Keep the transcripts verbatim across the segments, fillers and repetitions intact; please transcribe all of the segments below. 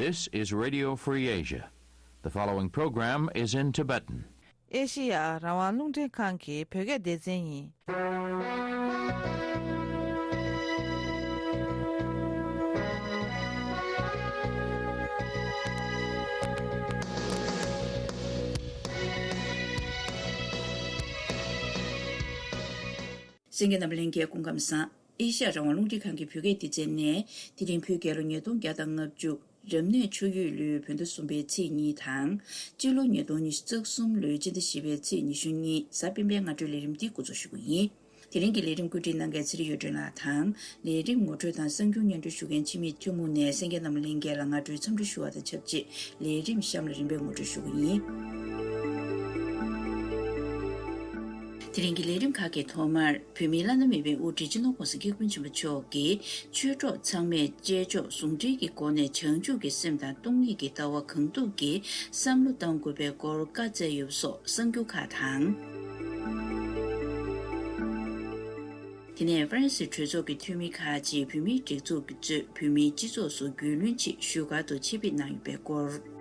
This is Radio Free Asia. The following program is in Tibetan. ཨེ་ཤི་ཡ་རང་དབང་རླུང་འཕྲིན་ཁང་གི་བོད་སྐད་སྡེ་ཚན་ཡིན། གསན་མཁན་རྣམ་པ་ལྷན་རྒྱས་སྐུ་ཁམས་བཟང་། ཨེ་ཤ་ཡ་རང་དབང་རླུང་འཕྲིན་ཁང་གི་བོད་སྐད་སྡེ་ཚན་ནས་དེ་རིང་བོད་རྒྱལ་ལོ་ཉིས་སྟོང་བརྒྱ་དང་ལྔ་བཅུ་རབ་གནས་ཆུ་ཡོས་ལོའི་བོད་ཟླ་གསུམ་པའི་ཚེས་གཉིས་དང་། སྤྱི་ལོ་ཉིས་སྟོང་ཉི་ཤུ་རྩ་གསུམ་ལོའི་སྤྱི་ཟླ་བཞི་པའི་ཚེས་ཉི་ཤུ་གཉིས་གཟའ་སྤེན་པའི་སྔ་དྲོའི་ལས་རིམ་འདི་འགོ་འཛུགས་ཞུ་གི་ཡིན། དེ་རིང་གི་ལས་རིམ་བཀོད་སྒྲིག་གནང་མཁན་ཚེ་རིང་གཡུ་སྒྲོན་ལགས་དང་། ལས་རིམ་ངོ་སྤྲོད་དང་གསར་འགྱུར་སྙན་སྒྲོན་ཞུ་མཁན་འཆི་མེད་ཐོན་མུ་ནས་གསན་མཁན་རྣམ་པ་ལྷན་རྒྱས་ལ་སྔ་དྲོའི་འཚམས་འདྲི་ཞུ་བ་དང་ཆབས་ཅིག་ལས་རིམ་གཤམ་ལ་རིམ་པས་ངོ་སྤྲོད་ཞུ་གི་ཡིན། དེ་རིང་གི་ལས་རིམ་ཁག་གི་ཐོག་མར་བོད་མིའི་བླ་ན་མེད་པའི་དབུ་ཁྲིད་སྤྱི་ནོར་༸གོང་ས་༸སྐྱབས་མགོན་ཆེན་པོ་མཆོག་གིས་ཆོས་གྲོགས་ཚང་མས་གཅེས་ཕྱོགས་ཟུང་འབྲེལ་གྱི་སྒོ་ནས་བྱང་ཆུབ་ཀྱི་སེམས་དང་སྟོང་ཉིད་ཀྱི་ལྟ་བ་གང་ཐུབ་ཀྱིས་བསམ་བློ་གཏང་དགོས་པའི་སྐོར་བཀའ་སྩལ་ཡོད་པ་སོགས་གསར་འགྱུར་ཁག་དང་། དེ་ནས་ཧྥ་རན་སིའི་གྲོས་ཚོགས་ཀྱི་འཐུས་མི་ཁག་ཅིག་བོད་མིའི་སྒྲིག་འཛུགས་ཀྱིས་གཙོས་བོད་མིའི་སྤྱི་ཚོགས་སུ་རྒྱུས་ལོན་ཆེད་བཞུགས་སྒར་དུ་ཆེད་ཕེབས་གནང་ཡོད་པའི་སྐོར།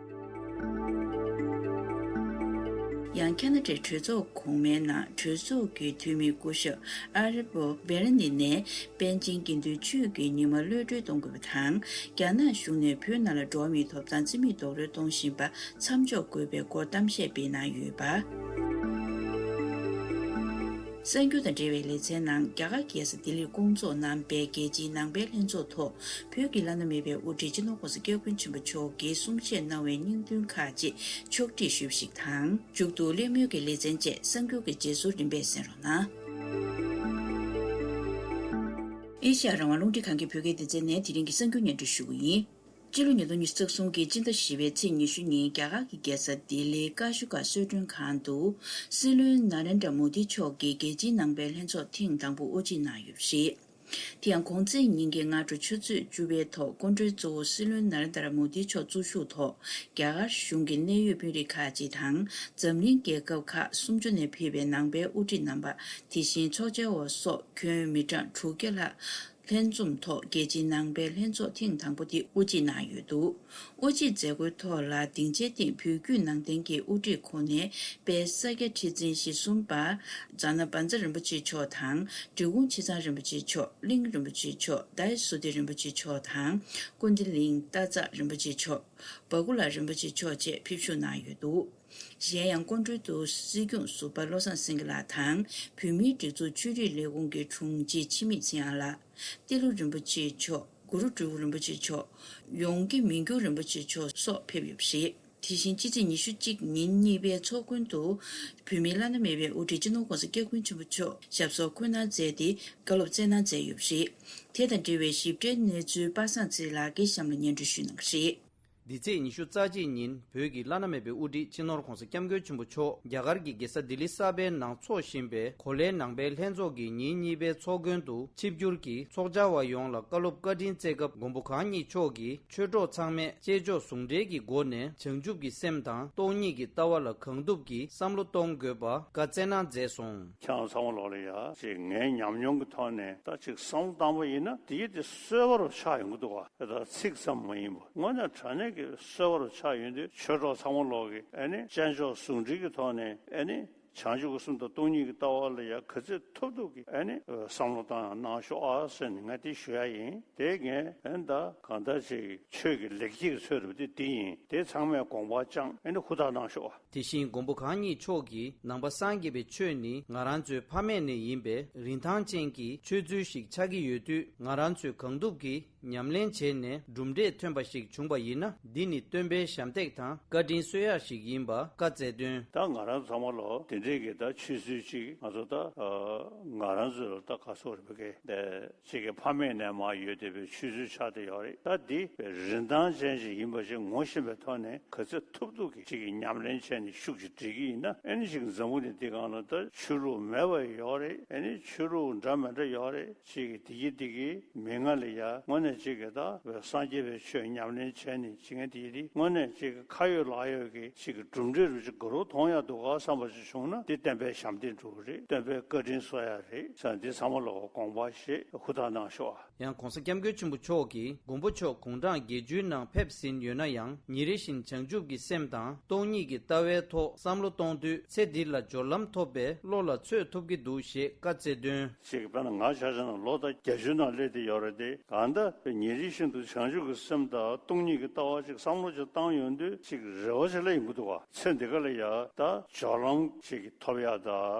ཡང་ཁ་ན་ཌའི་གྲོས་ཚོགས་གོང་མའི་ནང་གྲོས་ཚོགས་ཀྱི་འཐུས་མི་སྐུ་ཞབས་ཨ་རི་པོ་བེ་ར་ནི་ནས་པཎ་ཆེན་དགེ་འདུན་ཆོས་ཀྱི་ཉི་མ་གློད་གྲོལ་གཏོང་དགོས་པ་དང་། རྒྱ་ནག་གཞུང་ནས་བོད་ནང་ལ་འགྲོ་བ་མིའི་ཐོབ་ཐང་རྩིས་མེད་རྡོག་རོལ་གཏོང་བཞིན་པ་མཚམས་འཇོག་དགོས་པའི་སྐོར་གཏམ་བཤད་སྤེལ་གནང་ཡོད་པ། གསར་འགྱུར་དང་འབྲེལ་བའི་ལེ་ཚན་ནང་རྒྱ་གར་རྒྱལ་ས་ལྡི་ལིར་སྐོང་ཚོགས་གནང་པའི་རྒྱལ་སྤྱིའི་ནང་པའི་ལྷན་ཚོགས་ཐོག་བོད་ཀྱི་བླ་ན་མེད་པའི་དབུ་ཁྲིད་སྤྱི་ནོར་༸གོང་ས་༸སྐྱབས་མགོན་ཆེན་པོ་མཆོག་གིས་གསུང་བཤད་གནང་བའི་སྙིང་དོན་ཁག་ཅིག་ཕྱོགས་བསྒྲིགས་ཞུས་པ་ཞིག་དང་། མཇུག་ཏུ་གླེང་མོལ་གྱི་ལེ་ཚན་བཅས་གསར་འགྱུར་གྱི་རྗེས་སོར་རིམ་པས་གསན་རོགས་གནང་། ཨེ་ཤ་ཡ་རང་དབང་རླུང་འཕྲིན་ཁང་གི་བོད་སྐད་སྡེ་ཚན་ནས་དེ་རིང་གི་གསར་འགྱུར་སྙན་སྒྲོན་ཞུ་གི་ཡིན། སྤྱི་ལོ་ཉིས་སྟོང་ཉི་ཤུ་རྩ་གསུམ་གྱི་སྤྱི་ཟླ་བཞི་པའི་ཚེས་ཉི་ཤུ་ཉིན་རྒྱ་གར་གྱི་རྒྱལ་ས་ལྡི་ལིའི་ཀ་ཤུ་ག་གསོལ་མགྲོན་ཁང་དུ་སྲིད་བློན་ན་རེན་དྲ་མོ་དི་མཆོག་གིས་རྒྱལ་སྤྱིའི་ནང་པའི་ལྷན་ཚོགས་ཐེངས་དང་པོ་དབུ་འབྱེད་གནང་ཡོད་པ་རེད། དེ་ཡང་གོང་ཚེས་ཉིན་གྱི་སྔ་དྲོ་ཆུ་ཚོད་བཅུ་པའི་ཐོག་སྐུ་མགྲོན་གཙོ་བོ་སྲིད་བློན་ན་རེན་དྲ་མོ་དི་མཆོག་གཙོ་བཞུགས་ཐོག་རྒྱ་གར་གཞུང་གི་གནད་ཡོད་དཔོན་རིགས་ཁག་ཅིག་དང་། འཛམ་གླིང་རྒྱལ་ཁབ་ཁག་སུམ་ཅུ་ནས་ཕེབས་པའི་ནང་པའི་དབུ་ཁྲིད་རྣམ་པ། དེ་བཞིན་ཚོགས་བཅར་བ་སོགས་ཁྱོན་མི་གྲངས་དྲུག་བརྒྱ་ལྷག་ལྷན་འཛོམས་ཐོག་རྒྱལ་སྤྱིའི་ནང་པའི་ལྷན་ཚོགས་ཐེངས་དང་པོ་དེ་དབུ་འབྱེད་གནང་ཡོད་འདུག་དབུ་འབྱེད་མཛད་སྒོའི་ཐོག་ལ་སྡིངས་ཆའི་སྟེང་བོད་བརྒྱུད་ནང་བསྟན་གྱི་དབུ་ཁྲིད་ཁོངས་ནས་དཔལ་ས་སྐྱ་ཁྲི་འཛིན་བཞི་གསུམ་པ་ཛ་ན་བཛྲ་རིན་པོ་ཆེ་མཆོག་དང་། འབྲི་གུང་ཆེ་ཚང་རིན་པོ་ཆེ་མཆོག་གླིང་རིན་པོ་ཆེ་མཆོག་ཏཱའི་སོ་ཏི་རིན་པོ་ཆེ་མཆོག་དང་། ཀུན་བདེ་གླིང་སྟག་འཚེར་རིན་པོ་ཆེ་མཆོག་བ་ཀུ་ལ་རིན་པོ་ཆེ་མཆོག་བཅས་ཕེབས་ཞུགས་གནང་ཡོད་འདུག་གཞན་ཡང་སྐུ་མགྲོན་དུ་སྲིད་སྐྱོང་ཟུར་པ་བློ་བཟང་སེང་གེ་ལགས་དང་། བོད་མིའི་སྒྲིག་འཛུགས་ཆོས་རིག་ལས་ཁུངས་ཀྱི་དྲུང་ཆེ་འཆི་མེད་ཚེ་དབང་ལགས། ཏེ་ལོ་རིན་པོ་ཆེ་མཆོག་གུ་རུ་སྤྲུལ་སྐུ་རིན་པོ་ཆེ་མཆོག་ཡོངས་དགེ་མི་འགྱུར་རིན་པོ་ཆེ་མཆོག་སོགས་ཕེབས་ཡོད་པ་རེད། དེ་བཞིན་ཕྱི་ཚེས་ཉི་ཤུ་གཅིག་ཉིན་གཉིས་པའི་ཚོགས་མགོན་དུ་བོད་མིའི་བླ་ན་མེད་པའི་དབུ་ཁྲིད་སྤྱི་ནོར་༸གོང་ས་༸སྐྱབས་མགོན་ཆེན་པོ་མཆོག་ཞབས་སོར་འཁོད་གནང་མཛད་དེ་བཀའ་སློབ་སྩལ་གནང་མཛད་ཡོད་པ་རེད། དེ་དང་འབྲེལ་བའི་ཞིབ་ཕྲའི་གནས་ཚུལ་པ་སངས་ཚེ་རིང་ལགས་ཀྱིས་གཤམ་ལ་སྙན་སྒྲོན་ཞུ་གནང་གི་རེད། འདི་ཚེས་ཉི་ཤུ་རྩ་གཅིག་ཉིན་བོད་ཀྱི་བླ་ན་མེད་པའི་དབུ་ཁྲིད་སྤྱི་ནོར་༸གོང་ས་༸སྐྱབས་མགོན་ཆེན་པོ་མཆོག་རྒྱ་གར་གྱི་རྒྱལ་ས་ལྡི་ལི་གསར་པའི་ནང་འཚོགས་བཞིན་པའི་གོ་ལའི་ནང་པའི་ལྷན་ཚོགས་ཀྱི་ཉིན་གཉིས་པའི་ཚོགས་མགོན་དུ་ཆིབས་བསྒྱུར་གྱིས་ཚོགས་བཅར་བ་ཡོངས་ལ་བཀའ་སློབ་བཀའ་དྲིན་སྩལ་སྐབས། མགོན་པོ་གང་ཉིད་མཆོག་གིས་ཆོས་གྲོགས་ཚང་མས་གཅེས་ཕྱོགས་ཟུང་འབྲེལ་གྱི་སྒོ་ནས་བྱང་ཆུབ་ཀྱི་སེམས་དང་སྟོང་ཉིད་ཀྱི་ལྟ་བ་ལ་གང་ཐུབ་ཀྱིས་བསམ་བློ་གཏོང་དགོས་པ་བཀའ་སྩལ་གནང་མཛད་སོང་། ཁྱེད་རང་ཚང་མ་ལོག་ལ་ཡ་ཅིག་ངའི་ཉམས་མྱོང་གི་ཐོག་ནས་ད་ཅིག་བསམ་བློ་བཏང་པ་ཡིན་ན་དེ་ཡི་དེ་གསོད་པ་རུ་ཆགས་ཡོང་གི་འདུག་བ། དེ་ད་ཚིག་ཙམ་མ་ཡིན་པ་དངོས་གནས་དྲང་གནས་ཀྱི་གསོད་པ་རུ་ཆགས་ཡོང་དུས་ཆོས་གྲོགས་ཚང་མ་ལོག་གིས་ཨ་ནི་གཅེས་ཕྱོགས་ཟུང་འབྲེལ་གྱི་ཐོག་ནས་ཨ་ནི་བྱང་ཆུབ་ཀྱི་སེམས་དང་སྟོང་ཉིད་ཀྱི་ལྟ་བ་ལ་ཡ་ག་ཚོད་ཐུབ་ཐུབ་ཀྱིས་ཨ་ནི་བསམ་བློ་བཏང་ཡང་གནང་ཤོག་ཨ་ཟེར་ནས་ང་དེ་ཞུ་ཡ་ཡིན། དེ་ངས་ཨ་ནི་ད་གང་ལྟར་ཅིག་ཆོས་ཀྱི་ལེགས་སྐྱེས་ཀྱི་ཚོད་རེད་པ། དེ་དེ་ཡིན། དེ་ཚང་མས་དགོངས་པ་བཅངས་ཨ་ནི་ཧུར་ཐག་གནང་ཤོག་ཨ། དེ་བཞིན་མགོན་པོ་གང་ཉིད་མཆོག་གིས་ནང་པ་སངས་རྒྱས་པའི་ཆོས་ནི་ང་རང་ཚོའི་ཕ་མེས་ནས་ཡིན་པའི་རིན་ཐང་ཅན་གྱི་ཆོས་ཚུལ་ཞིག་ཆགས་ཀྱི་ཡོད་དུས། ང་རང་ཚོས་གང་ཐུབ་ཀྱིས་ཉམས་ལེན་བྱས་ནས་གྲུབ་འབྲས་ཐོན་པ་ཞིག་བྱུང་བ་ཡིན་ན། འདི་ནི་སྟོན་པའི་ཞབས་འདེགས་དང་བཀའ་དྲིན་གསོ་ཡག་ཞིག་ཡིན་པ་བཀའ་སྩལ་དོན། ད་ང་རང་ཚང་མ་ལོ་དེ་འདྲས་ཀྱི་ད་ཆོས་ཚུལ་ཅིག་ང་ཚོ་ད་ང་རང་ཚོ་ལ་ད་ག་སོགས་རེད་པ་གི་ད། གཅིག་གི་ཕ་མེས་ནས་མར་ཡོད་བསྡད་པའི་ཆོས་ཚུལ་ཆགས་བསྡད་ཡོད་རེད། ད་འདི་རིན་ཐང་ཅན་ཞིག་ཡིན་པ་ཞིག་ངོ་ཤེས་པའི་ཐོག་ནས་ག་ཚོད་ཐུབ་ཐུབ་ཀྱིས་གཅིག་གི་ཉམས་ལེན་བྱས་ནས་ཤུགས་ཅིག་སྒྲིལ་གྱི་ཡིན་ན། ཨ་ནི་ཅིག་འཛམ་བུ་གླིང་འདི་སྒང་ལ་ད་ཆོས་ལུགས་མེད་པ་ཡོད་རེད། ཨ་ནི་ཆོས་ལུགས་འདྲ་མི་འདྲ་ཡོད་རེད། གཅིག་གི་འདི་གི་འདི་གི་མི་ང་ལ་ཡ་དངོས་གནས་གཅིག་གི་ད་སངས་རྒྱས་པའི་ཆོས་ཉམས་ལེན་བྱས་ནས་གཅིག་ངན་འདི་གི་འདི་དངོས་གནས་གཅིག་གི་ཁ་ཡོད་ལག་ཡོད་ཀྱི་གཅིག་གི་གྲུབ་འབྲས་རུ་ཅིག་ག་རུ་མཐོང་ཡག་འདུག་ག་བསམ་པ་ཅིག་བྱུང་ན་འདི་སྟོན་པའི་ཞབས་འདེགས་འགྲོ་གི་རེད། སྟོན་པའི་བཀའ་དྲིན་གསོ་ཡག་རེད། ས་འདི་ཚང་མ་ལ་དགོངས་པ་བཞེས་ཧུར་ཐག་གནང་ཤོག་ཡང་༧གོང་ས་༧སྐྱབས་མགོན་ཆེན་པོ་མཆོག་གིས་མགོན་པོ་མཆོག་དགུང་གྲངས་བརྒྱད་ཅུའི་ནང་ཕེབས་ཟིན་ཡོད་ན་ཡང་ཉིན་རེ་བཞིན་བྱང་ཆུབ་ཀྱི་སེམས་དང་སྟོང་ཉིད་ཀྱི་ལྟ་བའི་ཐོག་བསམ་བློ་གཏོང་དུས་ཚེ་འདི་ལ་སྦྱོར་ལམ་ཐོབ་པའི་བློ་ལ་ཚོད་ཐུབ་ཀྱི་འདུག་ཞེས་བཀའ་སྩལ་དོན། ཅིག་དཔེར་ན་ང་ཆ་བཞག་ན་ལོ་ད་བརྒྱད་ཅུ་ནང་སླེབས་བསྡད་ཡོད་རེད་དེ། གང་ལྟར་ཉིན་རེ་བཞིན་དུ་བྱང་ཆུབ་ཀྱི་སེམས་དང་སྟོང་ཉིད་ཀྱི་ལྟ་བ་ཅིག་བསམ་བློ་ཅིག་བཏང་ཡོང་དུས་ཅིག་རེ་བ་ཅིག་སླེབས་ཡོང་གི་འདུག་བ། ཚེ་འདི་ག་ལ་ཡ་ད་སྦྱོར་ལམ་ཅིག་གི་ཐོབ་ཡ་ད།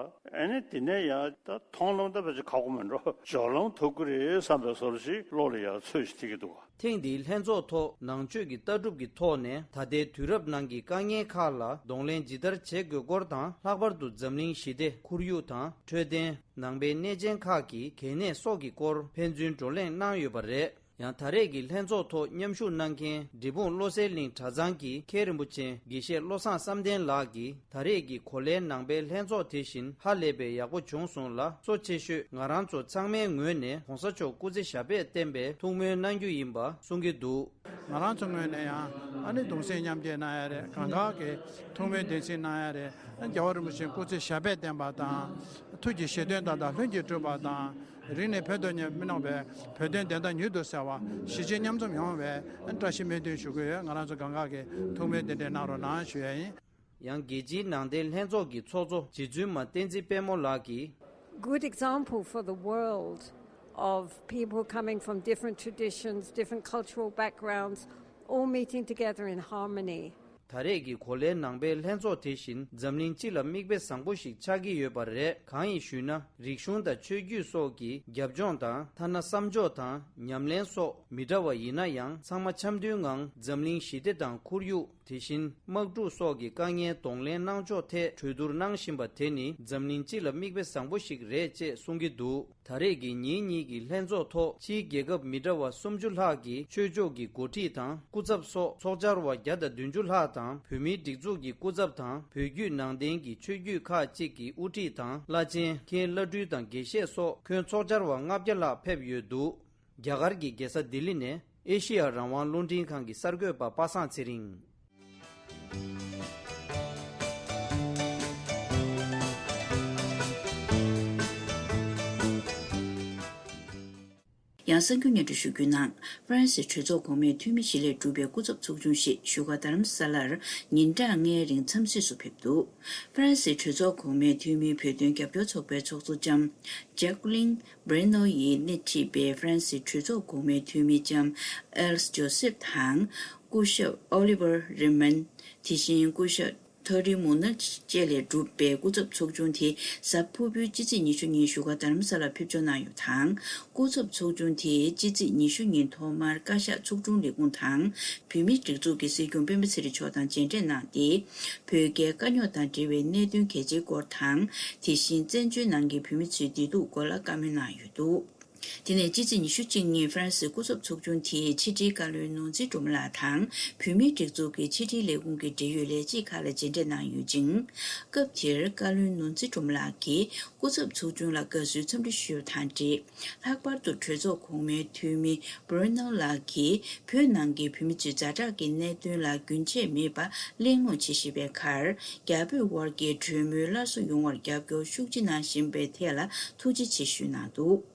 ཨ་ནི་དེ་ནས་ཡ་ད་མཐོང་ལམ་ད་ཕལ་ཆེར་ཁག་པོ་མིན་འགྲོ། སྦྱོར་ལམ་ཐོབ་ཀྱི་རེད་བསམ་པའི་བཟོ་འདྲ་ཞིག་བློ་ལ་ཡ་ཚོད་ཅིག་ཐིག་གི་འདུག་བ། ཐེངས་འདིའི་ལྷན་ཚོགས་ཐོག་ནང་ཆོས་ཀྱི་ལྟ་གྲུབ་ཀྱི་ཐོག་ནས་ད་ལྟའི་དུས་རབས་ནང་གི་དཀའ་ངལ་ཁག་ལ་གདོང་ལེན་ཇི་ལྟར་བྱེད་དགོས་སྐོར་དང་། ལྷག་པར་དུ་འཛམ་གླིང་ཞི་བདེ། ཁོར་ཡུག་དང་། འཕྲོད་བསྟེན། ནང་པའི་གནས་ཆེན་ཁག་གི་གལ་གནད་སོགས་ཀྱི་སྐོར་ཕན་ཚུན་བགྲོ་གླེང་གནང་ཡོད་པ་རེད། ཡང་ད་རེས་ཀྱི་ལྷན་ཚོགས་ཐོག་མཉམ་ཞུགས་གནང་མཁན་འབྲས་སྤུངས་བློ་གསལ་གླིང་གྲྭ་ཚང་གི་མཁན་རིན་པོ་ཆེ་དགེ་བཤེས་བློ་བཟང་བསམ་གཏན་ལགས་ཀྱིས་ད་རེས་ཀྱི་གོ་ལའི་ནང་པའི་ལྷན་ཚོགས་དེ་བཞིན་ཧ་ལས་པའི་ཡག་པོ་བྱུང་སོང་ལ་གཙོ་ཆེ་ཤོས་ང་རང་ཚོ་ཚང་མའི་ངོས་ནས་གོང་ས་མཆོག་སྐུ་ཚེ་ཞབས་པད་བརྟན་པའི་ཐུགས་སྨོན་གནང་རྒྱུ་ཡིན་པ་གསུང་གི་འདུག་ང་རང་ཚོ་ངོས་ནས་ཡང་ཨ་ནི་གདུང་སེམས་མཉམ་སྐྱེད་གནང་ཡ་རེད། གང་ག་གི་ཐུགས་སྨོན་བདེན་ཚིག་གནང་ཡ་རེད། རྒྱལ་བ་རིན་པོ་ཆེ་སྐུ་ཚེ་ཞབས་པད་བརྟན་པ་དང་། ཐུགས་ཀྱི་བཞེད་དོན་དག་དང་ལྷུན་གྱིས་གྲུབ་པ་དང་། རིང་ནས་བོད་དུ་མི་ནོར་བའི་བོད་དོན་བདེན་མཐའ་མྱུར་དུ་གསལ་བ། གཞིས་བྱེས་མཉམ་འཛོམས་ཡོང་བའི་བཀྲ་ཤིས་སྨོན་འདུན་ཞུ་གི་ཡོད། ང་རང་ཚོ་གང་ག་གི་ཐུགས་སྨོན་འདི་འདྲ་གནང་རོགས་གནང་ཞུ་ཡ་ཡིན། ཡང་རྒྱལ་སྤྱིའི་ནང་བསྟན་ལྷན་ཚོགས་ཀྱི་ཚོགས་གཙོ་རྗེ་བཙུན་མ་བསྟན་འཛིན་དཔལ་མོ་ལགས་ཀྱིས། Good example for the world of people coming from different traditions, different cultural backgrounds, all meeting together in harmony. ད་རེས་ཀྱི་གོ་ལའི་ནང་པའི་ལྷན་ཚོགས་དེ་བཞིན་འཛམ་གླིང་སྤྱི་ལ་མིག་དཔེ་བཟང་པོ་ཞིག་ཆགས་ཀྱི་ཡོད་པ་རེད། གང་ཡིན་ཞུས་ན། རིག་གཞུང་དང་ཆོས་བརྒྱུད་སོགས་ཀྱི་རྒྱབ་ལྗོངས་དང་། ཐ་ན་བསམ་ཕྱོགས་དང་ཉམས་ལེན་སོགས་མི་འདྲ་བ་ཡིན་ན་ཡང་། ཚང་མ་འཆམ་མཐུན་ངང་འཛམ་གླིང་ཞི་བདེ་དང་ཁོར་ཡུག་དེ་བཞིན་དམག་འཁྲུག་སོགས་ཀྱི་དཀའ་ངལ་གདོང་ལེན་གནང་ཕྱོགས་ཐད་གྲོས་བསྡུར་གནང་བཞིན་པ་དེ་ནི་འཛམ་གླིང་སྤྱི་ལ་མིག་དཔེ་བཟང་པོ་ཞིག་རེད་ཅེས་གསུང་གི་འདུག་ད་རེས་ཀྱི་ཉིན་གཉིས་ཀྱི་ལྷན་ཚོགས་ཐོག་ཕྱིའི་རྒྱལ་ཁབ་མི་འདྲ་བ་སུམ་ཅུ་ལྷག་གི་ཆོས་ཕྱོགས་ཀྱི་འགོ་ཁྲིད་དང་སྐུ་ཚབ་སོགས་ཚོགས་བཅར་བ་བརྒྱ་དང་བདུན་ཅུ་ལྷག་དང་། བོད་མིའི་སྒྲིག་འཛུགས་ཀྱི་སྐུ་ཚབ་དང་། བོད་བརྒྱུད་ནང་བསྟན་གྱི་ཆོས་བརྒྱུད་ཁག་ཅིག་གི་དབུ་ཁྲིད་དང་། བླ་ཆེན། མཁན་བླ་སྤྲུལ་དང་དགེ་བཤེས་སོགས་ཁྱོན་ཚོགས་བཅར་བ་ལྔ་བརྒྱ་ལྷག་ཕེབས་ཡོད་འདུག་རྒྱ་གར་གྱི་རྒྱལ་ས་ལྡི་ལི་ནས་ཨེ་ཤེ་ཡ་རང་དབང་རླུང་འཕྲིན་ཁང་གི་གསར་འགོད་པ་པ་སངས་ཚེ་རིང་། ཡང་གསར་འགྱུར་སྙན་སྒྲོན་ཞུ་རྒྱུ་ནང་། ཧྥ་རན་སིའི་གྲོས་ཚོགས་གོང་མའི་འཐུས་མི་བཞི་ལས་གྲུབ་པའི་སྐུ་ཚབ་ཚོགས་ཆུང་ཞིག་བཞུགས་སྒར་རྡ་རམ་ས་ལར་ཉིན་གྲངས་ལྔའི་རིང་འཚམས་གཟིགས་སུ་ཕེབས་འདུག་ཧྥ་རན་སིའི་གྲོས་ཚོགས་གོང་མའི་འཐུས་མི་བོད་དོན་རྒྱབ་སྐྱོར་ཚོགས་པའི་ཚོགས་གཙོ་ལྕམ་ཇེག་ལིན་བྷྲེ་ནོ་ཡིས་སྣེ་ཁྲིད་པའི་ཧྥ་རན་སིའི་གྲོས་ཚོགས་གོང་མའི་འཐུས་མི་ལྕམ་ཨེལ་ཇོ་སེབ་དང་། སྐུ་ཞབས་ཨོ་ལི་ཝར་རི་མན། དེ་བཞིན་སྐུ་ཞབས་ཐོ་རི་མུ་ནལ་བཅས་ལས་གྲུབ་པའི་སྐུ་ཚབ་ཚོགས་ཆུང་དེ་གཟའ་ཕུར་བུའི་ཕྱི་ཚེས་ཉི་ཤུ་ཉིན་བཞུགས་སྒར་རྡ་རམ་ས་ལར་ཕེབས་འབྱོར་གནང་ཡོད་པ་དང་། སྐུ་ཚབ་ཚོགས་ཆུང་དེས་ཕྱི་ཚེས་ཉི་ཤུ་ཉིན་ཐོག་མར་བཀའ་ཤག་ཚོགས་དྲུང་ལས་ཁུངས་དང་། བོད་མིའི་སྒྲིག་འཛུགས་ཀྱི་སྲིད་སྐྱོང་སྤེན་པ་ཚེ་རིང་མཆོག་དང་མཇལ་འཕྲད་གནང་སྟེ། བོད་རྒྱའི་དཀའ་རྙོག་དང་འབྲེལ་བའི་གནད་དོན་གལ་ཆེའི་སྐོར་དང་། དེ་བཞིན་བཙན་བྱོལ་ནང་གི་བོད་མི་ཚོའི་བདེ་སྡུག་སྐོར་ལ་བཀའ་མོལ་གནང་ཡོད་འདུག་དེ་ནས་ཕྱི་ཚེས་ཉི་ཤུ་གཅིག་ཉིན་ཧྥ་རན་སིའི་སྐུ་ཚབ་ཚོགས་ཆུང་དེས་ཕྱི་དྲིལ་བཀའ་བློན་ནོར་འཛིན་སྒྲོལ་མ་ལགས་དང་། བོད་མིའི་སྒྲིག་འཛུགས་ཀྱི་ཕྱི་དྲིལ་ལས་ཁུངས་ཀྱི་འབྲེལ་ཡོད་ལས་བྱེད་ཁག་ལ་མཇལ་འཕྲད་གནང་ཡོད་ཅིང་། སྐབས་དེར་བཀའ་བློན་ནོར་འཛིན་སྒྲོལ་མ་ལགས་ཀྱིས་སྐུ་ཚབ་ཚོགས་ཆུང་ལ་དགའ་བསུའི་འཚམས་འདྲི་ཞུས་པ་དང་འབྲེལ། ལྷག་པར་དུ་གྲོས་ཚོགས་གོང་མའི་འཐུས་མི་བྷྲེ་ནོ་ལགས་ཀྱིས་བོད་ནང་གི་བོད་མི་ཚོའི་ཛ་དྲག་གི་གནད་དོན་ལ་རྒྱུན་ཆད་མེད་པར་གླེང་སློང་བྱེད་བཞིན་པའི་ཁར། རྒྱ་བོད་དབར་གྱི་གྲོས་མོལ་སླར་གསོ་ཡོང་བར་རྒྱབ་སྐྱོར་ཤུགས་ཆེ་གནང་བཞིན་པའི་ཐད་ལ་ཐུགས་རྗེ་ཆེ་ཞུས་གནང་འདུག་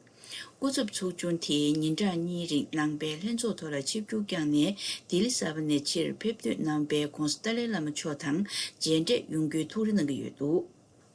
སྐུ་ཚབ་ཚོགས་ཆུང་དེས་ཉིན་གྲངས་གཉིས་རིང་ནང་པའི་ལྷན་ཚོགས་ཐོག་ལ་ཆིབས་བསྒྱུར་བསྐྱངས་ནས་ལྡི་ལི་གསར་པ་ནས་ཕྱིར་ཕེབས་འདོད་གནང་པའི་༧གོང་ས་ཏཱ་ལའི་བླ་མ་མཆོག་དང་མཇལ་འཕྲད་ཡོང་རྒྱུའི་ཐུགས་རེ་གནང་གི་ཡོད་འདུག་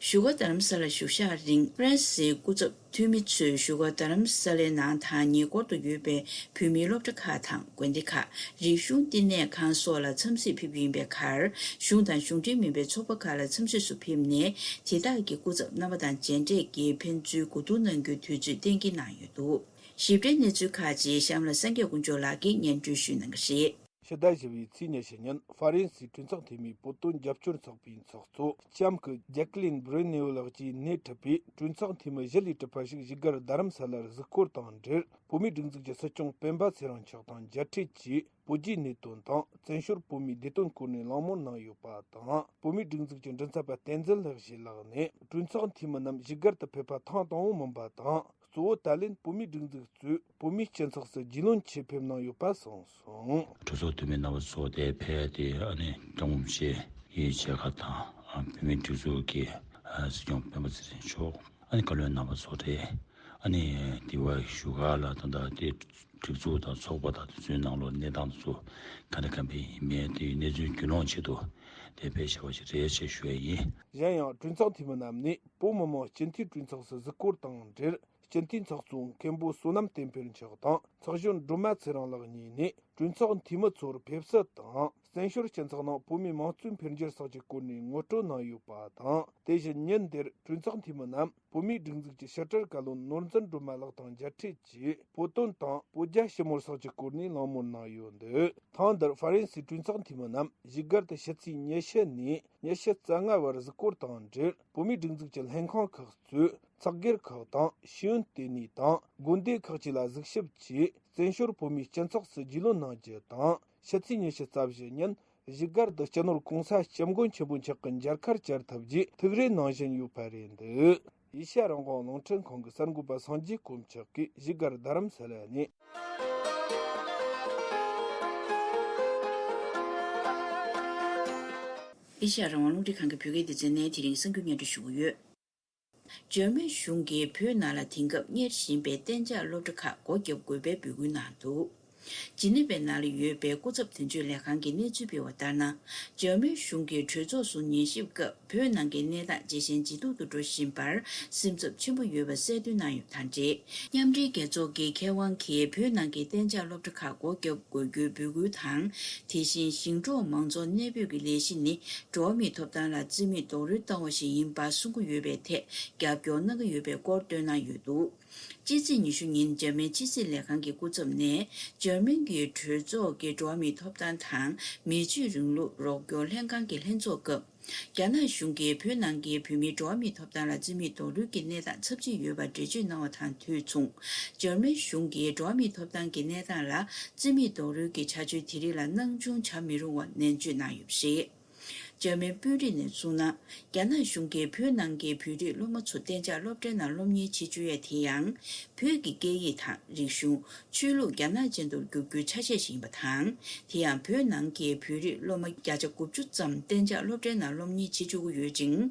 བཞུགས་སྒར་རྡ་རམ་ས་ལར་བཞུགས་ཤག་རིང་ཧྥ་རན་སིའི་སྐུ་ཚབ་འཐུས་མི་ཚོས་བཞུགས་སྒར་རྡ་རམ་ས་ལའི་ནང་དང་ཉེ་འཁོར་དུ་ཡོད་པའི་བོད་མིའི་སློབ་གྲྭ་ཁག་དང་དགོན་སྡེ་ཁག་རིག་གཞུང་བསྟི་གནས་ཁང་སོགས་ལ་འཚམས་གཟིགས་ཕེབས་རྒྱུ་ཡིན་པའི་ཁར། གཞུང་དང་གཞུང་འབྲེལ་མིན་པའི་ཚོགས་པ་ཁག་ལ་འཚམས་གཟིགས་སུ་ཕེབས་ནས། དེ་དག་གི་སྐུ་ཚབ་རྣམ་པ་དང་མཇལ་འཕྲད་ཀྱིས་ཕན་ཚུན་གོ་བསྡུར་གནང་རྒྱུའི་དུས་ཚོད་གཏན་འཁེལ་གནང་ཡོད་འདུག་ཞིབ་ཕྲའི་གནས་ཚུལ་ཁག་ཅིག་གཤམ་ལ་སངས་རྒྱས་དཀོན་མཆོག་ལགས་ཀྱིས་སྙན་སྒྲོན་ཞུ་གནང་གི་རེད། ཕྱི་ཟླ་བཞི་པའི་ཚེས་ཉི་ཤུ་ཉིན་ཧྥ་རན་སིའི་གྲོས་ཚོགས་འཐུས་མིའི་བོད་དོན་རྒྱབ་སྐྱོར་ཚོགས་པའི་ཚོགས་གཙོ་ལྕམ་སྐུ་ཇེག་ལིན་བྷྲེ་ནེའུ་ལགས་ཀྱིས་སྣེ་ཁྲིད་པའི་གྲོས་ཚོགས་འཐུས་མི་བཞི་ལས་གྲུབ་པ་ཞིག་བཞུགས་སྒར་རྡ་རམ་ས་ལར་གཟིགས་སྐོར་དང་འབྲེལ། བོད་མིའི་སྒྲིག་འཛུགས་ཀྱི་སྲིད་སྐྱོང་སྤེན་པ་ཚེ་རིང་མཆོག་དང་མཇལ་འཕྲད་ཀྱིས། བོད་རྒྱའི་གནད་དོན་དང་བཙན་བྱོལ་བོད་མིའི་བདེ་དོན་སྐོར་ནས་གླེང་མོལ་གནང་ཡོད་པ་དང་། བོད་མིའི་སྒྲིག་འཛུགས་ཀྱི་མགྲིན་ཚབ་པ་བསྟན་འཛིན་ལྷག་བཞུགས་ལགས་ནས་གྲོས་ཚོགས་འཐུས་མི་རྣམས་བཞུགས་སྒར་དུ་ཕེབས་པ་ཐེངས་དང་པོ་མིན་པ་དང་། གཙོ་བོ་ད་ལན་བོད་མིའི་སྒྲིག་འཛུགས་གཙོས་བོད་མིའི་སྤྱི་ཚོགས་སུ་རྒྱུས་ལོན་ཆེད་ཕེབས་གནང་ཡོད་པ་གསུངས་སོང་། གྲོས་ཚོགས་འཐུས་མི་རྣམ་པ་ཚོ་དེ་ཕེབས་ཏེ་ཨ་ནི་ཀྲང་ཝུན་ཆེ་ཡི་མཇལ་ཁ་དང་། བོད་མིའི་སྒྲིག་འཛུགས་ཀྱི་སྲིད་སྐྱོང་སྤེན་པ་ཚེ་རིང་མཆོག་ཨ་ནི་བཀའ་བློན་རྣམ་པ་ཚོ་རེད། ཨ་ནི་དེ་བ་བཞུགས་སྒར་ལ་ད་ལྟ་དེ་སྒྲིག་འཛུགས་དང་ཚོགས་པ་དང་དེ་ཚོའི་ནང་ལོགས་གནས་སྟངས་དེ་ཚོ་ག་འདྲ་ག་འདྲ་ཡིན་མིན་དེའི་གནས་ཚུལ་རྒྱུས་ལོན་ཆེད་དུ་དེ་ཕེབས་བཞག་པ་ཞིག་རེད་ཅེས་ཞུ་ཡ་ཡིན། གཞན་ཡང་གྲོས་ཚོགས་འཐུས་མི་རྣམས་ནས་བོད་མི་མང་སྤྱི་འཐུས་གྲོས་ཚོགས་སུ་གཟིགས་སྐོར་དང་འབྲེལ། སྤྱི་འཐུས་ཚོགས་གཙོ་མཁན་པོ་བསོད་ནམས་བསྟན་འཕེལ་མཆོག་དང་ཚོགས་གཞོན་སྒྲོལ་མ་ཚེ་རིང་ལགས་གཉིས་ནས་གྲོས་ཚོགས་འཐུས་མི་ཚོར་ཕེབས་བསུ་དང་། བཙན་བྱོལ་སྤྱི་ཚོགས་ནང་བོད་མིའི་མང་གཙོའི་འཕེལ་འགྱུར་སོགས་ཀྱི་སྐོར་ནས་ངོ་སྤྲོད་གནང་ཡོད་པ་དང་། དེ་བཞིན་ཉིན་དེར་གྲོས་ཚོགས་འཐུས་མི་རྣམས་བོད་མིའི་སྒྲིག་འཛུགས་ཀྱི་ཕྱི་དྲིལ་བཀའ་བློན་ནོར་འཛིན་སྒྲོལ་མ་ལགས་དང་མཇལ་འཕྲད་ཀྱིས་བོད་དོན་དང་བོད་རྒྱ་ཞི་མོལ་སོགས་ཀྱི་སྐོར་ནས་གླེང་མོལ་གནང་ཡོད་འདུག་ཐེངས་འདིར་ཧྥ་རན་སིའི་གྲོས་ཚོགས་འཐུས་མི་རྣམས་བཞུགས་སྒར་དུ་ཕྱི་ཚེས་ཉི་ཤུ་ནས་ཉི་ཤུ་རྩ་ལྔ་བར་གཟིགས་སྐོར་དང་འབྲེལ། བོད་མིའི་སྒྲིག་འཛུགས་ཀྱི་ལྷན་ཁང་ཁག་གཙོས་ཚོགས་སྒེར་ཁག་དང་ཤེས་ཡོན་ལྟེ་གནས་དང་དགོན་སྡེ་ཁག་བཅས་ལ་གཟིགས་ཞིབ་ཀྱིས་བཙན་བྱོལ་བོད་མིའི་སྤྱི་ཚོགས་སུ་རྒྱུས་ལོན་གནང་རྒྱུ་དང་། ཕྱི་ཚེས་ཉི་ཤུ་རྩ་བཞི་ཉིན་བཞུགས་སྒར་དུ་སྤྱི་ནོར་༸གོང་ས་༸སྐྱབས་མགོན་ཆེན་པོ་མཆོག་གི་མཇལ་ཁར་བཅར་ཐུབ་རྒྱུའི་ཐུགས་རེ་གནང་བཞིན་ཡོད་པ་རེད་འདུག་ཨེ་ཤ་ཡ་རང་དབང་རླུང་འཕྲིན་ཁང་གི་གསར་འགོད་པ་སངས་རྒྱས་དཀོན་མཆོག་གིས་བཞུགས་སྒར་རྡ་རམ་ས་ལ་ནས། ཨེ་ཤ་ཡ་རང་དབང་རླུང་འཕྲིན་ཁང་གི་བོད་སྐད་སྡེ་ཚན་ནས་དེ་རིང་གསར་འགྱུར་སྙན་སྒྲོན་ཞུ་གི་ཡོད། འཇར་མན་གཞུང་གིས་བོད་ནང་ལ་དེང་སྐབས་གཉེར་བཞིན་པའི་གཏན་འཇགས་སློབ་གྲྭ་ཁག་སྒོ་བརྒྱབ་དགོས་པའི་འབོད་སྐུལ་གནང་འདུག་ཇི་ནི་ཝའི་ནང་ལ་ཡོད་པའི་སྐུ་ཚབ་དོན་གཅོད་ལས་ཁང་གིས་གནས་ཚུལ་སྤེལ་བ་ལྟར་ན། འཇར་མན་གཞུང་གིས་གྲོས་ཚོགས་སུ་ཉན་ཞིབ་སྐབས་བོད་ནང་གི་གནས་སྟངས་ཇེ་ཞན་ཇེ་སྡུག་ཏུ་འགྲོ་བཞིན་པར་སེམས་འཚབ་ཆེན་པོ་ཡོད་པ་གསལ་སྟོན་གནང་ཡོད་པ་དང་འབྲེལ། མཉམ་འབྲེལ་རྒྱལ་ཚོགས་ཀྱི་མཁས་དབང་གིས་བོད་ནང་གི་གཏན་འཇགས་སློབ་གྲྭ་ཁག་སྒོ་བརྒྱབ་དགོས་རྒྱུའི་འབོད་སྐུལ་དང་། དེ་བཞིན་ཞིང་འབྲོག་མང་ཚོགས་གནས་སྤོས་ཀྱི་ལས་གཞི་ནི་འགྲོ་བ་མིའི་ཐོབ་ཐང་ལ་བརྩི་མེད་རྡོག་རོལ་བཏང་བ་ཞིག་ཡིན་པ་གསུང་གི་ཡོད་པའི་ཐད་རྒྱབ་སྐྱོར་གནང་གི་ཡོད་པའི་སྐོར་བཏོན་གནང་ཡོད་འདུག་ཕྱི་ཚེས་ཉི་ཤུ་ཉིན་འཇར་མན་ཕྱི་སྲིད་ལས་ཁང་གི་སྐུ་ཚབ་ནས་འཇར་མན་གྱི་གྲོས་ཚོགས་ཀྱི་འགྲོ་བ་མིའི་ཐོབ་ཐང་དང་མི་ཆོས་རིང་ལུགས་རོགས་སྐྱོར་ལྷན་ཁང་གི་ལྷན་ཚོགས་སྐབས། རྒྱ་ནག་གཞུང་གིས་བོད་ནང་གི་བོད་མིའི་འགྲོ་བ་མིའི་ཐོབ་ཐང་ལ་བརྩི་མེད་རྡོག་རོལ་གྱི་གནས་སྟངས་ཚབས་ཆེན་ཡོད་པར་འགྲེལ་བརྗོད་གནང་བ་དང་དུས་མཚུངས། འཇར་མན་གཞུང་གིས་འགྲོ་བ་མིའི་ཐོབ་ཐང་གི་གནས་སྟངས་ལ་བརྩི་མེད་རྡོག་རོལ་གྱི་བྱ་སྤྱོད་དེ་རིགས་ལ་སྣང་ཆུང་བྱ་མི་རུང་བ་ནན་བརྗོད་གནང་ཡོད་པ་རེད། འཇར་མན་དཔོན་རིགས་ནས་གསུངས་ན། རྒྱ་ནག་གཞུང་གིས་བོད་ནང་གི་བོད་རིགས་སློབ་མ་ཚོ་གཏན་འཇགས་སློབ་གྲྭའི་ནང་སློབ་གཉེར་བྱེད་བཅུག་ཡས་དེ་ཡང་། བོད་ཀྱི་སྐད་ཡིག་དང་རིག་གཞུང་། ཆོས་ལུགས་རྒྱ་ནག་ཅན་དུ་བསྒྱུར་རྒྱུའི་ཆ་ཤས་ཤིག་ཡིན་པ་དང་། དེ་ཡང་བོད་ནང་གི་བོད་རིགས་སློབ་མ་བརྒྱ་ཆ་དགུ་བཅུ་ཙམ་གཏན་འཇགས་སློབ་གྲྭའི་ནང་སློབ་གཉེར་བྱེད་བཅུག་གི་ཡོད་ཅིང་།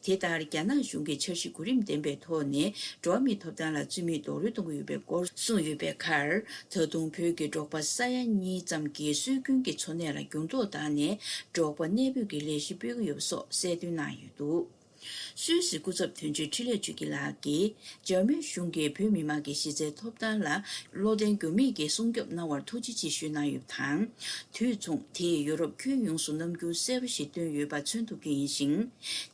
དེ་ལྟར་རྒྱ་ནག་གཞུང་གིས་འཆར་གཞི་གོ་རིམ་ལྡན་པའི་ཐོག་ནས་འགྲོ་བ་མིའི་ཐོབ་ཐང་ལ་བརྩི་མེད་རྡོག་རོལ་གཏོང་གི་ཡོད་པའི་སྐོར་གསུངས་ཡོད་པའི་ཁར། ད་དུང་བོད་ཀྱི་འབྲོག་པ་ས་ཡ་གཉིས་ཙམ་གྱིས་སྲོལ་རྒྱུན་གྱི་འཚོ་གནས་ལ་འགྱུར་ལྡོག་བཏང་ནས་འབྲོག་པ་གནས་སྤོས་ཀྱི་ལས་གཞི་སྤེལ་གྱི་ཡོད་པ་སོགས་གསལ་སྟོན་གནང་ཡོད་འདུག་སུད་སི་སྐུ་ཚབ་དོན་གཅོད་འཕྲིན་ལས་ཆོས་སྐྱིད་ལགས་ཀྱིས། འཇར་མན་གཞུང་གིས་བོད་མི་མང་གི་གཞི་རྩའི་ཐོབ་ཐང་ལ་བློ་བརྟན་འགྱུར་མེད་ཀྱིས་སྲུང་སྐྱོབ་གནང་བར་ཐུགས་རྗེ་ཆེ་ཞུས་གནང་ཡོད་པ་དང་། དུས་མཚུངས་དེས་ཡོ་རོབ་ཁྱོན་ཡོངས་སུ་རྣམ་འགྱུར་གསལ་པོ་ཞིག་བཏོན་ཡོད་པ་མཚོན་ཐུབ་རྒྱུ་ཡིན་ཞིང་།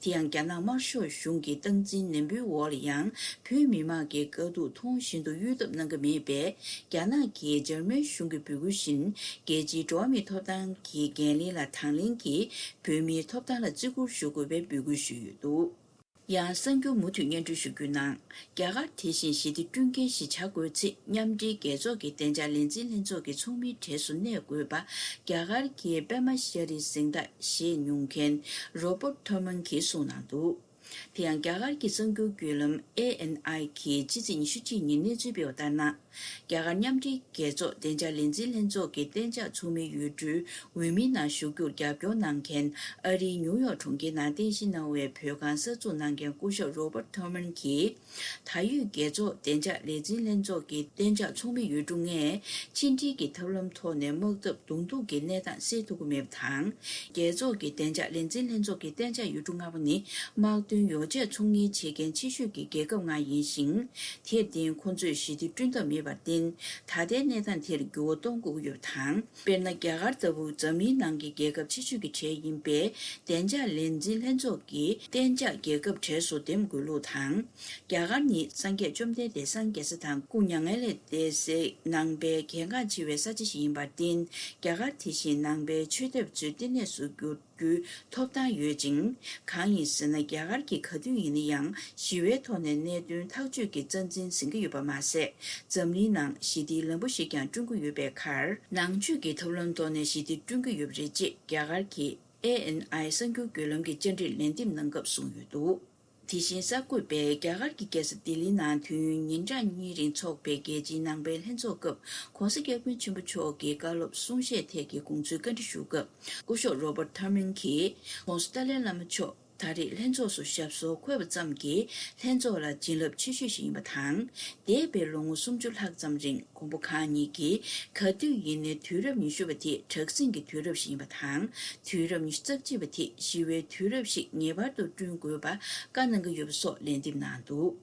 དེ་ཡང་རྒྱ་ནག་དམར་ཤོག་གཞུང་གི་སྟངས་འཛིན་ནན་པོའི་འོག་ལ་ཡང་བོད་མི་མང་གི་དཀའ་སྡུག་མཐོང་བཞིན་དུ་གཡོལ་ཐབས་གནང་གི་མེད་པས། རྒྱ་ནག་གིས་འཇར་མན་གཞུང་གི་འབོད་སྐུལ་བཞིན་རྒྱལ་སྤྱིའི་འགྲོ་བ་མིའི་ཐོབ་ཐང་གི་འགན་ལེན་ལ་དང་ལེན་གྱིས་བོད་མིའི་ཐོབ་ཐང་ལ་བརྩི་བཀུར་ཞུ་དགོས་པའི་འབོད་སྐུལ་ཞུས་ཡོད་འདུག་ཡང་གསར་འགྱུར་མུ་མཐུད་སྙན་སྒྲོན་ཞུ་རྒྱུའི་ནང་། རྒྱ་གར་དེ་བཞིན་ཞི་བདེ་བསྐྲུན་མཁན་ཞིག་བྱ་དགོས་ཚེ་མཉམ་འབྲེལ་རྒྱལ་ཚོགས་ཀྱི་བདེ་འཇགས་ལས་འཛིན་ལྷན་ཚོགས་ཀྱི་ཚོགས་མིའི་གྲས་སུ་གནས་དགོས་པ། རྒྱ་གར་གྱི་པད་མ་ཤ་རི་གཟེངས་རྟགས་བཞེས་མྱོང་མཁན་རོ་པར་ཐོར་མན་གྱིས་གསུངས་གནང་འདུག་དེ་ཡང་རྒྱ་གར་གྱི་གསར་འགྱུར་བརྒྱུད་ལམ་ཨེ་ཨེན་ཨའི་གིས་ཕྱི་ཚེས་ཉི་ཤུ་གཅིག་ཉིན་གནས་ཚུལ་སྤེལ་བ་ལྟར་ན། རྒྱ་གར་མཉམ་འབྲེལ་རྒྱལ་ཚོགས་བདེ་འཇགས་ལས་འཛིན་ལྷན་ཚོགས་ཀྱི་གཏན་འཇགས་ཚོགས་མིའི་ཡུལ་གྲུའི་འོས་མིའི་ནང་ཞུགས་རྒྱུར་རྒྱབ་སྐྱོར་གནང་མཁན་ཨ་རིའི་ཉིའུ་ཡོག་གྲོང་ཁྱེར་ནང་རྟེན་གཞི་གནང་བའི་བོད་ཁང་གསར་འཛུགས་གནང་མཁན་སྐུ་ཞབས་རོ་པར་ཐོར་མན་གྱིས། ད་ཡོད་རྒྱལ་ཚོགས་བདེ་འཇགས་ལས་འཛིན་ལྷན་ཚོགས་ཀྱི་གཏན་འཇགས་ཚོགས་མི་ཡུལ་གྲུ་ལྔས་ཕྱི་འབྲེལ་གྱི་ཐབས་ལམ་ཐོག་ནས་དམག་འཐབ་གདོང་ཐུག་གི་གནས་སྟངས་སེལ་ཐུབ་ཀྱི་མེད་པ་དང་། རྒྱལ་ཚོགས་ཀྱི་བདེ་འཇགས་ལས་འཛིན་ལྷན་ཚོགས་ཀྱི་གཏན་འཇགས་ཡུལ་གྲུ་ལྔ་པོ་ནི་དམག་དོན་ཡོ་བྱད་ཚོང་གཉེར་བྱེད་མཁན་ཆེ་ཤོས་ཀྱི་རྒྱལ་ཁབ་ལྔ་ཡིན་ཞིང་། དེར་བརྟེན་ཁོང་ཚོས་ཞི་བདེ་བསྐྲུན་ཐབས་མེད་པར་བརྟེན། ད་ལྟའི་གནས་སྟངས་དེར་འགྱུར་བ་གཏོང་དགོས་ཀྱི་ཡོད་པ་དང་། དཔེར་ན། རྒྱ་གར་ལྟ་བུ་འཛམ་གླིང་ནང་གི་རྒྱལ་ཁབ་ཆེ་ཤོས་ཀྱི་གྲས་ཡིན་པས། བདེ་འཇགས་ལས་འཛིན་ལྷན་ཚོགས་ཀྱི་གཏན་འཇགས་རྒྱལ་ཁབ་གྲས་སུ་འདེམས་དགོས་ལུགས་དང་། རྒྱ་གར་ནི་སངས་རྒྱས་བཅོམ་ལྡན་འདས་སངས་རྒྱས་ས་དང་སྐུ་མྱ་ངན་ལས་འདས་སའི་ནང་པའི་གལ་འགངས་ཆེ་བའི་ས་ཆ་ཞིག་ཡིན་པར་བརྟེན། རྒྱ་གར་དེ་བཞིན་ནང་པའི་ཆོས་དད་པ་ཚོའི་བསྟི་གནས་སུ་འགྱུར་རྒྱུའི་ཐོབ་ཐང་ཡོད་ཅིང་། གང་ཡིན་ཟེར་ན། རྒྱ་གར་གྱིས་ག་དུས་ཡིན་ན་ཡང་ཞི་བའི་ཐོག་ནས་གནད་དོན་ཐག་གཅོད་ཀྱི་རྩ་འཛིན་ཟིན་གྱི་ཡོད་པ་མ་ཟད། འཛམ་གླིང་ནང་ཞི་བདེའི་ལམ་བུ་ཞིག་ཀྱང་བསྐྲུན་གྱི་ཡོད་པའི་ཁར། ནང་ཆོས་ཀྱི་ཐབས་ལམ་ཐོག་ནས་ཞི་བདེ་བསྐྲུན་གྱི་ཡོད་པ་རེད་ཅེས་རྒྱ་གར་གྱི་ཨེ་ཨེན་ཨའི་གསར་འགྱུར་བརྒྱུད་ལམ་གྱི་བཅར་འདྲིར་ལན་འདེབས་གནང་སྐབས་གསུངས་ཡོད་འདུག་དེ་བཞིན་གསར་འགོད་པས་རྒྱ་གར་གྱི་རྒྱལ་ས་ལྡི་ལི་ནང་དུས་ཡུན་ཉིན་གྲངས་གཉིས་རིང་འཚོགས་པའི་རྒྱལ་སྤྱིའི་ནང་པའི་ལྷན་ཚོགས་སྐབས། ༸གོང་ས་༸སྐྱབས་མགོན་ཆེན་པོ་མཆོག་གི་བཀའ་སློབ་གསུང་བཤད་ཐད་ཀྱི་དགོངས་ཚུལ་བཀའ་འདྲི་ཞུ་སྐབས། སྐུ་ཞབས་རོ་པར་ཐར་མན་གྱིས། ༸གོང་ས་ཏཱ་ལའི་བླ་མ་མཆོག་ད་རེས་ལྷན་ཚོགས་སུ་ཞབས་སོར་འཁོད་པ་ཙམ་གྱིས་ལྷན་ཚོགས་ལ་བྱིན་རླབས་ཆེ་ཤོས་ཤིག་ཡིན་པ་དང་། འདས་པའི་ལོ་ངོ་སུམ་ཅུ་ལྷག་ཙམ་རིང་མགོན་པོ་གང་ཉིད་ཀྱིས་ག་དུས་ཡིན་ནའི་དུས་རབས་ཉི་ཤུ་པ་དེ་དྲག་ཟིང་གི་དུས་རབས་ཤིག་ཡིན་པ་དང་། དུས་རབས་ཉི་ཤུ་རྩ་གཅིག་པ་དེ་ཞི་བའི་དུས་རབས་ཤིག་ངེས་པར་དུ་བསྐྲུན་དགོས་པ་བཀའ་གནང་གི་ཡོད་པ་སོགས་ལན་འདེབས་གནང་འདུག་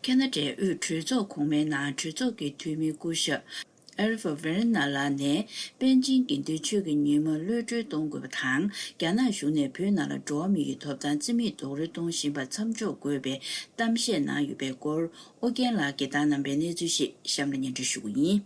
ཁེ་ན་ཌའི་དབུས་གྲོས་ཚོགས་གོང་མའི་ནང་གྲོས་ཚོགས་ཀྱི་འཐུས་མི་སྐུ་ཞབས་ཨེ་རི་ཝེ་ར་ན་ལགས་ནས་པཎ་ཆེན་དགེ་འདུན་ཆོས་ཀྱི་ཉི་མ་གློད་གྲོལ་གཏོང་དགོས་པ་དང་། རྒྱ་ནག་གཞུང་ནས་བོད་ནང་ལ་འགྲོ་བ་མིའི་ཐོབ་ཐང་རྩིས་མེད་རྡོག་རོལ་གཏོང་བཞིན་པ་མཚམས་འཇོག་དགོས་པའི་གཏམ་བཤད་གནང་ཡོད་པའི་སྐོར་ཨོ་རྒྱན་ལགས་ཀྱིས་བཏང་གནང་པའི་གནས་ཚུལ་ཞིག་གཤམ་ལ་སྙན་སྒྲོན་ཞུ་གི་ཡིན།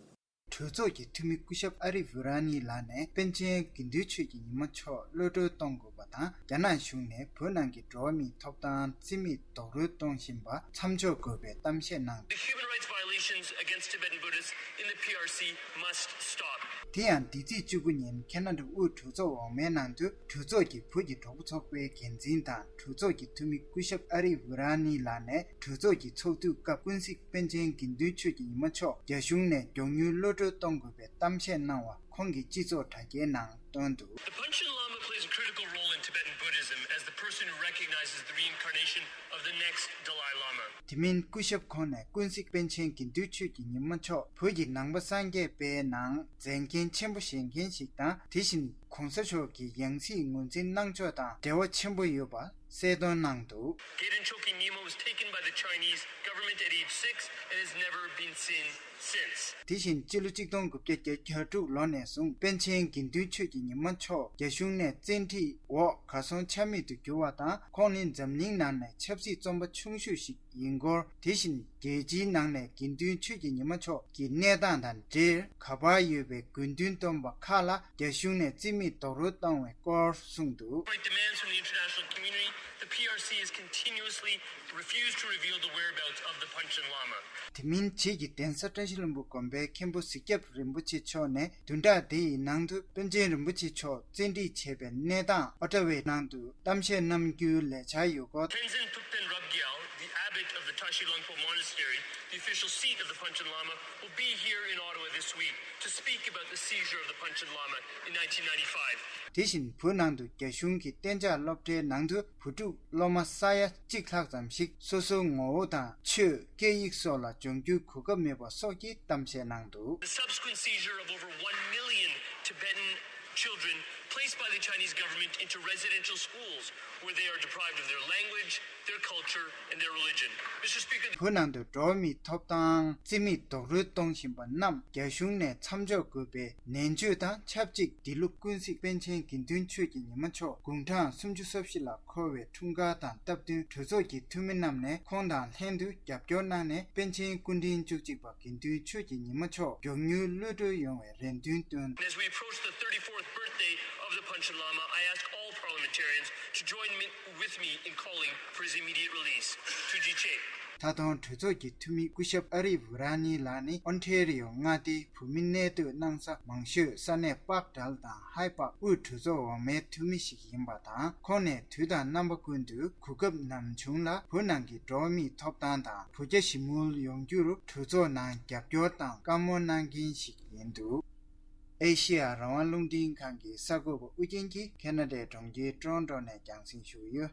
གྲོས་ཚོགས་ཀྱི་འཐུས་མི་སྐུ་ཞབས་ཨ་རི་ཝི་ར་ནི་ལགས་ནས་པཎ་ཆེན་དགེ་འདུན་ཆོས་ཀྱི་ཉི་མ་མཆོག་གློད་གྲོལ་གཏོང་དགོས་པ་དང་། རྒྱ་ནག་གཞུང་ནས་བོད་ནང་གི་འགྲོ་བ་མིའི་ཐོབ་ཐང་རྩིས་མེད་རྡོག་རོལ་གཏོང་བཞིན་པ་མཚམས་འཇོག་དགོས་པའི་གཏམ་བཤད་གནང་འདུག། The human rights violations against Tibetan Buddhists in the P R C must stop. དེ་ཡང་འདི་ཚེས་བཅུ་དགུ་ཉིན་ཁེ་ན་ཌ་དབུས་གྲོས་ཚོགས་འོག་མའི་ནང་དུ་གྲོས་ཚོགས་ཀྱི་བོད་ཀྱི་གྲོགས་པོ་ཚོགས་པའི་འགན་འཛིན་དང་། གྲོས་ཚོགས་ཀྱི་འཐུས་མི་སྐུ་ཞབས་ཨ་རི་ཝི་ར་ནི་ལགས་ནས་གྲོས་ཚོགས་ཀྱི་ཚོགས་དུས་སྐབས་ཀུན་གཟིགས་པཎ་ཆེན་དགེ་འདུན་ཆོས་ཀྱི་ཉི་མ་མཆོག་རྒྱ་གཞུང་ནས་མགྱོགས་མྱུར་གློད་གྲོལ་གཏོང་དགོས་པའི་གཏམ་བཤད་གནང་བ་ཁོང་གི་སྤྱི་ཚོགས་དྲ་རྒྱའི་ནང་བཏོན་འདུག། The Panchen Lama plays a critical role in Tibetan Buddhism as the person who recognizes the reincarnation of the next Dalai Lama. དེ་མིན་སྐུ་ཞབས་ཁོང་ནས་ཀུན་གཟིགས་པཎ་ཆེན་དགེ་འདུན་ཆོས་ཀྱི་ཉི་མ་མཆོག་བོད་ཀྱི་ནང་པ་སངས་རྒྱས་པའི་ནང་མཛད་འགན་ཆེན་པོ་བཞེས་མཁན་ཞིག་དང་། དེ་བཞིན་གོང་ས་མཆོག་གི་ཡང་སྲིད་ངོས་འཛིན་གནང་ཕྱོགས་དང་འབྲེལ་བ་ཆེན་པོ་ཡོད་པ་གསལ་སྟོན་གནང་འདུག། Geden Choki Nyima was taken by the Chinese government at age six and has never been seen since. དེ་བཞིན་སྤྱི་ལོ་གཅིག་སྟོང་དགུ་བརྒྱ་བརྒྱད་ཅུ་གྱ་དྲུག་ལོ་ནས་བཟུང་པཎ་ཆེན་དགེ་འདུན་ཆོས་ཀྱི་ཉི་མ་མཆོག་རྒྱ་གཞུང་ནས་བཙན་ཁྲིད་འོག་གར་སོང་ཆ་མེད་དུ་གྱུར་བ་དང་། ཁོང་ནི་འཛམ་གླིང་ནང་ནས་ཆབ་སྲིད་བཙོན་པ་ཆུང་ཤོས་ཤིག་ཡིན་སྐོར། དེ་བཞིན་རྒྱལ་སྤྱིའི་ནང་ནས་དགེ་འདུན་ཆོས་ཀྱི་ཉི་མ་མཆོག་གི་གནས་སྟངས་དང་འབྲེལ་ག་པར་ཡོད་པའི་དགོས་འདུན་བཏོན་པ་ཁག་ལ་རྒྱ་གཞུང་ནས་རྩིས་མེད་རྡོག་རོལ་བཏང་བའི་སྐོར་གསུངས་འདུག། Despite demands from the international community, the P R C is continuously refused to reveal the whereabouts of the Panchen Lama. དེ་མིན་བྱེས་ཀྱི་གདན་ས་བཀྲ་ཤིས་ལྷུན་པོ་དགོན་པའི་མཁན་པོ་གཟིག་སྐྱབས་རིན་པོ་ཆེ་མཆོག་ནས་བདུན་ཕྲག་འདི་ཡི་ནང་དུ་པཎ་ཆེན་རིན་པོ་ཆེ་མཆོག་བཙན་ཁྲིད་བྱས་པའི་གནས་སྟངས་ཨོ་ཊ་ཝའི་ནང་དུ་གཏམ་བཤད་གནང་རྒྱུའི་ལས་འཆར་ཡོད་སྐོར། Tenzin Thupten Rabgyal, the abbot of the Tashi Lhangpo Monastery, the official seat of the Panchen Lama, will be here in Ottawa this week to speak about the seizure of the Panchen Lama in nineteen ninety-five. དེ་བཞིན་བོད་ནང་དུ་རྒྱ་གཞུང་གི་གཏན་འཇགས་སློབ་གྲྭའི་ནང་དུ་བུ་ཕྲུག་སློབ་མ་ས་ཡ་གཅིག་ལྷག་ཙམ་ཞིག་སོ་སོའི་ངོ་བོ་དང་ཆོས་སྐད་ཡིག་སོགས་ལ་སྦྱོང་རྒྱུའི་གོ་སྐབས་མེད་པ་སོགས་ཀྱི་གཏམ་བཤད་གནང་འདུག། The subsequent seizure of over one million Tibetan children placed by the Chinese government into residential schools where they are deprived of their language, their culture, and their religion. Mister Speaker, བོད་ནང་དུ་འགྲོ་བ་མིའི་ཐོབ་ཐང་རྩིས་མེད་རྡོག་རོལ་གཏོང་བཞིན་པ་རྣམས་རྒྱ་གཞུང་ནས་མཚམས་འཇོག་དགོས་པའི་ནན་བརྗོད་དང་ཆབས་ཅིག་འདི་ལོ་ཀུན་གཟིགས་པཎ་ཆེན་དགེ་འདུན་ཆོས་ཀྱི་ཉི་མ་མཆོག་དགུང་གྲངས་སུམ་ཅུ་སོ་བཞི་ལ་འཁོར་བའི་འཁྲུངས་སྐར་དང་སྟབས་བསྟུན་གྲོས་ཚོགས་ཀྱི་འཐུས་མི་རྣམས་ནས་ཁོང་དང་ལྷན་དུ་རྒྱབ་སྐྱོར་གནང་ནས་པཎ་ཆེན་སྐུ་ཕྲེང་བཅུ་གཅིག་པ་དགེ་འདུན་ཆོས་ཀྱི་ཉི་མ་མཆོག་མགྱོགས་མྱུར་གློད་གྲོལ་ཡོང་བའི་རེ་འདུན་བཏོན། As we approach the thirty-fourth birthday of the Panchen Lama, I ask all parliamentarians to join me, with me in calling for his immediate release. Tuji che. ད་དུང་གྲོས་ཚོགས་ཀྱི་འཐུས་མི་སྐུ་ཞབས་ཨ་རི་ཝི་ར་ནི་ལགས་ནི་ཨོན་ཊེ་རི་ཡོ་མངའ་སྡེའི་བོད་མི་གནས་སྡོད་གནང་ས་མང་ཤོས་ས་གནས་པག་ཌལ་དང་ཧའི་པག་དབུས་གྲོས་ཚོགས་འོག་མའི་འཐུས་མི་ཞིག་ཡིན་པ་དང་། ཁོང་ནས་དུས་དང་རྣམ་པ་ཀུན་ཏུ་གོ་སྐབས་ནམ་བྱུང་ལ་བོད་ནང་གི་འགྲོ་བ་མིའི་ཐོབ་ཐང་དང་བོད་རྒྱ་ཞི་མོལ་ཡོང་རྒྱུར་གྲོས་ཚོགས་ནང་རྒྱབ་སྐྱོར་དང་བཀའ་མོལ་གནང་མཁན་ཞིག་ཡིན་འདུག། ཨེ་ཤེ་ཡ་རང་དབང་རླུང་འཕྲིན་ཁང་གི་གསར་འགོད་པ་ཨུ་རྒྱན་གྱིས་ཁེ་ན་ཌའི་གྲོང་ཁྱེར་ཊོ་རོན་ཊོ་ནས་རྒྱང་སྲིང་ཞུས་ཡོད།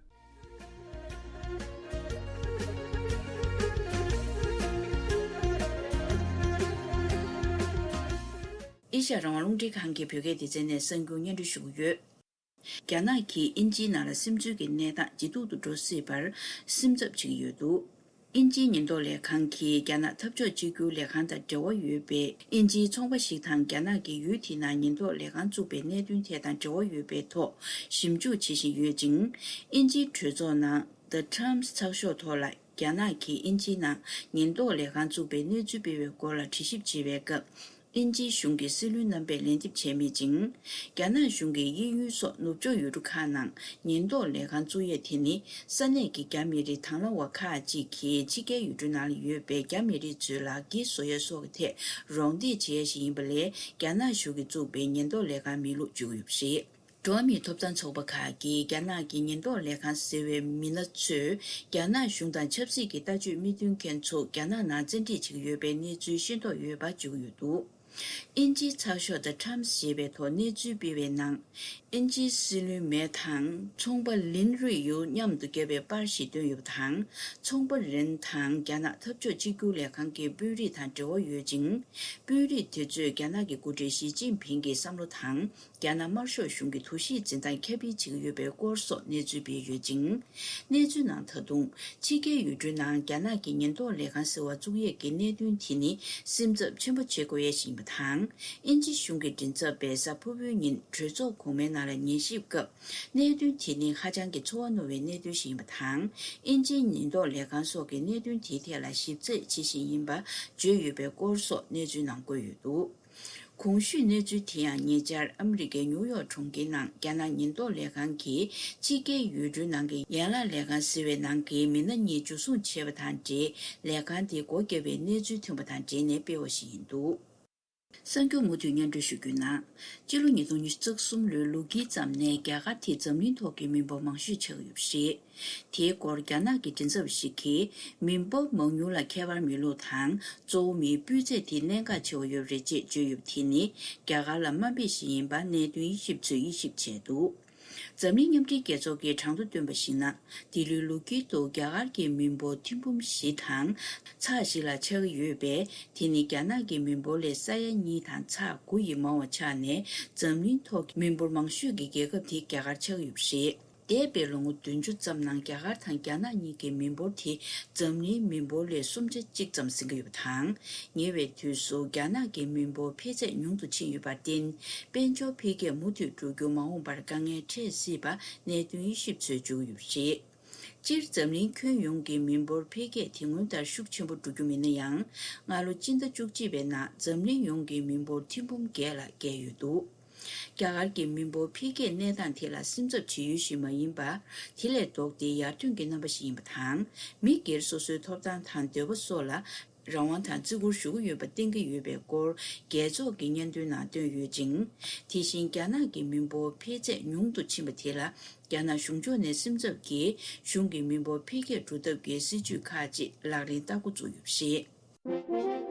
ཨེ་ཤ་ཡ་རང་དབང་རླུང་འཕྲིན་ཁང་གི་བོད་སྐད་སྡེ་ཚན་ནས་གསར་འགྱུར་སྙན་སྒྲོན་ཞུ་གི་ཡོད། རྒྱ་ནག་གིས་དབྱིན་ཇིའི་ནང་ལ་སིམ་འཛུལ་གྱི་གནས་སྟངས་ཇེ་སྡུག་ཏུ་འགྲོ་སྲིད་པར་སེམས་འཚབ་བྱེད་ཀྱི་ཡོད་འདུག། དབྱིན་ཇིའི་ཉེན་རྟོག་ལས་ཁང་གིས་རྒྱ་ནག་འཐབ་ཕྱོགས་གཅིག་གྱུར་ལས་ཁང་དང་འབྲེལ་བ་ཡོད་པའི་དབྱིན་ཇིའི་ཚོང་པ་ཞིག་དང་རྒྱ་ནག་གིས་ཡུལ་དེའི་ནང་ཉེན་རྟོག་ལས་ཁང་བཙུགས་པའི་གནད་དོན་ཐད་དང་འབྲེལ་བ་ཡོད་པའི་ཐོག་ཞིབ་འཇུག་བྱེད་བཞིན་ཡོད་ཅིང་། དབྱིན་ཇིའི་གྲོས་ཚོགས་ནང་The Times་ཚགས་ཤོག་ཐོག་ལ་རྒྱ་ནག་གིས་དབྱིན་ཇིའི་ནང་ཉེན་རྟོག་ལས་ཁང་བཙུགས་པའི་གནས་ཚུལ་སྤེལ་བའི་སྐོར་ལ་དྲི་ཞིབ་བྱེད་པའི་སྐབས། དབྱིན་ཇིའི་གཞུང་གི་སྲིད་བློན་རྣམ་པས་ལན་འདེབས་བྱས་མེད་ཅིང་། རྒྱ་ནག་གཞུང་གིས་དབྱིན་ཡུལ་སོགས་ནུབ་ཕྱོགས་ཡུལ་གྲུ་ཁག་ནང་ཉེན་རྟོག་ལས་ཁང་བཙུགས་ཡས་དེ་ནི་ས་གནས་ཀྱི་རྒྱ་མི་རིགས་དང་བླངས་པ་ཁག་ཅིག་གིས་ཕྱི་རྒྱལ་ཡུལ་གྲུའི་ནང་ལ་ཡོད་པའི་རྒྱ་མི་རིགས་ཚོའི་ལ་འགན་བཟོ་ཡས་སོགས་ཀྱི་ཐད་རོགས་འདེགས་བྱེད་ཡས་ཤིག་ཡིན་པ་ལས། རྒྱ་ནག་གཞུང་གིས་བཙུགས་པའི་ཉེན་རྟོག་ལས་ཁང་མིན་ལུགས་བརྗོད་ཀྱི་ཡོད་པ་རེད། འགྲོ་བ་མིའི་ཐོབ་ཐང་ཚོགས་པ་ཁག་གིས་རྒྱ་ནག་གི་ཉེན་རྟོག་ལས་ཁང་ཟེར་བའི་མི་སྣ་ཚོས་རྒྱ་ནག་གཞུང་དང་ཆབ་སྲིད་ཀྱི་ལྟ་སྤྱོད་མི་མཐུན་མཁན་ཚོ་རྒྱ་ནག་ནང་བཙན་ཁྲིད་བྱེད་ཀྱི་ཡོད་པའི་གནས་ཚུལ་ཤེས་རྟོགས་ཡོད་པ་བརྗོད་ཀྱི་ཡོད་འདུག་དབྱིན་ཇིའི་ཚགས་ཤོག་The Times ཞེས་པའི་ཐོག་གནས་ཚུལ་སྤེལ་བའི་ནང་། དབྱིན་ཇིའི་སྲིད་བློན་མེ་དང་ཚོང་པ་ལིན་རུས་ཡུ་མཉམ་དུ་བརྒྱབ་པའི་པར་ཞིག་བཏོན་ཡོད་པ་དང་། ཚོང་པ་ལིན་དང་རྒྱ་ནག་འཐབ་ཕྱོགས་གཅིག་གྱུར་ལས་ཁང་གི་དཔོན་རིགས་དང་འབྲེལ་བ་ཡོད་ཅིང་། དཔོན་རིགས་དེ་ཚོས་རྒྱ་ནག་གི་འགོ་ཁྲིད་ཞི་ཅིན་ཕིང་གི་བསམ་བློ་དང་། རྒྱ་ནག་དམར་ཤོག་གཞུང་གི་འདུ་ཤེས་འཛིན་སྟངས་ཁྱབ་སྤེལ་བྱེད་ཀྱི་ཡོད་པའི་སྐོར་སོགས་གནས་ཚུལ་སྤེལ་ཡོད་ཅིང་། གནས་ཚུལ་ནང་ད་དུང་། ཕྱི་རྒྱལ་ཡུལ་གྲུའི་ནང་རྒྱ་ནག་གི་ཉེན་རྟོག་ལས་ཁང་ཟེར་བ་བཙུགས་ཡས་ཀྱི་གནད་དོན་དེ་ནི་སེམས་འཚབ་ཆེན་པོ་བྱེད་དགོས་ཡས་ཤིག་ཡིན་པ་དང་། དབྱིན་ཇི་གཞུང་གི་མགྲིན་ཚབ་པས་གཟའ་ཕུར་བུའི་ཉིན་གྲོས་ཚོགས་གོང་མའི་ནང་ལ་ཉན་ཞིབ་སྐབས། གནད་དོན་དེ་ནི་ཧ་ཅང་གི་ཚོར་བ་རྣོ་བའི་གནད་དོན་ཞིག་ཡིན་པ་དང་། དབྱིན་ཇིའི་ཉེན་རྟོག་ལས་ཁང་སོགས་ཀྱིས་གནད་དོན་དེའི་ཐད་ལ་ཞིབ་རྩད་བྱེད་བཞིན་ཡིན་པ་བརྗོད་ཡོད་པའི་སྐོར་སོགས་གནས་ཚུལ་ནང་བཀོད་ཡོད་འདུག་གོང་ཞུས་གནས་ཚུལ་དེ་ཡང་ཉེ་ཆར་ཨ་མི་རི་ཀའི་ཉིའུ་ཡོག་གྲོང་ཁྱེར་ནང་རྒྱ་ནག་ཉེན་རྟོག་ལས་ཁང་གིས་ཕྱི་རྒྱལ་ཡུལ་གྲུའི་ནང་གི་ཡན་ལག་ལས་ཁང་ཟེར་བའི་ནང་གི་མི་སྣ་གཉིས་འཇུ་བཟུང་བྱས་པ་དང་འབྲེལ། ལས་ཁང་དེ་སྒོ་བརྒྱབ་པའི་གནས་ཚུལ་ཐོན་པ་དང་འབྲེལ་ནས་སྤེལ་བ་ཞིག་ཡིན་འདུག་གསར་འགྱུར་མུ་མཐུད་སྙན་སྒྲོན་ཞུ་རྒྱུ་ན། སྤྱི་ལོ་ཉིས་སྟོང་ཉི་ཤུ་རྩ་གསུམ་ལོའི་ལོ་དཀྱིལ་ཙམ་ནས་རྒྱ་གར་དེ་འཛམ་གླིང་ཐོག་གི་མི་འབོར་མང་ཤོས་ཆགས་ཡོད་པ་རེད། དེའི་སྐོར་རྒྱ་ནག་གི་མགྲིན་ཚབ་ཞིག་གིས། མི་འབོར་མང་ཉུང་ལ་ཁྱད་པར་མེད་ལུགས་དང་། གཙོ་བོ་མིའི་སྤུས་ཚད་དེ་གནད་འགག་ཆེ་བ་ཡོད་པ་རེད་ཅེས་བརྗོད་ཡོད་པ་དེ་ནི། རྒྱ་གར་ལ་དམའ་འབེབས་ཤིག་ཡིན་པ་གནད་དོན་དབྱེ་ཞིབ་ཚོས་དབྱེ་ཞིབ་བྱས་འདུག་འཛམ་གླིང་མཉམ་འབྲེལ་རྒྱལ་ཚོགས་ཀྱིས་གྲངས་ཐོ་བཏོན་པར་གཞིགས་ན། འདི་ལོའི་ལོ་དཀྱིལ་དུ་རྒྱ་གར་གྱི་མི་འབོར་ཐེར་འབུམ་བཞི་དང་ཚེག་བཞི་ལ་ཆགས་ཀྱི་ཡོད་པས། དེ་ནི་རྒྱ་ནག་གི་མི་འབོར་ལས་ས་ཡ་གཉིས་དང་ཚེག་དགུ་ཡིས་མང་བ་ཆགས་ནས། འཛམ་གླིང་ཐོག་གི་མི་འབོར་མང་ཤོས་ཀྱི་རྒྱལ་ཁབ་དེ་རྒྱ་གར་ཆགས་ཀྱི་ཡོད་པ་རེད། འདས་པའི་ལོ་ངོ་བདུན་ཅུ་ཙམ་ནང་རྒྱ་གར་དང་རྒྱ་ནག་གཉིས་ཀྱི་མི་འབོར་དེ་འཛམ་གླིང་མི་འབོར་ལས་གསུམ་ཆ་གཅིག་ཙམ་ཟིན་གྱི་ཡོད་པ་དང་། ཉེ་བའི་དུས་སུ་རྒྱ་ནག་གི་མི་འབོར་འཕེལ་ཚད་ཉུང་དུ་ཕྱིན་ཡོད་པར་བརྟེན། དཔལ་འབྱོར་འཕེལ་རྒྱས་མུ་མཐུད་འགྲོ་རྒྱུ་མ་འོངས་པར་དཀའ་ངལ་འཕྲད་སྲིད་པ་གནད་དོན་དབྱེ་ཞིབ་ཚོས་བརྗོད་ཀྱི་ཡོད་པ་རེད། སྤྱིར་འཛམ་གླིང་ཁྱོན་ཡོངས་ཀྱི་མི་འབོར་འཕེལ་རྒྱས་དེ་སྔོན་ལྟར་ཤུགས་ཆེན་པོ་འགྲོ་རྒྱུ་མིན་ན་ཡང་། སྔ་ལོ་སྤྱི་ཟླ་བཅུ་གཅིག་པའི་ནང་འཛམ་གླིང་ཡོངས་ཀྱི་མི་འབོར་ཐེར་འབུམ་བརྒྱད་ལ་བརྒལ་ཡོད་འདུག་རྒྱ་གར་གྱི་མི་འབོར་འཕེལ་རྒྱས་གནས་སྟངས་དེ་ལ་སེམས་འཚབ་བྱེད་ཡུལ་ཞིག་མ་ཡིན་པ། དེ་ལས་ལྡོག་སྟེ་ཡར་ཐོན་གྱི་རྣམ་པ་ཞིག་ཡིན་པ་དང་། མི་སྒེར་སོ་སོའི་ཐོབ་ཐང་དང་འདོད་པ་སོགས་ལ་རང་དབང་དང་བརྩི་བཀུར་ཞུ་གི་ཡོད་པ་བསྟན་གྱི་ཡོད་པའི་སྐོར་རྒྱལ་ཚོགས་ཀྱི་སྙན་ཐོའི་ནང་བཏོན་ཡོད་ཅིང་། དེ་བཞིན་རྒྱ་ནག་གི་མི་འབོར་འཕེལ་ཚད་ཉུང་དུ་ཕྱིན་པ་དེ་ལ། རྒྱ་ནག་གཞུང་ཕྱོགས་ནས་སེམས་འཚབ་ཀྱིས་གཞུང་གི་མི་འབོར་འཕེལ་རྒྱས་སྒྲུབ་ཐབས་ཀྱི་སྲིད་ཇུས་ཁག་ཅིག་ལག་ལེན་བསྟར་འགོ་བཙུགས་ཡོད་པ་རེད།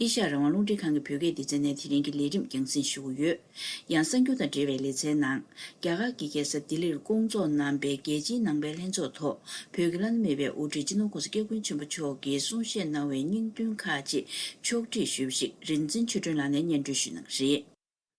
ཨེ་ཤ་ཡ་རང་དབང་རླུང་འཕྲིན་ཁང་གི་བོད་སྐད་སྡེ་ཚན་ནས་དེ་རིང་གི་ལས་རིམ་རྒྱང་སྲིང་ཞུ་གི་ཡོད། ཡང་གསར་འགྱུར་དང་འབྲེལ་བའི་ལེ་ཚན་ནང་། རྒྱ་གར་གྱི་རྒྱལ་ས་ལྡི་ལིར་སྐོང་ཚོགས་གནང་པའི་རྒྱལ་སྤྱིའི་ནང་པའི་ལྷན་ཚོགས་ཐོག་བོད་ཀྱི་བླ་ན་མེད་པའི་དབུ་ཁྲིད་སྤྱི་ནོར་༸གོང་ས་༸སྐྱབས་མགོན་ཆེན་པོ་མཆོག་གིས་གསུང་བཤད་གནང་བའི་སྙིང་དོན་ཁག་ཅིག་ཕྱོགས་སྒྲིག་ཞུས་པ་ཞིག་རིག་འཛིན་ཆོས་སྒྲོན་ལགས་ནས་སྙན་སྒྲོན་ཞུ་གནང་གི་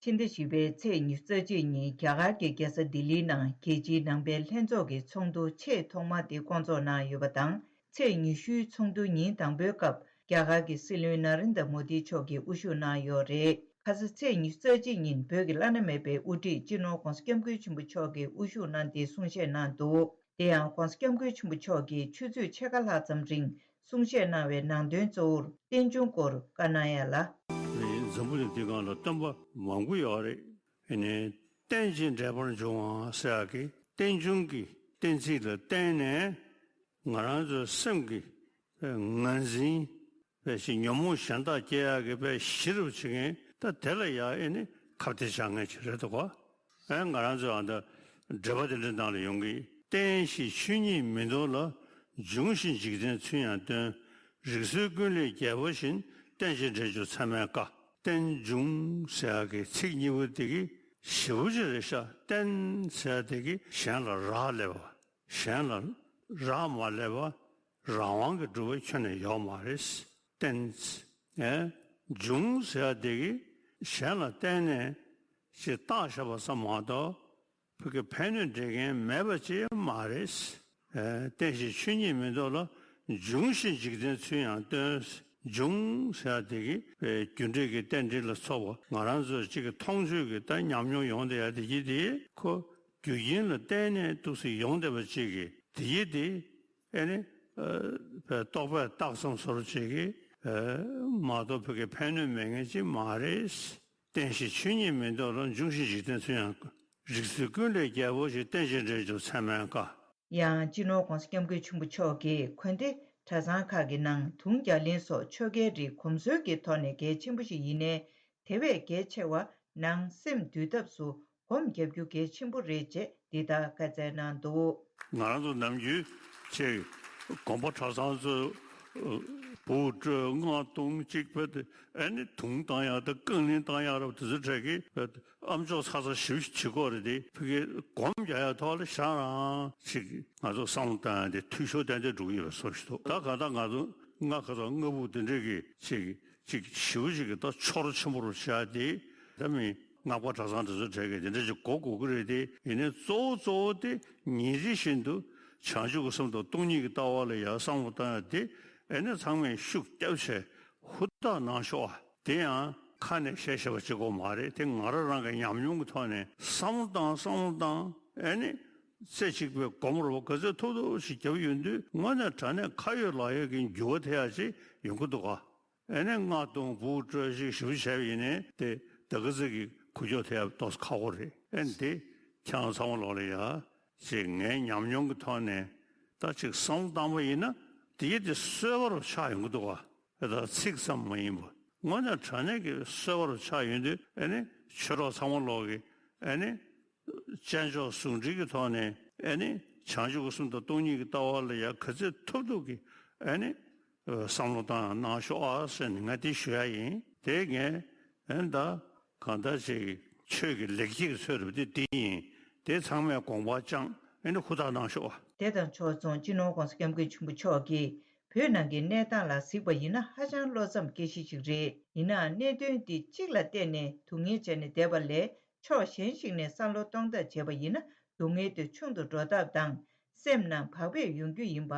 རེད། ཕྱི་ཟླ་བཞི་པའི་ཚེས་ཉི་ཤུ་རྩ་གཅིག་ཉིན་རྒྱ་གར་གྱི་རྒྱལ་ས་ལྡི་ལིའི་ནང་རྒྱལ་སྤྱིའི་ནང་པའི་ལྷན་ཚོགས་ཀྱི་ཚོགས་འདུ་ཆེས་ཐོག་མ་དེ་བསྐོང་ཚོགས་གནང་ཡོད་པ་དང་། ཚེས་ཉི་ཤུའི་ཚོགས་འདུ་ཉིན་དང་པོའི་སྐབས་རྒྱ་གར་གྱི་སྲིད་བློན་ན་རེན་དྲ་མོ་དི་མཆོག་གིས་དབུ་བཞུགས་གནང་ཡོད་རེད། ཁ་ས་ཚེས་ཉི་ཤུ་རྩ་གཅིག་ཉིན་བོད་ཀྱི་བླ་ན་མེད་པའི་དབུ་ཁྲིད་སྤྱི་ནོར་༸གོང་ས་༸སྐྱབས་མགོན་ཆེན་པོ་མཆོག་གིས་དབུ་བཞུགས་གནང་སྟེ་གསུང་བཤད་གནང་འདུག་དེ་ཡང་༸གོང་ས་༸སྐྱབས་མགོན་ཆེན་པོ་མཆོག་གིས་ཆུ་ཚོད་ཕྱེད་ཀ་ལྷག་ཙམ་རིང་གསུང་བཤད་གནང་བའི་ནང་དོན་གཙོ་བོར་རྟེན་འབྱུང་སྐོར་བཀའ་གནང་ཡ་ལ། ནི་འཛམ་བུ་གླིང་འདི་སྒང་ལ་སྟོན་པ་མང་པོ་ཡོད་རེད། ཨ་ནི་རྟེན་ཅིང་འབྲེལ་པར་འབྱུང་བ་ཟེར་ཡག་གི་རྟེན་འབྱུང་གི་གཏན་ཚིགས་ལ་བརྟེན་ནས་ང་རང་ཚོའི་སེམས་ཀྱི་ངར་འཛིན་པའི་ཞིག་ཉོན་མོངས་གཞན་དག་སྐྱེ་ཡག་གི་པའི་གཞི་རུ་བྱེད་མཁན་ད་དེ་ལ་ཡ་ཨེ་ནི་ཁ་གཏད་བཅག་མཁན་ཅིག་རེད་འདུག་ག་ཨེ་ང་རང་ཚོའི་ཨ་ད་འགྲེལ་པ་དེ་འདྲའི་ནང་ལ་ཡོང་གི། རྟེན་ཞེས་ཆོས་ཉིད་མི་འདོར་ལ། འབྱུང་ཞེས་འཇིག་རྟེན་ཚུལ་ཡང་སྟོན། རིགས་སུའི་ཀུན་ལས་རྒྱལ་པོ་བཞིན། རྟེན་ཅིང་འབྲེལ་འབྱུང་ཚད་མེད་དཀའ། རྟེན་འབྱུང་ཟེར་ཡག་གི་ཚིག་གཉིས་པོ་དེ་གི་ཞེ་པོ་ཅིག་རེད་ཤག་རྟེན་ཟེར་ཡག་དེ་གི་གཞན་ལ་རག་ལས་པ། གཞན་ལ་རག་མ་ལས་པ། རང་དབང་གིས་གྲུབ་པ་ཁྱོན་ནས་ཡོད་མ་རེད། རྟེན། ཨེ། འབྱུང་ཟེར་ཡག་དེ་གི་གཞན་ལ་བརྟེན་ནས་ཅིག་བཏགས་བཞག་པ་ཙམ་མ་གཏོགས། བོད་ཀྱི་ཕན་གནོད་འབྲེལ་མཁན་མེད་པ་ཅིག་མ་རེད། ཨེ། རྟེན་ཞེས་ཆོས་ཉིད་མི་འདོར་ལ། འབྱུང་ཞེས་འཇིག་རྟེན་ཚུལ་ཡང་སྟོན། འབྱུང་ཟེར་ཡག་དེ་གི་རྒྱུ་འབྲས་ཀྱི་རྟེན་འབྲེལ་ལ་སོགས་པ་ང་རང་ཚོ་གཅིག་གི་མཐོང་ཆོས་ཀྱི་ད་ཉམས་མྱོང་ཡོང་བསྡད་ཡག་དེ་གི་དེ་ཁོ་རྒྱུ་རྐྱེན་ལ་བརྟེན་ནས་འདུག་སེ་ཡོང་བསྡད་པ་ཅིག་གི་དེ་གི་དེ་ཨེ་ནི་ཨ་བའི་རྟོག་པས་བཏགས་ཙམ་བཟོ་འདྲ་ཅིག་གི་ཨ་མ་གཏོགས་བོད་ཀྱི་ཕན་གནོད་མེད་མཁན་ཅིག་མ་རེད། བསྟན་ཞེས་ཆོས་ཉིད་མིན་འདོད་ལ། འབྱུང་ཞེས་འཇིག་རྟེན་ཚུལ་ཡང་དཀའ། རིགས་ཚུལ་ཀུན་ལས་རྒྱལ་པོ་ཞེས། བསྟན་ཞེས་འདྲེན་བྱུང་མཚན་མེད་དཀའ། ཡང་སྤྱི་ནོར་༸གོང་ས་༸སྐྱབས་མགོན་ཆེན་པོ་མཆོག་གིས་དགོན་སྡེ་གྲྭ་ཚང་ཁག་གི་ནང་དུང་རྒྱ་གླིང་སོགས་ཆོ་གའི་རིགས་གོམས་སྲོལ་གྱི་ཐོག་ནས་གལ་ཆེན་པོ་ཞིག་ཡིན་ནའི། དེ་བས་གལ་ཆེ་བ་ནང་སེམས་འདུལ་ཐབས་སུ་སྒོམ་རྒྱབ་རྒྱུ་གལ་ཆེན་པོ་རེད་ཅེས་འདི་ལྟར་བཀའ་སྩལ་གནང་འདུག། ང་རང་ཚོ་ནམ་རྒྱུན་ཅིག་དགོན་པ་གྲྭ་ཚང་ཚོ་འབུ་སྤྲོད་སྔགས་བཏུང་གཅིག་པ་དེ་ཨ་ནི་དུང་བཏང་ཡག་དང་རྐང་གླིང་བཏང་ཡག་རབ་དེ་ཚོ་གྲས་ཀྱི་ཨ་མཆོག་ཚ་ཚ་ཞིབ་ཞིབ་བྱེད་དགོས་རེད་དེ། ཕ་གི་སྒོམ་རྒྱག་ཡག་ཐོག་ལ་ཞག་རང་ཅིག་ང་ཚོ་བསམ་བློ་བཏང་ཡག་དེ་འཐུས་ཤོར་ཏན་ཏན་འགྲོ་གི་ཡོད་པའི་བཟོ་ཞིག་འདུག། ད་གང་ལྟར་ང་ཚོ་སྔགས་ཁ་ཚང་སྔགས་འབུ་དེ་འདྲས་ཀྱི་ཅིག་ཅིག་ཞེ་པོ་ཅིག་གི་ད་ཆོ་རོགས་ཆེན་པོ་རུ་བྱས་ཏེ། ད་མི་སྔགས་པ་གྲྭ་ཚང་དེ་ཚོ་གྲས་ཀྱི་དེ་འདྲ་ཅིག་གོ་དགོས་ཀྱི་རེད་དེ། ཡིན་ནའི་གཙོ་བོ་གཙོ་བོ་དེ་ཉིན་རེ་བཞིན་དུ་བྱང་ཆུབ་ཀྱི་སེམས་དང་སྟོང་ཉིད་ཀྱི་ལྟ་བ་ལ་ཡར་བསམ་བློ་བཏང་ཡག་དེ་ཨ་ནི་ཚང་མས་ཤུགས་བརྒྱབ་བྱས་ཧུར་ཐག་གནང་ཤོག་ཨ། དེ་ཡང་ཁ་ནས་བཤད་བཤད་པ་བྱེད་དགོས་མ་རེད། དེ་ང་རང་རང་གི་ཉམས་མྱོང་གི་ཐོག་ནས་བསམ་བློ་བཏང་བསམ་བློ་བཏང་ཨ་ནི་རྩེ་གཅིག་པའི་སྒོམ་རོགས་ག་ཚོད་ཐུབ་ཐུབ་ཞིག་བརྒྱབ་ཡོང་དུས་དངོས་གནས་དྲང་གནས་ཁ་ཡོད་ལག་ཡོད་ཀྱི་འགྱུར་བ་ཐེབས་ཡག་ཅིག་ཡོང་གི་འདུག་ག། ཨ་ནི་སྔགས་བཏུང་འབུ་སྤྲོད་ཅིག་ཞིབ་བྱས་པ་ཡིན་ནའི་དེ་ད་ག་ཚོད་ཀྱི་འགུལ་སྐྱོད་ཐེབས་ཡག་ཏོག་ཙམ་ཁག་པོ་རེད། ཨ་ནི་དེ་ཁྱེད་རང་ཚང་མ་ལོག་ལ་ཡ་ཅིག་ངའི་ཉམས་མྱོང་གི་ཐོག་ནས་ད་ཅིག་བསམ་བློ་བཏང་པ་ཡིན་ན་དེ་ཡི་དེ་གསོད་པ་རུ་ཆགས་ཡོང་གི་འདུག་ག། ཨེ་ད་ཚིག་ཙམ་མ་ཡིན་པ་དངོས་གནས་དྲང་གནས་ཀྱི་གསོད་པ་རུ་ཆགས་ཡོང་དུས་ཨ་ནི་ཆོས་གྲོགས་ཚང་མ་ལོག་གི་ཨ་ནི་དཔྱད་འཇོག་ཟུང་འབྲེལ་གྱི་ཐོག་ནས་ཨ་ནི་བྱང་ཆུབ་ཀྱི་སེམས་དང་སྟོང་ཉིད་ཀྱི་ལྟ་བ་ལ་ཡ་ག་ཚོད་ཐུབ་ཐུབ་ཀྱི་ཨ་ནི་བསམ་བློ་བཏང་གནང་ཤོག་ཨ་ཟེར་ནས་ང་དེ་ཞུ་ཡ་ཡིན། དེ་ངས་ཨ་ནི་ད་གང་ལྟར་ཅིག་ཆོས་ཀྱི་ལེགས་སྐྱེས་ཀྱི་ཚོད་རེད་པ་དེ་དེ་ཡིན། དེ་ཚང་མས་དགོངས་པ་བཅངས་ཨ་ནི་ཧུར་ཐག་གནང་ཤོག་ཨ། དེ་དང་ཕྱོགས་མཚུངས་སྤྱི་ནོར་༸གོང་ས་༸སྐྱབས་མགོན་ཆེན་པོ་མཆོག་གིས་བོད་ནང་གི་གནས་སྟངས་ལ་གཟིགས་པ་ཡིན་ན་ཧ་ཅང་བློ་འཚབ་སྐྱེ་གཞི་ཞིག་རེད། ཡིན་ནའང་གནད་དོན་འདི་གཅིག་ལ་བརྟེན་ནས་སྡུག་བསྔལ་བྱས་ནས་བསྡད་པ་ལས། ཕྱོགས་གཞན་ཞིག་ནས་བསམ་བློ་གཏོང་ཐབས་བྱས་པ་ཡིན་ན་སྡུག་བསྔལ་དེ་ཆུང་དུ་འགྲོ་ཐབས་དང་སེམས་ནང་བག་ཕེབས་ཡོང་རྒྱུ་ཡིན་པ།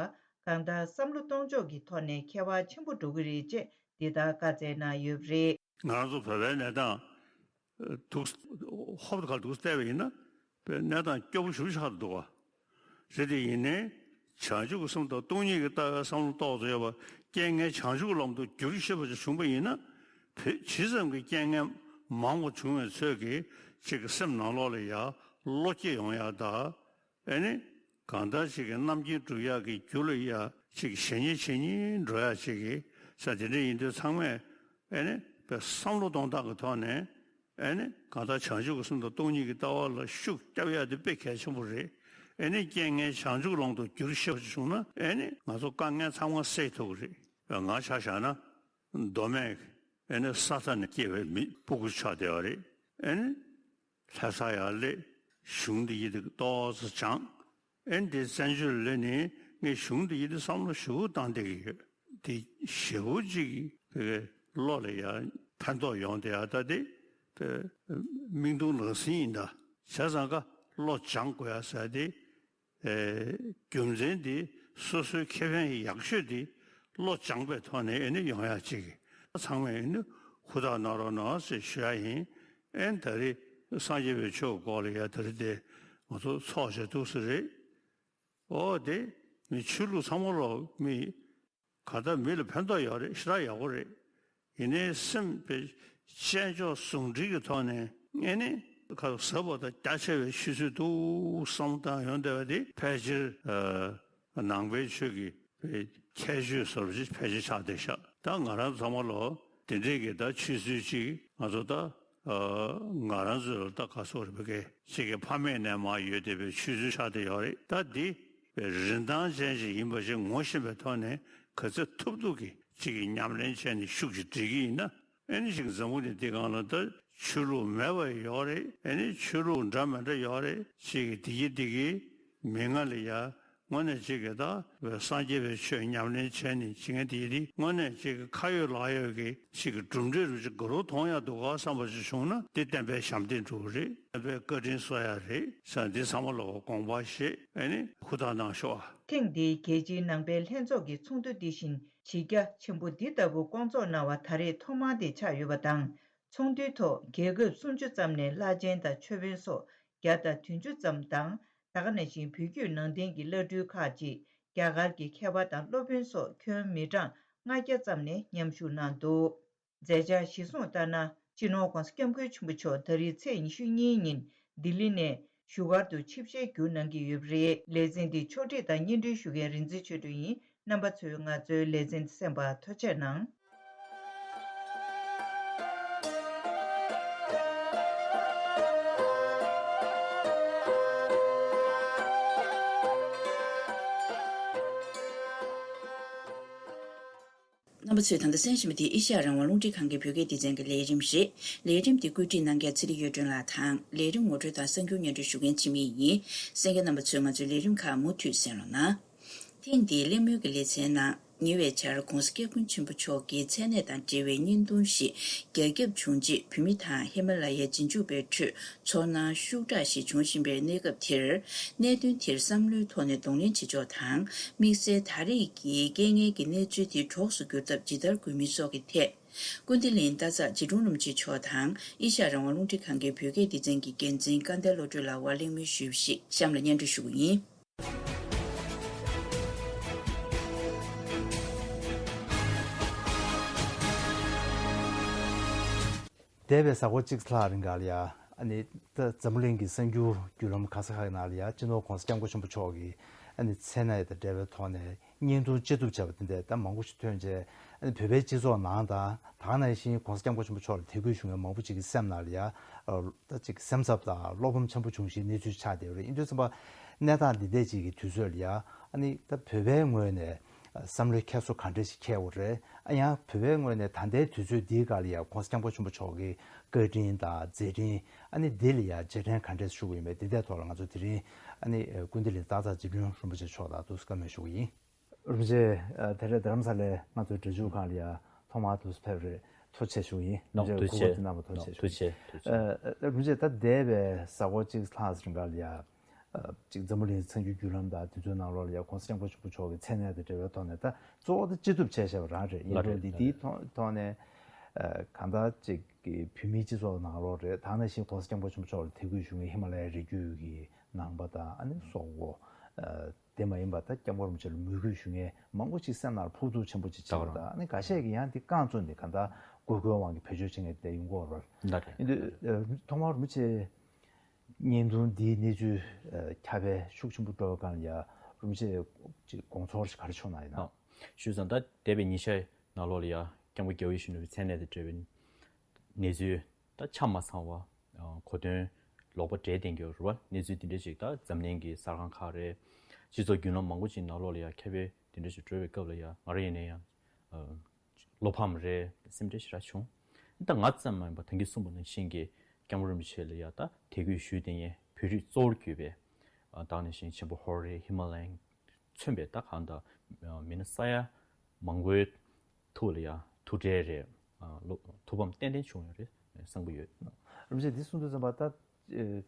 གང་ལྟར་བསམ་བློ་གཏོང་ཕྱོགས་ཀྱི་ཐོག་ནས་ཁྱད་པར་ཆེན་པོ་འགྲོ་གི་རེད་ཅེས་འདི་ལྟར་བཀའ་སྩལ་གནང་ཡོད་པ་རེད། ང་རང་ཚོ་བོད་པའི་གནས་སྟངས་འདུག་ཧོབ་ཏེ་ག་འདུག་བལྟས་པ་ཡིན་ན་བོད་གནས་སྟངས་སྐྱོ་པོ་ཞེ་པོ་ཆགས་འདུག་བ། རེད་དེ་ཡིན་ནའི་བྱང་ཆུབ་ཀྱི་སེམས་དང་སྟོང་ཉིད་ཀྱི་ལྟ་བའི་བསམ་བློ་ཏོག་ཙམ་ཡོད་པ་རྐྱེན་ངན་བྱང་ཆུབ་ཀྱི་ལམ་དུ་བསྒྱུར་ཤེས་པ་ཅིག་བྱུང་པ་ཡིན་ན་བོད་ཇི་ཙམ་གྱི་རྐྱེན་ངན་མང་བ་བྱུང་བའི་ཚོད་ཀྱིས་ཅིག་གི་སེམས་ནང་ལོགས་ལ་ཡ་བློ་སྐྱེད་ཡོང་ཡ་ད། ཨེ་ནི། གང་ལྟར་ཅིག་གི་རྣམ་མཁྱེན་སྒྲུབ་ཡག་གི་རྒྱུ་ལ་ཡ་ཅིག་གི་ཞེ་སྙིང་ཇེ་སྙིང་འགྲོ་ཡག་ཅིག་གི་ས་དེ་འདྲ་ཡིན་དུས་ཚང་མས་ཨེ་ནི་དཔེ་བསམ་བློ་གཏོང་སྟངས་ཀྱི་ཐོག་ནས་ཨེ་ནི་གང་ལྟར་བྱང་ཆུབ་ཀྱི་སེམས་དང་སྟོང་ཉིད་ཀྱི་ལྟ་བ་ལ་ཤུགས་རྒྱབ་ཡག་དེ་དཔེ་གལ་ཆེན་པོ་རེད། ཨེ་ནི་རྐྱེན་ངན་བྱང་ཆུབ་ལམ་དུ་བསྒྱུར་ཤེས་པ་ཅིག་བྱུང་ན་ཨེ་ནི་ང་ཚོ་དཀའ་ངལ་ཚང་མ་སེལ་ཐུབ་ཀྱི་རེད། ང་ཆ་བཞག་ན་མདོ་སྨད་ཨེ་ནི་ས་མཐའ་ནས་སྐྱེས་པའི་མི་སྤུ་གུ་ཆགས་བསྡད་པ་རེད། ཨེ་ནི། ལྷ་ས་ཡར་སླེབས། གཞུང་འདི་ཡི་དེ་ཏོག་ཙམ་སྦྱངས། ཨེ་འདི་བཙན་བྱོལ་སླེབས་ནས་ངས་གཞུང་འདི་ཡི་དེ་བསམ་བློ་ཞེ་པོ་བཏང་བསྡད་ཀྱི་ཡོད། དེ་ཞེ་པོ་ཅིག་གི་བློ་ལ་ཡང་ཕན་ཐོགས་ཡོང་བསྡད་ཡ་ད་དེ་དེ་མིག་མཐོང་ལག་ཟིན་ཡིན་ད། བྱས་ཙང་ཀ་བློ་སྦྱང་དགོས་ཡ་ཟེར་དེ། ཨེ། རྒྱུ་མཚན་འདི་སོ་སོའི་ཁེ་ཕན་ཡག་ཤོས་འདི་བློ་སྦྱངས་པའི་ཐོག་ནས་ཨེ་ནི་ཡོང་ཡག་ཅིག་ཚང་མས་ཨེ་ནི་ཧུར་ཐག་གནང་རོགས་གནང་ཟེར་ཞུ་ཡ་ཡིན། ཨེ་ནི་ད་རེས་སངས་རྒྱས་པའི་ཆོས་སྐོར་ལ་ཡ་ད་རེས་དེ་ང་ཚོ་ཚོགས་བྱས་འདུག་ས་རེད། ཨོ་དེ་མི་ཆོས་ལུགས་ཚང་མ་ལོག་མི། གང་ལྟར་མི་ལ་ཕན་ཐོགས་ཡོད་རེད། ཞེ་དྲག་ཡག་པོ་རེད། ཡིན་ནའི་སེམས་པའི་དཔྱད་འཇོག་ཟུང་འབྲེལ་གྱི་ཐོག་ནས་ཨེ་ནི་ཁ་ཟབ་པ་དང་རྒྱ་ཆེ་བའི་ཆུ་ཚོད་འདུག་བསམ་བཏང་ཡོང་བསྡད་པ་དེ་ཕལ་ཆེར་ནང་པའི་ཆོས་ཀྱི་ཁྱད་ཆོས་བཟོ་འདྲ་ཅིག་ཕལ་ཆེར་ཆགས་བསྡད་ཤག་ད་ང་རང་ཚང་མ་ལོ་དེ་འདྲས་ཀྱི་ད་ཆུ་ཚོད་ཅིག་ང་ཚོ་ད་ང་རང་ཚོ་ལ་ད་ག་སོགས་རེད་པ་གས་ཅིག་གི་ཕ་མེས་ནས་མར་ཡོད་བསྡད་པའི་ཆུ་ཚོད་ཆགས་བསྡད་ཡོད་རེད། ད་འདི། རིན་ཐང་ཅན་ཞིག་ཡིན་པ་ཞིག་ངོ་ཤེས་པའི་ཐོག་ནས་ག་ཚོད་ཐུབ་ཐུབ་ཀྱིས་གཅིག་གི་ཉམས་ལེན་བྱས་ནས་ཤུགས་ཀྱིས་སྒྲིལ་གྱི་ཡིན་ན། ཨེ་ནི་ཞིག་འཛམ་བུ་གླིང་འདི་སྒང་ལ་ད་ཆོས་ལུགས་མེད་པ་ཡོད་རེད། ཨེ་ནི་ཆོས་ལུགས་འདྲ་མི་འདྲ་ཡོད་རེད། གཅིག་གི་འདི་གི་འདི་གི་མི་ང་ལ་ཡ་དངོས་གནས་གཅིག་གི་ད་སངས་རྒྱས་པའི་ཆོས་ཉམས་ལེན་བྱས་ནས་གཅིག་གི་འདི་གི་འདི་དངོས་གནས་གཅིག་གི་ཁ་ཡོད་ལག་ཡོད་ཀྱི་གཅིག་གི་གྲུབ་འབྲས་རུ་གཅིག་དགའ་རབ་མཐོང་ཡ་འདུག་ག་བསམ་པ་ཞིག་བྱུང་ན་འདི་བསྟན་པའི་ཞབས་འདེགས་འགྲོ་གི་རེད། བསྟན་པའི་བཀའ་དྲིན་གསོ་ཡ་རེད་ཟེར་འདི་ཚང་མ་ལ་དགོངས་པ་བཞེས་ཨེ་ནི་ཧུར་ཐག་གནང་ཤོག་ཨ། ཐེངས་འདིའི་རྒྱལ་སྤྱིའི་ནང་པའི་ལྷན་ཚོགས་ཀྱི་ཚོགས་འདུ་འདི་བཞིན་གཞི་རྒྱ་ཆེན་པོ་འདི་ལྟ་བུ་བསྐོང་ཚོགས་གནང་བ་ད་རེས་ཐོག་མ་དེ་ཆགས་ཡོད་པ་དང་། ཚོགས་འདུའི་ཐོག་རྒྱལ་ཁབ་སུམ་ཅུ་ཙམ་ནས་བླ་ཆེན་དང་ཆོས་དཔོན་སོགས་བརྒྱ་དང་བདུན་ཅུ་ཙམ་དང་། ད་ག་ནང་བཞིན་བོད་བརྒྱུད་ནང་བསྟན་གྱི་བླ་སྤྲུལ་ཁག་ཅིག་རྒྱ་གར་གྱི་མཁས་པ་དང་སློབ་དཔོན་སོགས་ཁྱོན་མི་གྲངས་ལྔ་བརྒྱ་ཙམ་ནས་མཉམ་ཞུགས་གནང་འདུག། མཛད་འཆར་གཞིར་བཟུང་ལྟར་ན། སྤྱི་ནོར་༧གོང་ས་༧སྐྱབས་མགོན་ཆེན་པོ་མཆོག་ད་རེས་ཚེས་ཉི་ཤུ་གཉིས་ཉིན་ལྡི་ལི་ནས་བཞུགས་སྒར་དུ་ཆིབས་ཞལ་བསྒྱུར་གནང་གི་ཡོད་པ་རེད། ལེ་ཚན་འདི་ཕྱོགས་སྒྲིག་དང་སྙན་སྒྲོན་ཞུ་མཁན་རིག་འཛིན་ཆོས་སྒྲོན་ཡིན། རྣམ་པ་ཚོས་ང་ཚོའི་ལེ་ཚན་གསན་པར་ཐུགས་རྗེ་གནང་། རྣམ་པ་ཚོས་ད་ལྟ་གསན་བཞིན་པ་དེ་ཨེ་ཤ་ཡ་རང་དབང་རླུང་འཕྲིན་ཁང་གི་བོད་སྐད་སྡེ་ཚན་གྱི་ལས་རིམ་རེད། ལས་རིམ་འདི་བཀོད་སྒྲིག་གནང་མཁན་ཚེ་རིང་གཡུ་སྒྲོན་ལགས་དང་། ལས་རིམ་ངོ་སྤྲོད་དང་གསར་འགྱུར་སྙན་སྒྲོན་ཞུ་མཁན་འཆི་མེད་ཡིན། གསན་མཁན་རྣམ་པ་ཚོས་ང་ཚོའི་ལས་རིམ་ཁག་མུ་མཐུད་གསན་རོགས་གནང་། ཐེངས་འདིའི་གླེང་མོལ་གྱི་ལེ་ཚན་ནང་། ཉེ་བའི་ཆར་༧གོང་ས་༧སྐྱབས་མགོན་ཆེན་པོ་མཆོག་གི་མཚན་གནས་དང་འབྲེལ་བའི་བརྙན་ཐུང་ཞིག་རྒྱ་ཁྱབ་བྱུང་རྗེས། བོད་མི་དང་ཧི་མ་ལ་ཡའི་རྗེས་འཇུག་པའི་ཁྲོད་ཚོར་སྣང་ཤུགས་དྲག་ཞིག་བྱུང་བཞིན་པའི་གནས་སྐབས་དེར། གནད་དོན་དེར་བསམ་བློའི་ཐོག་ནས་གདོང་ལེན་བྱེད་ཕྱོགས་དང་། དམིགས་བསལ་ད་རེས་ཀྱི་རྐྱེན་ངན་གྱི་གནས་ཚུལ་དེ་གྲོགས་སུ་འགྱུར་ཐབས་ཇི་ལྟར་དགོས་མིན་སོགས་ཀྱི་ཐད། ཀུན་བདེ་གླིང་སྟག་འཚེར་རྗེ་དྲུང་རིན་པོ་ཆེ་མཆོག་དང་། ཨེ་ཤ་ཡ་རང་དབང་རླུང་འཕྲིན་ཁང་གི་བོད་སྐད་སྡེ་ཚན་གྱི་འགན་འཛིན་སྐལ་ལྡན་བློ་གྲོས་ལགས་དབར་གླེང་མོལ་ཞུས་པ་ཞིག་གཤམ་ལ་སྙན་སྒྲོན་ཞུ་གི་ཡིན། འདས་པའི་གཟའ་འཁོར་གཅིག་ལྷག་རིང་ག་ལ་ཡ། ཨ་ནི་ད་འཛམ་བུ་གླིང་གི་གསར་འགྱུར་བརྒྱུད་ལམ་གང་ས་ག་ནང་ལ་ཡ། སྤྱི་ནོར་༧གོང་ས་༧སྐྱབས་མགོན་ཆེན་པོ་མཆོག་གི་ཨ་ནི་མཚན་གནས་དང་འབྲེལ་བའི་ཐོག་ནས་བརྙན་ཐུང་ཅི་ཐུབ་བྱས་པ་དེ་འདྲ་ད་མང་པོ་ཞིག་ཐོན་རྗེས། ཨ་ནི་བོད་པའི་སྤྱི་ཚོགས་ནང་དང་། ད་ག་ནང་བཞིན་༧གོང་ས་༧སྐྱབས་མགོན་ཆེན་པོ་མཆོག་ལ་དད་གུས་ཞུ་མཁན་མང་པོ་ཅིག་གི་སེམས་ནང་ལ་ཡ། ཨ། ད་ཅིག་སེམས་འཚབ་དང་བློ་ཕམ་ཆེན་པོ་བྱུང་བཞིན་གནས་ཚུལ་ཆགས་བསྡད་ཡོད་རེད། ཡིན་དུས་ཙམ་པ་གནས་སྟངས་འདི་འདྲ་ཅིག་གི་དུས་ཚོད་ལ་ཡ། ཨ་ནི་ད་བོད་པའི་ངོས་ནས་བསམ་བློའི་འཁྱེར་སོ་ག་འདྲ་ཞིག་འཁྱེར་དགོས་རེད། ཨ། ཡང་བོད་པའི་ངོས་ནས་ད་ལྟའི་དུས་ཚོད་འདིའི་སྐབས་ལ་ཡ་༧གོང་ས་༧སྐྱབས་མགོན་ཆེན་པོ་མཆོག་གི་བཀའ་དྲིན་དང་མཛད་འཕྲིན། ཨ་ནི་འདི་ལ་ཡ་རྗེས་དྲན་ག་འདྲ་ཞུ་དགོས་ཡོད་མེད། འདི་འདྲའི་ཐོག་ལ་ང་ཚོ་དེ་རིང་ཨ་ནི་ཀུན་བདེ་གླིང་སྟག་འཚེར་རྗེ་དྲུང་རིན་པོ་ཆེ་མཆོག་དང་ཐུགས་བཀའ་མོལ་ཞུ་གི་ཡིན། རིན་པོ་ཆེ། ཨ། ད་རེས་རྡ་རམ་ས་ལའི་ང་ཚོའི་སྒྲ་འཇུག་ཁང་ལ་ཡ་ཐོག་མར་དུ་ཕེབས་རེད། ཐུགས་རྗེ་ཆེ་ཞུ་ཡིན། རིན་པོ་ཆེ་ཐུགས་ཁུར་པོ་དེ་གནང་བར་ཐུགས་རྗེ་ཆེ་ཞུ་ཡིན། ཨ། རིན་པོ་ཆེ། ད་འདས་པའི་གཟའ་འཁོར་གཅིག་ལྷག་རིང་ག་ལ་ཡ། ཨ། ཅིག་འཛམ་བུ་གླིང་གི་གསར་འགྱུར་བརྒྱུད་ལམ་དང་དེ་ཚོའི་ནང་ལོགས་ལ་ཡ་༧གོང་ས་༧སྐྱབས་མགོན་ཆེན་པོ་མཆོག་གི་མཚན་གནས་དང་འབྲེལ་བའི་ཐོག་ནས། ད་གཙོ་བོ་ད་ཅི་ཐུབ་བྱས་བཞག་པ་རང་རེད། ལགས་རེད། ཡིན་རུང་འདི་ལགས་འདིའི་རེད། ཐོག་ཐོག་ནས། ཨ། གང་ལྟར་ཅིག་གི་བོད་མིའི་སྤྱི་ཚོགས་ནང་ལོགས་རེད། ད་ག་ནང་བཞིན་༧གོང་ས་༧སྐྱབས་མགོན་ཆེན་པོ་མཆོག་ལ་དད་གུས་ཞུ་མཁན་ཧི་མ་ལ་ཡའི་རི་རྒྱུད་ཀྱི་ནང་པ་དང་། ཨ་ནི་སོག་པོ། ཨ། དེ་མ་ཡིན་པ་ད་༧སྐྱབས་མགོན་རིན་པོ་ཆེ་ལ་མོས་གུས་ཞུ་མཁན་མང་པོ་ཅིག་སེམས་ནང་ལ་ཕོག་ཐུག་ཆེན་པོ་ཅིག་བྱེད་པ་དང་། ད་ག་རང་། ཨ་ནི་འགའ་ཤས་ཀྱིས་ཡང་འདི་རྐང་བཙུགས་ནས་གང་ལྟར་དགོས་མཁོའི་དབང་གིས་བེད་སྤྱོད་བྱེད་མཁན་དེ་ཡོང་གི་ཡོད་རེད། ལགས་རེད། ཡིན་དུས། ཨ། ཐོག་མར་རིན་པོ་ཆེ་བརྙན་ཐུང་འདིའི་གནས་ཚུལ། ཨ། ཁྱབ་སྤེལ་ཤུགས་ཆེན་པོ་འགྲོ་བའི་སྒང་ལ་ཡ་རིན་པོ་ཆེ་ཅིག་དགོངས་ཚུལ་ཞིག་ག་རེ་བྱུང་གནང་ཡིན་ན། ཨ། ཞུས་ཙང་ད་འདས་པའི་ཉིན་ཤས་ནང་ལོགས་ལ་ཡ་སྐྱབས་མགོན་རྒྱལ་བ་ཡིད་བཞིན་ནོར་བུའི་མཚན་གནས་དང་འབྲེལ་བའི་གནས་ཚུལ་ད་ཆ་མ་ཚང་བ། ཨ། གོ་དོན་ལོག་པ་འདྲེས་བསྡད་ཀྱི་ཡོད་རེད་བ། གནས་ཚུལ་འདི་འདྲ་ཅིག་ད་འཛམ་གླིང་གི་གསར་ཁང་ཁག་རེད། སྤྱི་ཚོགས་བརྒྱུད་ལམ་མང་པོ་ཅིག་ནང་ལོགས་ལ་ཡ་ཁྱབ་སྤེལ་འདི་འདྲ་ཞིག་འགྲོ་བའི་སྐབས་ལ་ཡ། ང་རང་ཡིན་ན་ཡང་། ཨ། བློ་ཕམ་རེད། སེམས་ཁྲལ་ཞེ་དྲག་བྱུང་། ད་ང་ཙམ་མ་ཡིན་པར་ད་གིན་གསུངས་པ་ནང་བཞིན་གྱི་སྐྱབས་མགོན་རིན་པོ་ཆེ་ལ་ཡ་ད་དད་གུས་ཞུས་བསྡད་མཁན་བོད་རིགས་གཙོ་བོར་གྱུར་པའི། ཨ། ད་ག་ནང་བཞིན་ཆེན་པོ་ཧོར་རེད། ཧི་མ་ལ་ཡ་མཚོན་པའི་ད་གང་ལྟར་མི་སྣ་ས་ཡ་མང་པོའི་ཐུགས་ལ་ཡ་ཐུགས་ཁྲལ་རེད། ཨ། བློ་ཐུགས་ཕམ་ཏན་ཏན་བྱུང་ཡོད་རེད་བསམ་གྱི་ཡོད། རིན་པོ་ཆེ་འདི་གསུང་དུས་ཙམ་པ་ད། ཨ།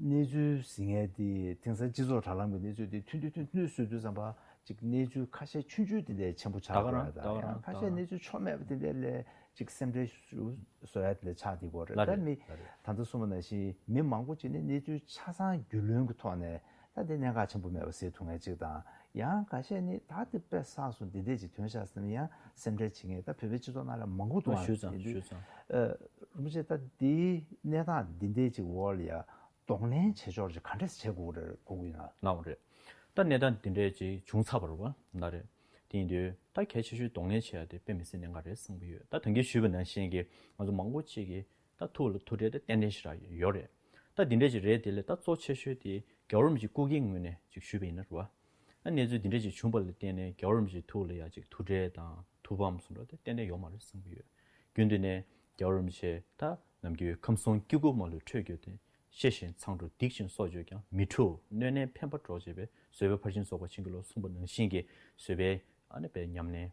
གནས་ཚུལ་ཟེར་མཁན་དེ་དེང་སང་སྤྱི་ཚོགས་དྲ་ལམ་གྱི་གནས་ཚུལ་དེ་ཐུང་ཐུང་ཐུང་ཐུང་བཟོ་དུས་ཙམ་པ། ཅིག་གནས་ཚུལ་ཁ་ཤས་ཆུང་ཆུང་དེ་འདྲ་ཆེན་པོ་ཆགས་ད་ག་རང་། ཡོད་རེད། ད་ད་ག་ཡང་རང་ཁ་ཤས་ད་གནས་ཚུལ་ཆོ་མེད་པ་དེ་འདྲ་ལ་ཅིག་སེམས་ཁྲལ་བཟོ་ཡ་དེ་འདྲ་ཆགས་བསྡད་ཀྱི་ཡོད་རེད། ལགས་ད་རེད། མི་ལགས་རེད། ད་ལྟ་གསུངས་པ་ནང་བཞིན་མི་མང་པོ་ཅིག་ནི་གནས་ཚུལ་ཆ་ཚང་རྒྱུས་ལོན་གྱི་ཐོག་ནས་ད་དེ་གནད་འགག་ཆེན་པོ་མེད་པ་ཟེར་ཐུབ་མཁན་ཅིག་དང་། ཡང་ཁ་ཤས་ནི་ད་དེ་དཔེ་བསགས་སོང་། འདི་འདྲ་ཅིག་ཐོན་ཤག་ཟེར་ནས་ཡང་སེམས་ཁྲལ་བྱེད་མཁན་ད་བོད་པའི་སྤྱི་ཚོགས་ནང་ལ་མང་པོ་འདུག་ཨ། ཞུས་ཙང་། ཡིན་དུས། ཞུས་ཙང་། ཨ། རིན་པོ་ཆེ་ད་འདིའི་གནས་སྟངས་འདི་འདྲའི་ཅིག་འོག་ལ་ཡ་གདོང་ལེན་བྱེད་ཕྱོགས་ཅིག་ག་འདྲས་བྱེད་དགོས་རེད། དགོས་ཀྱི་ཡིན་ན། ལགས་རེད། ད་གནས་སྟངས་འདི་འདྲའི་ཅིག་བྱུང་ཚར་བ་རེད་བ། ལགས་རེད། དེ་ཡིན་དུས་ད་གལ་ཆེ་ཤོས་གདོང་ལེན་བྱེད་ཡ་དེ་དཔེ་མི་སྲིད་གནད་འགག་རེད་བསམ་གྱི་ཡོད། ད་ད་གིན་ཞུས་པ་ནང་བཞིན་གྱི་ང་ཚོ་མང་པོ་ཅིག་གིས་ད་ཐུགས་ལ་ཐུགས་ཁྲལ་དེ་ཏན་ཏན་ཞེ་དྲག་ཡོད་རེད། ད་འདི་འདྲ་ཅིག་རེད། དེ་ལས་ད་གཙོ་ཆེ་ཤོས་དེ་རྒྱལ་བ་རིན་པོ་ཆེ་སྐུ་སྒེར་ངོས་ནས་ཅིག་ཞུས་པ་ཡིན་ན་རེད་བ། ཨ། གནས་ཚུལ་འདི་འདྲ་ཅིག་བྱུང་བ་ལ་བརྟེན་ནས་རྒྱལ་བ་རིན་པོ་ཆེའི་ཐུགས་ལ་ཡ་ཅིག་ཐུགས་ཁྲལ་དང་ཐུགས་ཕམ་བཟོ་འདྲ་དེ་ཏན་ཏན་ཡོད་མ་རེད་བསམ་གྱི་ཡོད། རྒྱུན་དུ་ནས་རྒྱལ་བ་རིན་པོ་ཆེ་ད་ནམ་རྒྱུན་ཁམས་གསུམ་སྐྱེ་དགུ་མ་ལུས་ཁྲོས་གྱུར་ཏེ། ཤེས་བཞིན་མཚང་འབྲུ་སྡིག་ཅིང་སྲོག་གཅོད་ཀྱང་། མི་འཁྲུགས་གནོད་གནས་ཕན་པར་གྲོགས་བྱེད་པའི། བཟོད་པའི་ཕར་ཕྱིན་རྫོགས་པར་བྱིན་གྱིས་རློབས། གསུངས་པ་ནང་བཞིན་གྱི་བཟོད་པའི་ཨ་ནི་པའི་ཉམས་ལེན་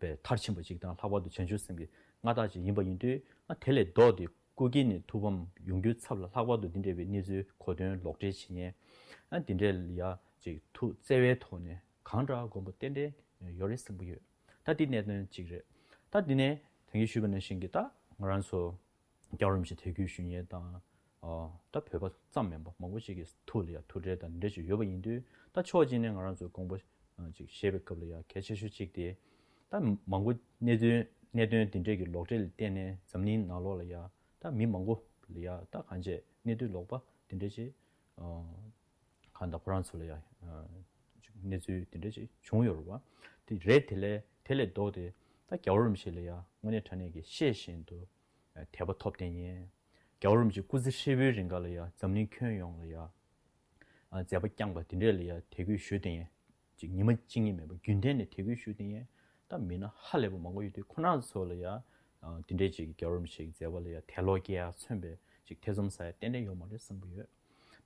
པའི་མཐར་ཕྱིན་པ་ཅིག་དང་། ལྷག་པར་དུ་བྱང་ཆུབ་སེམས་ཀྱི་མངའ་བདག་ཅིག་ཡིན་པ་ཡིན་དུས། ཨ། དེ་ལས་ལྡོག་སྟེ་སྐུ་སྒེར་ནས་ཐུགས་ཕམ་ཡོང་རྒྱུའི་ཚབ་ལ། ལྷག་པར་དུ་འདི་འདྲ་བའི་གནས་ཚུལ་གོ་དོན་ལོག་འགྲེལ་བྱེད་མཁན། ཨ། འདི་འདྲ་ལ་ཡ་ཅིག་ཐུགས་བརྩེ་བའི་ཐོག་ནས་གང་དྲག་དགོངས་པ་ཏན་ཏན་ཡོད་རེད་བསམ་གྱི་ཡོད། ད་འདི་གནད་དོན་གཅིག་རེད། ད་འདི་ནས་ད་གིན་ཞུས་པ་ནང་བཞིན་གྱི་ད་ང་རང་ཚོ་རྒྱལ་བ་རིན་པོ་ཆེ་དད་གུས་ཞུ་མཁན་དང་། ཨ། ད་བོད་པ་ཙམ་མིན་པ་མང་པོ་ཅིག་གི་ཐུགས་ལ་ཡ་ཐུགས་ཁྲལ་དང་འདི་འདྲ་ཅིག་ཡོད་པ་ཡིན་དུས། ད་ཕྱོགས་གཅིག་ནས་ང་རང་ཚོས་དགོངས་པ་ཅིག་བཞེས་པའི་སྐབས་ལ་ཡ་གལ་ཆེ་ཤོས་གཅིག་དེ། ད་མང་པོ་གནད་དོན་ གནད་དོན་འདི་འདྲས་ཀྱི་ལོག་འགྲེལ་ལ་བརྟེན་ནས་འཛམ་གླིང་ནང་ལོགས་ལ་ཡ་ད་མི་མང་པོ་ལ་ཡ་ད་གང་བྱས་གནས་ཚུལ་ལོག་པ་འདི་འདྲས་ཅིག་གང་ལྟར་ཁོ་རང་ཚོ་ལ་ཡ་གནས་ཚུལ་འདི་འདྲས་ཅིག་བྱུང་ཡོད་རེད་བ། དེ་རེད། དེ་ལས་དེ་ལས་ལྡོག་སྟེ་ད་རྒྱལ་བ་རིན་པོ་ཆེ་ལ་ཡ་དངོས་གནས་དྲང་གནས་ཀྱི་ཤེས་བཞིན་དུ་དད་པ་ཐོབ་བསྡད་མཁན། རྒྱལ་བ་རིན་པོ་ཆེ་སྐུ་ཚེ་ཧྲིལ་པོའི་རིང་ག་ལ་ཡ་འཛམ་གླིང་ཁྱོན་ཡོངས་ལ་ཡ་མཛད་པ་བསྐྱངས་པ་དེ་འདྲས་ལ་ཡ་དད་གུས་ཞུ་བསྡད་མཁན་ཅིག་ཉི་མ་གཅིག་གཉིས་མེད་པར་རྒྱུན་གཏན་ནས་དད་གུས་ཞུ་བསྡད་མཁན་ད་མི་སྣ་ཧ་ལས་པ་མང་པོ་ཡོད་དུས་ཁོ་རང་ཚོ་ལ་ཡ་དེ་འདྲས་ཅིག་རྒྱལ་བ་རིན་པོ་ཆེ་གི་མཛད་པ་ལ་ཡ་དད་ལོག་སྐྱེ་ཡ་མཚོན་པའི་ཅིག་ཐེ་ཚོམ་ཟ་ཡ་ཏན་ཏན་ཡོད་མ་རེད་བསམ་གྱི་ཡོད།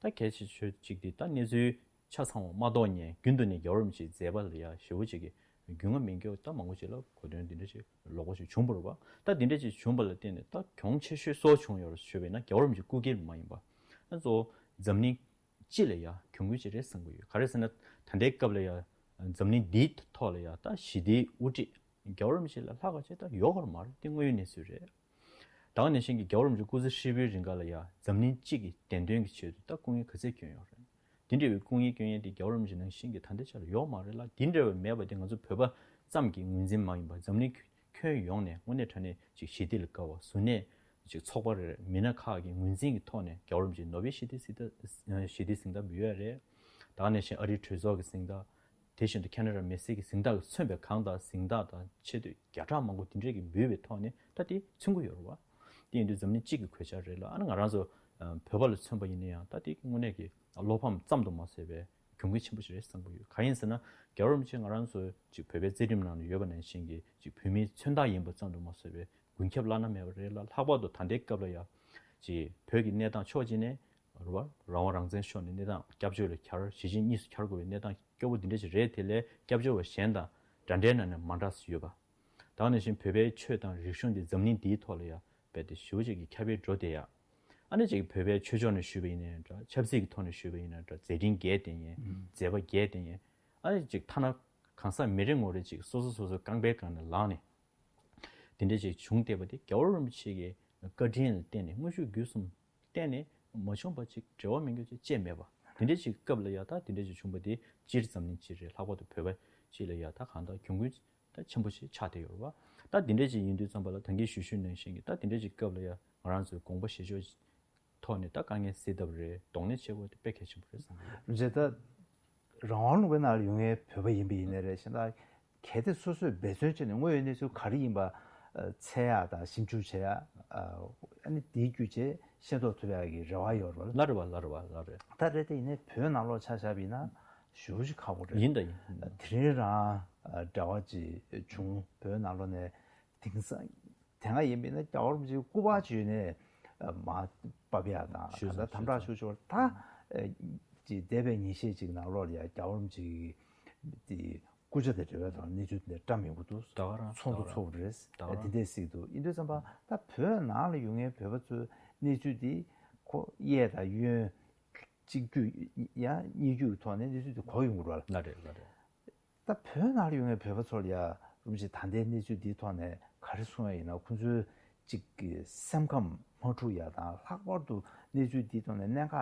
ད་གལ་ཆེ་ཤོས་ཅིག་དེ་ད་གནས་ཚུལ་ཆ་ཚང་བ་མ་རྟོགས་མཁན་རྒྱུན་དུ་ནས་རྒྱལ་བ་རིན་པོ་ཆེའི་མཛད་པ་ལ་ཡ་ཞེ་པོ་ཅིག་གི་རྒྱུས་མངའ་མེད་མཁན་ད་མང་པོ་ཅིག་ལ་གོ་དོན་འདི་འདྲ་ཞིག་ལོག་པ་ཞིག་བྱུང་བ་རེད་པ། ད་འདི་འདྲ་ཞིག་བྱུང་བ་ལ་བརྟེན་ནས་ད་གྱོང་ཆེ་ཤོས་སུ་བྱུང་ཡོད་རེད་ཞུས་པ་ཡིན་ན་རྒྱལ་བ་རིན་པོ་ཆེ་སྐུ་སྒེར་མ་ཡིན་པ། ཨ་གཙོ་བོ་འཛམ་གླིང་སྤྱི་ལ་ཡ་གྱོང་གུན་ཅིག་རེད་བསམ་གྱི་ཡོད། ག་རེ་ཟེར་ན་ད་ལྟའི་སྐབས་ལ་ཡ་འཛམ་གླིང་འདིའི་ཐོག་ལ་ཡ་ད་ཞི་བདེའི་དབུ་ཁྲིད་རྒྱལ་བ་རིན་པོ་ཆེ་ལས་ལྷག་པ་ཅིག་ད་ཡོད་མ་རེད། དེ་དངོས་ཡོད་གནས་ཚུལ་རེད། ད་ག་ནང་བཞིན་གྱི་རྒྱལ་བ་རིན་པོ་ཆེ་སྐུ་ཚེ་ཧྲིལ་པོའི་རིང་ག་ལ་ཡ་འཛམ་གླིང་སྤྱི་གི་བདེན་དོན་གྱི་ཆེད་དུ་ད་སྐུ་ངལ་ག་ཚད་བསྐྱོན་ཡོད་རེད། དེ་འདྲ་བའི་སྐུ་ངལ་བསྐྱོན་ཡས་དེ་རྒྱལ་བ་རིན་པོ་ཆེ་ནང་བཞིན་གྱི་ད་ལྟའི་ཆར་ཡོད་མ་རེད་ལ། དེ་འདྲ་བའི་མེད་པ་དེ་ང་ཚོ་བོད་པ་ཙམ་གྱི་ངོས་འཛིན་མ་ཡིན་པར་འཛམ་གླིང་ཁྱོན་ཡོངས་ནས་དངོས་གནས་དྲང་གནས་ཅིག་ཞི་བདེ་ལ་དགའ་བ་གཟུར་གནས་ཅིག་ཚོགས་པ་རེད། མི་སྣ་ཁག་གི་ངོས་འཛིན་གྱི་ཐོག་ནས་རྒྱལ་བ་རིན་པོ་ཆེ་ནོ་བེལ་ཞི་བདེ་གཟེངས་རྟགས་ཞི་བདེ་གཟེངས་རྟགས་ཡོད་རེད། ད་ག་ནང་བཞིན་ཨ་རིའི་གྲོས་ཚོགས་ཀྱི་གཟེངས་རྟགས། དེ་བཞིན་དུ་ཁེ་ན་ཌ་མི་སེར་གྱི་གཟེངས་རྟགས་ཀྱིས་མཚོན་པའི་གང་དང་གཟེངས་རྟགས་དང་ཆེ་བསྟོད་བརྒྱ་ཕྲག་མང་པོ་དེ་འདྲས་ཀྱིས་འབུལ་བའི་ཐོག་ནས་ད་དེ་མཚོན་གྱི་ཡོད་རེད་བ། དེ་ཡིན་དུས་འཛམ་གླིང་སྤྱི་གི་གོད་ཆག་རེད་ལ། ཨ་ནི་ང་རང་ཚོ་བོད་པ་ལ་མཚོན་པ་ཡིན་ན་ཡང་ད་དེ་དངོས་གནས་ཀྱི་བློ་ཕམ་ཙམ་དུ་མ་ཟད་པའི་གྱོང་གུན་ཆེན་པོ་ཞིག་རེད་བསམ་གྱི་ཡོད། གང་ཡིན་ཟེར་ན་རྒྱལ་བ་རིན་པོ་ཆེ་ང་རང་ཚོའི་ཅིག་བོད་པའི་རྩ་ཁྲིམས་ནང་ལ་ཡོད་པ་ནང་བཞིན་གྱི་ཅིག་བོད་མིའི་མཚོན་རྟགས་ཡིན་པ་ཙམ་དུ་མ་ཟད་པའི་མགོན་སྐྱབས་བླ་ན་མེད་པ་རེད་ལ། ལྷག་པར་དུ་ད་ལྟའི་སྐབས་ལ་ཡང་ཅིག་བོད་ཀྱི་གནས་སྟངས་ཕྱོགས་གཅིག་ནས་རེད་བ། རང་དབང་རང་བཙན་ཕྱོགས་ནས་གནས་སྟངས་སྐྱབས་བཅོལ་ལ་གྱར་གཞིས་བྱེས་གཉིས་སུ་གྱར་དགོས་པའི་གནས་སྟངས་སྐྱོ་པོ་འདི་འདྲ་ཞིག་རེད། དེ་ལས་སྐྱབས་བཅོལ་བ་གཞན་དང་འདྲ་འདྲའི་ནང་ནས་མ་འདྲ་སུ་ཡོད་པ། ད་ག་ནང་བཞིན་བོད་པའི་ཆོས་དང་རིག་གཞུང་འདི་འཛམ་གླིང་འདིའི་ཐོག་ལ་ཡང་རྦད་དེ་ཞེ་པོ་ཅིག་གི་ཁྱབ་སྤེལ་འགྲོ་བསྡད་ཡ། ཨ་ནི་ཅིག་བོད་པའི་ཆོས་ཕྱོགས་ནས་ཞུས་པ་ཡིན་ནའི་འདྲ། ཆབ་སྲིད་ཀྱི་ཐོག་ནས་ཞུས་པ་ཡིན་ནའི་འདྲ། མཛད་འཕྲིན་རྒྱས་བསྡད་མཁན། མཛད་པ་རྒྱས་བསྡད་མཁན། ཨ་ནི་ཅིག་ཐ་ན་གང་ཟག་མི་རེ་ངོ་རེ་ཅིག་སོ་སོ་སོ་སོའི་རྐང་པའི་སྒང་ནས་ལངས་ནས། དེ་འདྲ་ཅིག་བྱུང་བསྡད་པ་དེ་རྒྱལ་བ་རིན་པོ་ཆེ་གི་བཀའ་དྲིན་ལ་བརྟེན་ནས། དངོས་ཤུགས་བརྒྱུད་གསུམ་བརྟེན་ནས་མ་བྱུང་བ་ཅིག་འབྲེལ་བ་མེད་མཁན་ཅིག་ཅིག་མེད་པ། དེ་འདྲ་ཅིག་སྐབས་ལ་ཡ་ད་དེ་འདྲ་ཅིག་བྱུང་བ་དེ་སྤྱིར་འཛམ་གླིང་སྤྱི་རེད། ལྷག་པར་དུ་བོད་པ་སྤྱི་ལ་ཡ་ད་གང་ལྟར་གྱོང་གུན་ད་ཆེན་པོ་ཞིག་ཆགས་བསྡད་ཡོད་རེད་བ། ད་དེ་འདྲ་ཅིག་ཡིན་དུས་ཙམ་པ་ལ་ད་གིན་ཞུས་ཞུས་ནང་བཞིན་གྱི་ད་དེ་འདྲ་ཅིག་སྐབས་ལ་ཡ་ང་རང་ཚོའི་དགོངས་པ་བཞེས་ཕྱོགས་ཐོག་ནས་ད་དཀའ་ངལ་སེལ་ཐབས་རེད། གདོང་ལེན་བྱེད་དགོས་དེ་དཔེ་གལ་ཆེན་པོ་རེད་བསམ་གྱི་ཡོད། རེད། ད་རང་དབང་ལུང་པའི་ནང་ལ་ཡོད་མཁན་བོད་པ་ཡིན་པ་ཡིན་ནའི་རེད། གཞན་དག་གལ་ཏེ་སོ་སོས་འབད་བརྩོན་བྱས་ནས་དངོས་ཡོད་གནས་ཚུལ་ག་རེ་ཡིན་པ་འཚོལ་ཡག་དང་ཞིབ་འཇུག་བྱེད་ཡག་ཨ་ནི་དེའི་བརྒྱུད་བྱས་ཤེས་རྟོགས་ཐུབ་ཡག་གི་རེ་བ་ཡོད་རེད་བ། ལགས་རེད་བ། ལགས་རེད་བ། ལགས་རེད། ད་རེད། དེ་ཡིན་ནའི་བོད་ནང་ལོགས་ཆ་བཞག་པ་ཡིན་ན་ཞེ་པོ་ཅིག་ཁག་པོ་རེད། ཡིན་ད་ཡིན། དེ་རིང་རང་འབྲེལ་བ་ཅིག་བྱུང་། བོད་ནང་ལོགས་ནས་དེང་སང་དེ་སྔ་ཡིན་པ་ཡིན་ན་རྒྱལ་བ་རིན་པོ་ཆེ་སྐུ་པར་ཅིག་ཡོད་ནའི་མར་ཕབ་ཡག་དང་། ཞུས་གང་ལྟར་དམ་དྲག་ཞུ་ཆོག་ད་ཅིག་འདས་པའི་ཉིན་ཤས་ཅིག་ནང་ལོགས་ལ་ཡ་རྒྱལ་བ་རིན་པོ་ཆེ་གི་དེ་སྐུ་ཕྱྭ་དང་འབྲེལ་བའི་ཐོག་གནས་ཚུལ་དེ་འདྲ་བཀྲམ་ཡོང་གི་འདུག་ད་ག་རང་ཚོགས་འདུ་ད་ག་རང་ཚོགས་པ་རེད། ད་ག་རང་དེ་འདྲས་ཟེར་གྱི་འདུག་ཡིན་དུས་ཙམ་པ་ད་བོད་ནང་ལ་ཡོད་མཁན་བོད་པ་ཚོའི་གནས་ཚུལ་དེ་ཁོ་གཡས་དང་གཡོན་གཅིག་བརྒྱུད་ཡང་གཉིས་བརྒྱུད་ཀྱི་ཐོག་ནས་གནས་ཚུལ་དེ་གོ་ཡོང་གི་རེད་བ། ལགས་རེད། ལགས་རེད། ད་བོད་ནང་ལ་ཡོད་མཁན་བོད་པ་ཚོ་ལ་ཡ་རིན་པོ་ཆེ་ད་ལྟའི་གནས་ཚུལ་འདིའི་ཐོག་ནས་ག་རེ་གསུང་ཡ་ཡིན་ན། ཁོང་ཚོའི་ཅིག་གི་སེམས་ཁམས་མ་འཁྲུག་ཡ་དང་། ལྷག་པར་དུ་གནས་ཚུལ་འདིའི་ཐོག་ནས་གནད་འགག་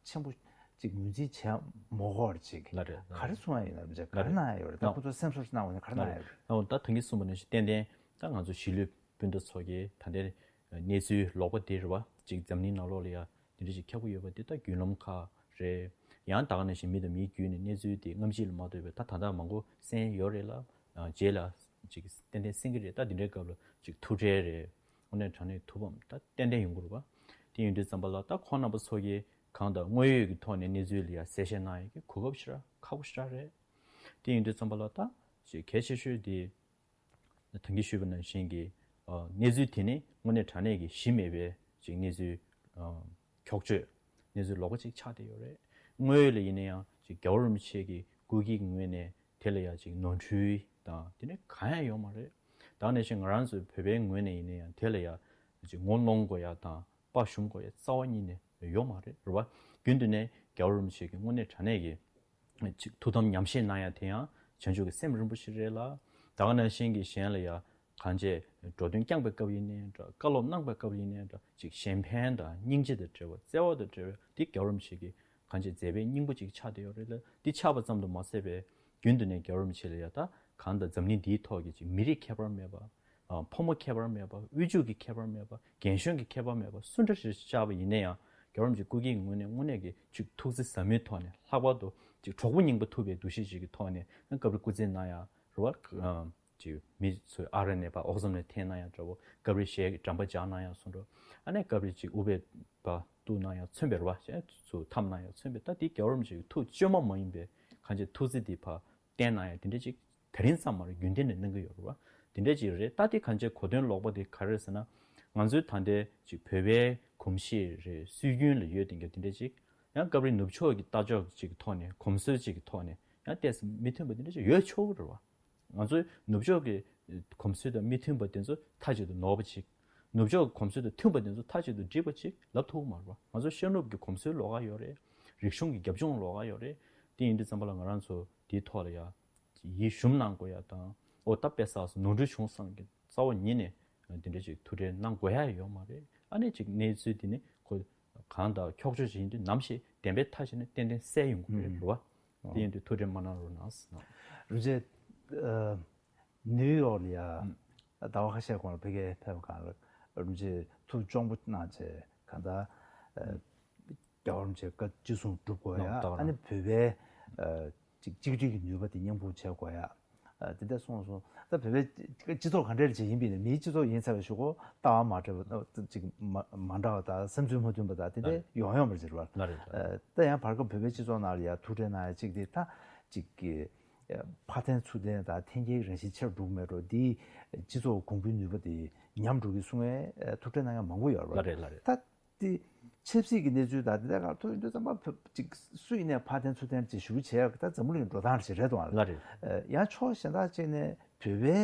ཆེན་པོ་ཅིག་ངོས་འཛིན་བྱས་མ་དགོས་པར་ཅིག་ལགས་རེད། ལགས་རེད། ག་རེ་གསུང་ཡ་ཡིན་ན། རིན་པོ་ཆེ་ག་རེ་གནང་ཡ་ཡོད་རེད། ད་ལགས་ཁོང་ཚོ་སེམས་གསོ་ཞིག་གནང་བ་ཡིན་ན་ག་རེ་གནང་ཡ་ཡོད་རེད། ལགས་རེད། ད་ད་གིན་གསུངས་པ་ནང་བཞིན་ཏན་ཏན་ད་ང་ཚོ་གཞིས་ལུས་སྤུན་ཟླ་ཚོ་གིས་ད་ལྟའི་གནས་ཚུལ་ལོག་པ་འདི་རེད་བ། ཅིག་འཛམ་གླིང་ནང་ལོགས་ལ་ཡ་འདི་འདྲ་ཞིག་ཁྱབ་ཀྱི་ཡོད་པ་འདི་ད་བརྒྱུད་ལམ་ཁག་རེད། ཡང་ད་ག་ནང་བཞིན་མི་དང་མིའི་བརྒྱུད་ནས་གནས་ཚུལ་འདི་སྔ་ཕྱི་ལ་མ་ལྟོས་པའི་ད་ད་ལྟ་མང་པོ་གསན་ཡོད་རེད་ལ། རྗེས་ལ་ཅིག་ཏན་ཏན་གསན་གྱི་རེད། ད་འདི་འདྲའི་སྐབས་ལ་ཅིག་ཐུགས་ཁྲལ་རེད། དངོས་གནས་དྲང་གནས་ཐུགས་ཕམ་ད་ཏན་ཏན་ཡོང་གི་རེད་བ། དེ་ཡིན་དུས་ཙམ་པ་ལ་ད་ཁོང་རྣམ་པ་ཚོ་གིས་གང་ལྟར་དངོས་ཡོད་ཀྱི་ཐོག་ནས་གནས་ཚུལ་ལ་ཡ་གསལ་བཤད་གནང་ཡ་གི་གོ་སྐབས་ཞེ་དྲག་ཁག་པོ་ཞེ་དྲག་རེད། དེ་ཡིན་དུས་ཙམ་པ་ལ་ད་ཅིག་གལ་ཆེ་ཤོས་དེ། ད་གིན་ཞུས་པ་ནང་བཞིན་གྱི་ཨ་གནས་ཚུལ་དེ་ནི་དངོས་གནས་དྲང་གནས་ཀྱི་གཞི་མེད་པའི་ཅིག་གནས་ཚུལ་ཨ་འཁྱོག་བརྗོད། གནས་ཚུལ་ལོག་པ་ཅིག་ཆགས་བསྡད་ཡོད་རེད། དངོས་ཡོད་ལ་ཡིན་ན་ཡང་ཅིག་རྒྱལ་བ་རིན་པོ་ཆེ་གི་སྐུ་སྒེར་གྱི་ངོས་ནས་དེ་ལ་ཡང་ཅིག་ནོར་འཁྲུལ་དང་དེ་འདྲ་གང་ཡང་ཡོད་མ་རེད། ད་ག་ནང་བཞིན་ང་རང་ཚོའི་བོད་པའི་ངོས་ནས་ཡིན་ན་ཡང་དེ་ལ་ཡང་ཅིག་ངོ་གནོང་དགོས་ཡ་དང་དཔའ་ཞུམ་དགོས་ཡ་རྩ་བ་ཉིད་ནས་ཡོད་མ་རེད། རེད་བ། རྒྱུན་དུ་ནས་རྒྱལ་བ་རིན་པོ་ཆེ་གི་དངོས་གནས་དྲང་གནས་ཀྱི་ཅིག་ཐུགས་དམ་ཉམས་བཞེས་གནང་ཡ་དེ་ཡང་བྱང་ཆུབ་ཀྱི་སེམས་རིན་པོ་ཆེ་རེད་ལ། ད་ག་ནང་བཞིན་གྱི་གཞན་ལ་ཡ་གང་བྱས་འགྲོ་དོན་བསྐྱངས་པའི་སྐབས་ཡིན་ནའི་འདྲ། བཀའ་སློབ་གནང་པའི་སྐབས་ཡིན་ནའི་འདྲ། ཅིག་གཞན་ཕན་དང་སྙིང་རྗེ་དང་འབྲེལ་བ། བརྩེ་བ་དང་འབྲེལ་བ་འདི་རྒྱལ་བ་རིན་པོ་ཆེ་གི་གང་བྱས་མཛད་པའི་སྙིང་པོ་ཅིག་ཆགས་བསྡད་ཡོད་རེད་ལ། འདི་ཆགས་པ་ཙམ་དུ་མ་ཟད་པའི་རྒྱུན་དུ་ནས་རྒྱལ་བ་རིན་པོ་ཆེ་ལ་ཡ་ད་གང་ལྟར་འཛམ་གླིང་འདིའི་ཐོག་གི་ཅིག་མི་རིགས་ཁྱད་པར་མེད་པ། ཕོ་མོ་ཁྱད་པར་མེད་པ། དབུལ་ཕྱུག་གི་ཁྱད་པར་མེད་པ། རྒན་གཞོན་གྱི་ཁྱད་པར་མེད་པ། སུ་འདྲ་ཞིག་བཅར་བ་ཡིན་ན་ཡང་རྒྱལ་བ་རིན་པོ་ཆེ་སྐུ་སྒེར་གྱི་ངོས་ནས་དངོས་གནས་ཀྱི་ཅིག་ཐུགས་བརྩེ་ཟབ་མོའི་ཐོག་ནས། ལྷག་པར་དུ་ཅིག་གྲོགས་པོ་རྙིང་པ་ཐུག་པའི་འདུ་ཤེས་ཤིག་གི་ཐོག་ནས་སྐབས་རེ་སྐུ་རྩེད་གནང་ཡ་རེད་བ། ཅིག་མི་ཚོས་ཨ་རི་ནས་ཕར་ཨོ་ཛམ་ནས་འཐེན་གནང་ཡ་འདྲ་བོ། སྐབས་རེ་གཞས་ཀྱི་འགྲམ་པ་སྦྱར་གནང་ཡ་སོགས་འདྲ། ཨ་ནི་སྐབས་རེ་ཅིག་དབུ་བས་པ་གཏུག་གནང་ཡ་མཚོན་པའི་རེད་བ། གཞས་ཚུར་འཐམ་གནང་ཡ་མཚོན་པའི། ད་དེ་རྒྱལ་བ་རིན་པོ་ཆེ་གི་ཐུགས་བཅོས་མ་མ་ཡིན་པའི་གང་ཅི་ཐུགས་བརྩེ་དེ་ཕར་བསྟན་གནང་ཡ་དེ་འདྲ་ཅིག་དེ་རིང་ཙམ་མ་རེད། རྒྱུན་ལྡན་ནས་གནང་གི་ཡོད་རེད་བ། དེ་འདྲ་ཅིག་རེད། ད་དེ་གང་ཅི་གོ་དོན་ལོག་པ་དེ་ག་རེ་རེད་ཟེར་ན། ང་ཚོའི་ད་ལྟའི་ཅིག་བོད་པའི་གོམས་གཤིས་རེད། སྲོལ་རྒྱུན་ལ་ཡོད་བསྡད་མཁན་དེ་འདྲ་ཅིག་ཡང་སྐབས་རེ་ནུབ་ཕྱོགས་ཀྱི་ལྟ་ཕྱོགས་ཅིག་གི་ཐོག་ནས། གོམས་སྲོལ་ཅིག་གི་ཐོག་ནས་ཡང་ཏོག་ཙམ་མི་མཐུན་པ་དེ་འདྲ་ཅིག་ཡོད་ཆོག་གི་རེད་བ། ང་ཚོའི་ནུབ་ཕྱོགས་ཀྱི་གོམས་སྲོལ་དང་མི་མཐུན་པ་དེ་ཚོ་མཐའ་གཅིག་ཏུ་ནོར་བ་ཅིག་ནུབ་ཕྱོགས་ཀྱི་གོམས་སྲོལ་དང་མཐུན་པ་དེ་ཚོ་མཐའ་གཅིག་ཏུ་འགྲིག་པ་ཅིག་ལབ་ཐུབ་ཀྱི་མ་རེད་བ། ང་ཚོ་ཤར་ནུབ་ཀྱི་གོམས་སྲོལ་ལོགས་ཀ་ཡོད་རེད། རིག་གཞུང་གི་རྒྱབ་ལྗོངས་ལོགས་ཀ་ཡོད་རེད། དེ་ཡིན་དུས་ཙམ་པ་ལ་ང་རང་ཚོ་དེའི་ཐོག་ལ་ཡ་ཡིད་ཞུམ་གནང་དགོས་ཡ་དང་། ཨོ་ད་དཔེ་བསགས་སོང་། ནོར་འཁྲུལ་བྱུང་བསམ་གྱི་རྩ་བ་ཉིད་ནས་འདི་འདྲ་ཅིག་ཐུགས་ཁྲལ་གནང་དགོས་ཡ་ཡོད་མ་རེད། ཨ་ནི་ཅིག་གནས་ཚུལ་འདི་ནི་ཁོ་གང་ལྟར་འཁྱོག་བརྗོད་ཅིག་ཡིན་དུས་ནམ་ཞིག་བདེན་པའི་མཐའ་ཞིག་ནས་ཏན་ཏན་གསལ་ཡོང་གི་རེད། ཨུམ། རེད་བ། དེ་ཡིན་དུས་ཐུགས་ཁྲལ་མ་གནང་རོགས་གནང་ཟེར་ན། རིན་ཆེན། ཨ། ནིའུ་ཡོག་ལ་ཡ། ཨུམ། ཟླ་བ་ཁ་ཤས་གོང་ལ་ཕ་གིར་ཕེབས་སྒང་ལ་རིན་ཆེན་ཐུགས་གཅོང་པོ་གནང་བྱས་གང་ལྟར། ཨ། རྒྱལ་བ་རིན་པོ་ཆེ་བཀའ་ཅི་གསུང་སྒྲུབ་དགོས་ཡ། ཨ་ནི་བོད་པའི། ཨ། ཅིག་གཅིག་སྒྲིལ་གྱི་ནུས་པ་དེ་མཉམ་སྤུངས་བྱེད་དགོས་ཡ། ཨ། དེ་འདྲ་གསུངས་སོང་། ད་བོད་པའི་སྤྱི་ཚོགས་ག་འདྲ་ཅིག་ཡིན་པ་ཡིན་ན། མིའི་སྤྱི་ཚོགས་ཡིན་ཚར་བའི་གཞུག་གུ་ལྟ་བ་མ་འདྲ་བ་ཅིག་མ་མ་འདྲ་བ་དང་བསམ་ཚུལ་མ་མཐུན་པ་དང་དེ་འདྲ་ཡོང་ཡོང་བ་རེད་བ། ལ་རེད། ཨ། ད་ཡང་བར་སྐབས་བོད་པའི་སྤྱི་ཚོགས་ནང་ལ་ཡ་ཐུགས་ཁྲལ་གནང་ཡ་གཅིག་དེ་ད་ཅིག་གི་ཕར་འཐེན་ཚུར་འཐེན་དང་འཐེན་འཁྱེར་རང་བཞིན་ཆེ་རུ་འགྲོ་གི་མེད་འགྲོ། འདིས་སྤྱི་ཚོགས་གོང་བུའི་ནུས་པ་དེ་ཉམས་འགྲོ་གི་གསུང་ཡ་ཐུགས་ཁྲལ་གནང་ཡ་མང་པོ་ཡོད་རེད་བ། ལ་རེད། ལ་རེད། ད་དེ་ཆབ་སྲིད་ཀྱི་གནས་ཚུལ་དང་དེ་འདྲ་ག་ཐུག་ཡོང་དུས་ཙམ་པ་ཅིག་སུ་ཡིན་ནའི་ཕར་འཐེན་ཚུར་འཐེན་ཅིག་ཞུ་བྱས་ད་འཛམ་བུ་གླིང་འགྲོ་སྟངས་ཅིག་རེད་འདུག་ཨ། ལ་རེད། ཡང་ཕྱོགས་གཞན་དག་ཅིག་ནས་བོད་པའི་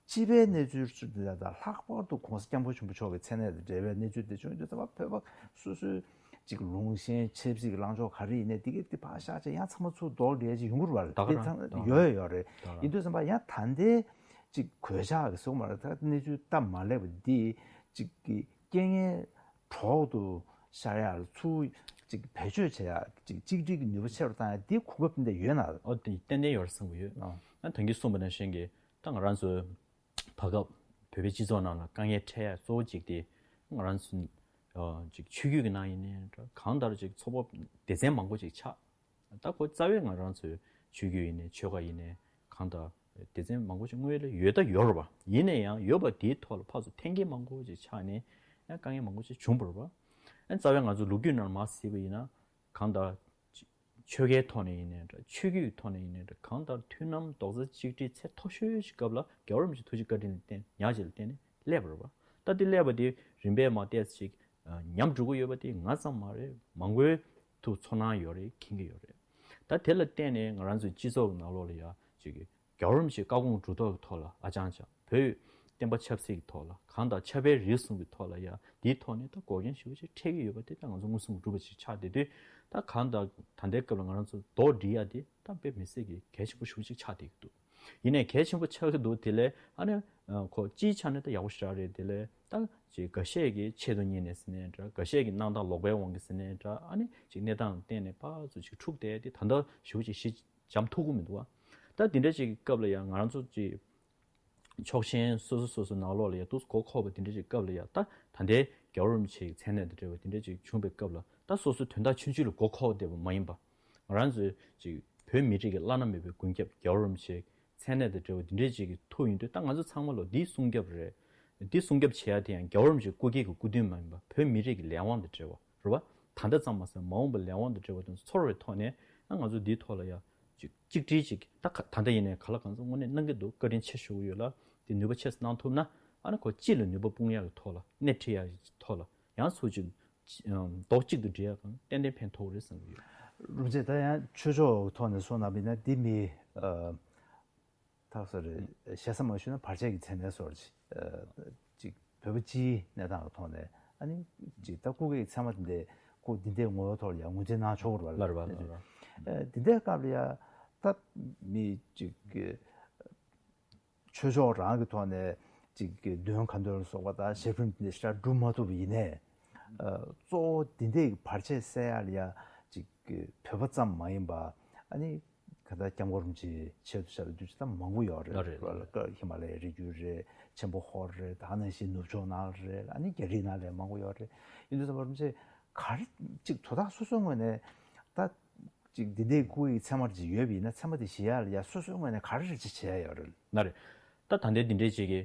སྤྱི་པའི་གནས་ཚུལ་ཚུ་དེ་དང་ལྷག་པར་དུ་༸གོང་ས་༸སྐྱབས་མགོན་ཆེན་པོ་མཆོག་གི་མཚན་གནས་དང་འབྲེལ་བའི་གནས་ཚུལ་དེ་བྱུང་དུས་ཙམ་པ་བོད་པ་སོ་སོའི་ཅིག་ལུང་ཞེན་ཆབ་སྲིད་ཀྱི་ལངས་ཕྱོགས་ག་རེ་ཡིན་ནའི་དེ་གའི་དེ་ཕར་བཞག་བྱས་ཡང་ཚང་མ་ཚུར་འདོར་བསྡད་ཅིག་ཡོང་གི་རེད་བ། ད་ག་དེ་རང་ཚང་ད་ག་རང་ཡོད་ཡོད་རེད། ད་ག་རང་ཡིན་དུས་ཙམ་པ་ཡང་ད་ལྟའི་ཅིག་གོད་ཆག་གི་ཟེར་དགོས་མ་རེད། ད་གནས་ཚུལ་སྟབས་མ་ལེགས་པ་འདི་ཅིག་གི་རྐྱེན་ངན་གྲོགས་དུ་ཤར་ཡག་ལ་ཚུར་ཅིག་བེད་སྤྱོད་བྱེད་ཡག་ཅིག་གཅིག་སྒྲིལ་གྱི་ནུས་པ་ཆེ་རུ་བཏང་ཡག་འདི་གོ་སྐབས་འདི་ཡོད་ན། ཨོ་དེ་ཏན་ཏན་ཡོད་རེད་བསམ་གྱི་ཡོད། ཨ། ང་ད་གིན་གསུངས་པ་ནང་བཞིན་གྱི་ད་ང་རང་ཚོའི་བར་སྐབས་བོད་པའི་སྤྱི་ཚོགས་ནང་ལ་དཀའ་ངལ་འཕྲད་ཡག་གཙོ་བོ་གཅིག་དེ་ང་རང་ཚོ་ཨ་ཅིག་ཆོས་བརྒྱུད་ཀྱི་ནང་ཡིན་ནའི་འདྲ། གང་ལྟར་ཅིག་ཚོགས་པ་སྡེ་ཚན་མང་པོ་ཅིག་ཆགས། ད་ཁོ་རྩ་བའི་ང་རང་ཚོའི་ཆོས་བརྒྱུད་ཡིན་ནའི་ཆོལ་ཁ་ཡིན་ནའི་གང་ལྟར་སྡེ་ཚན་མང་པོ་ཅིག་དངོས་ཡོད་ལ་ཡོད་ད་ཡོད་རེད་བ། ཡིན་ན་ཡང་ཡོད་པ་དེའི་ཐོག་ལ་ཕར་ཚུར་འཐེན་འཁྱེར་མང་པོ་ཅིག་ཆགས་ནས་ཡང་དཀའ་ངལ་མང་པོ་ཅིག་བྱུང་བ་རེད་བ། ཨ་རྩ་བའི་ང་ཚོ་ལོ་རྒྱུས་ནང་མར་གཟིགས་པ་ཡིན་ན་གང་ལྟར་ཆོལ་ཁའི་ཐོག་ནས་ཡིན་ནའི་འདྲ། ཆོས་བརྒྱུད་ཀྱི་ཐོག་ནས་ཡིན་ནའི་འདྲ། གང་ལྟར་མཐུན་ལམ་རྡོག་རྩ་གཅིག་སྒྲིལ་ཚད་མཐོ་ཤོས་ཤིག་སྐབས་ལ་རྒྱལ་བ་རིན་པོ་ཆེ་ཐུགས་རྗེ་བཀའ་དྲིན་ལ་བརྟེན། ཉག་གཅིག་ལ་བརྟེན་ནས་སླེབས་པ་རེད་བ། ད་དེ་སླེབས་པ་དེ་རིམ་པས་མར་ཏོག་ཙམ་ཅིག་ཉམས་འགྲོ་གི་ཡོད་པ་དེ་ང་ཙམ་མ་རེད། མང་པོས་ཐུགས་ཚོར་སྣང་ཡོད་རེད། མཁྱེན་གྱི་ཡོད་རེད། ད་དེ་ལ་བརྟེན་ནས་ང་རང་ཚོའི་སྤྱི་ཚོགས་ཀྱི་ནང་ལོགས་ལ་ཡ་ཅིག་གི་རྒྱལ་བ་རིན་པོ་ཆེའི་བཀའ་དགོངས་སྒྲུབ་ཐབས་ཀྱི་ཐོག་ལ་ཨ་ཅང་ཅང་བོད་བསྟན་པ་ཆབ་སྲིད་ཀྱི་ཐོག་ལ་གང་དང་ཆབ་དཔལ་རིག་གསུམ་གྱི་ཐོག་ལ་ཡ་དེའི་ཐོག་ནས་ད་འགོག་རྐྱེན་ཞེ་པོ་ཅིག་འཕྲད་ཀྱི་ཡོད་པ་དེ་ད་ང་ཚོ་མངོན་སུམ་གྱིས་གྲུབ་པ་ཅིག་ཆགས་བསྡད་དུས། ད་གང་དང་ད་ལྟའི་སྐབས་ལ་ང་རང་ཚོ་རྡོག་སྒྲིལ་ཡ་དེ་ད་དཔེ་མི་སྲིད་ཀྱི་གལ་ཆེན་པོ་ཞེ་པོ་ཅིག་ཆགས་བསྡད་ཀྱི་འདུག་ཡིན་ནའི་གལ་ཆེན་པོ་ཆགས་ཀྱི་འདུག་དེ་ལས་ཨ་ནི་ཁོ་སྤྱིའི་ཆ་ནས་ད་ཡག་པོ་ཞེ་དྲག་རེད། དེ་ལས་ད་ཅིག་འགའ་ཤས་ཀྱིས་ཆེད་དུ་གཉེར་ནས་ཟེར་ནའི་འདྲ། འགའ་ཤས་ཀྱིས་གནང་སྟངས་ལོག་པའི་དབང་གིས་ཟེར་ནའི་འདྲ། ཨ་ནི་ཅིག་གནས་སྟངས་ལ་བརྟེན་ནས་ཕར་ཚུར་ཅིག་འཁྲུག་བསྡད་དེ་ད་ལྟ་ཞེ་པོ་ཅིག་ཞི་འཇམ་ཐུབ་ཀྱི་མི་འདུག་བ། ད་དེ་འདྲ་ཅིག་གི་སྐབས་ལ་ཡང་ང་རང་ཚོ་ཅིག་ཕྱོགས་ཞེན་སོ་སོ་སོ་སོའི་ནང་ལོགས་ལ་ཡ་ཏོག་ཙམ་མགོ་འཁོར་བ་དེ་འདྲ་ཅིག་སྐབས་ལ་ཡ། ད་ད་ལྟའི་རྒྱལ་བ་རིན་པོ་ཆེའི་མཚན་གནས་དང་འབྲེལ་བ་དེ་འདྲ་ཅིག་བྱུང་བའི་སྐབས་ལ་ད་སོ་སོའི་དོན་དག་ཆུང་ཆུང་ལ་མགོ་འཁོར་བསྡད་པ་མ་ཡིན་པ། ང་རང་ཚོའི་ཅིག་བོད་མི་རིགས་ཀྱི་བླ་ན་མེད་པའི་མགོན་སྐྱབས་རྒྱལ་བ་རིན་པོ་ཆེའི་མཚན་གནས་དང་འབྲེལ་བ་དེ་འདྲ་ཅིག་གི་ཐུགས་ཡོང་དུས། ད་ང་ཚོ་ཚང་མ་ལོ་འདིའི་སྲུང་སྐྱོབ་རེད། འདི་སྲུང་སྐྱོབ་བྱེད་ཡ་དེ་ཡང་རྒྱལ་བ་རིན་པོ་ཆེའི་སྐུ་སྒེར་གྱི་སྐུ་མདུན་མ་ཡིན་པ་བོད་མི་རིགས་ཀྱི་ལས་དབང་དང་འབྲེལ་བ་རེད་བ། ད་ལྟ་ཙམ་མ་ཟད་མ་འོངས་པའི་ལས་དབང་དང་འབྲེལ་བ་དེ་ཚོ་ཚོར་བའི་ཐོག་ནས་ད་ང་ཚོ་འདིའི་ཐོག་ལ་ཡ་ཅིག་གཅིག་སྒྲིལ་ཅིག་ད་ག་ད་ལྟ་ཡིན་ནའི་ག་ལ་གང་འཚམ་དངོས་གནས་གནང་གི་འདུག་བཀའ་དྲིན་ཆེ་ཞུ་གི་ཡོད་ལ། དེ་ནུས་པ་ཆེ་ཙམ་གནང་ཐུབ་ན་ཨ་ནི་ཁོ་སྤྱི་ལ་ནུས་པ་སྤུངས་ཡག་གི་ཐོག་ལ་སྣེ་ཁྲིད་ཡག་གི་ཐོག་ལ་ཡང་ཚུར་ཅིག་རྡོག་གཅིག་ཏུ་སྒྲིལ་ཡག་གང་ཏན་ཏན་ཕན་ཐོགས་རེད་བསམ་གྱི་ཡོད། རིན་པོ་ཆེ་ད་ཡང་ཆོས་ཕྱོགས་ཀྱི་ཐོག་ནས་སོང་ན་མིན་ན་འདི་མི་ཨ་ཐག་ས་རེད། ཞེ་ས་མ་ཞུས་ན་བར་ཆད་ཀྱི་མཚན་གནས་སོགས་ཅིག་ཨ་ཅིག་བོད་པ་སྤྱིའི་གནས་སྟངས་ཀྱི་ཐོག་ནས་ཨ་ནི་ཅིག་ད་སྐུ་སྒེར་གྱི་མཚན་མ་འདི་འདྲའི་ཁོ་འདི་འདྲའི་ངོ་བོའི་ཐོག་ལ་ཡང་ངོས་འཛིན་གནང་ཆོག་གི་རེད་བ། ལ་རེད་བ། ལ་རེད་བ། ཨ་འདི་འདྲའི་སྐབས་ལ་ཡང་ད་མི་ཅིག་གི་ཆོས་ཕྱོགས་རང་གི་ཐོག་ནས་ཅིག་གི་འདོན་ཁ་འདོན་ལ་སོགས་པ་དང་ཞབས་ཕྲུག་འདི་ཞེ་དྲག་སྒྲུབ་མ་ཐུབ་པ་ཡིན་ནའི། ཨ་གཙོ་བོ་འདི་འདྲའི་བར་ཆད་སེལ་ཡག་ལ་ཡ་ཅིག་གི་བོད་པ་ཙམ་མ་ཡིན་པ་ཨ་ནི་ ག་ད་སྐྱབས་མགོན་རིན་པོ་ཆེའི་ཆེད་དུ་ཆ་ལ་དུས་ཚོད་ད་མང་པོ་ཡོད་རེད། ལགས་རེད། ལགས་རེད། ཧི་མ་ལ་ཡའི་རི་རྒྱུད་རེད། ཆེན་པོ་ཧོར་རེད། ད་ནང་བཞིན་ནུབ་ཕྱོགས་ནང་རེད། ཨ་ནི་རྒྱ་རིགས་ནང་ལ་མང་པོ་ཡོད་རེད། ཡིན་དུས་ཙམ་པ་རིན་པོ་ཆེ་ག་རེ་ཅིག་དོ་བདག་སོ་སོའི་ངོས་ནས་ད་ཅིག་འདི་འདྲའི་སྐུ་ཡི་མཚན་མ་ཅིག་ཡོད་པ་ཡིན་ན་མཚན་མ་དེ་བཞེས་ཡ་ལ་ཡ་སོ་སོའི་ངོས་ནས་ག་རེ་རེ་ཅིག་བྱེད་ཡ་ཡོད་རེད། ལགས་རེད། ད་ད་ལྟའི་འདི་འདྲའི་ཅིག་གི་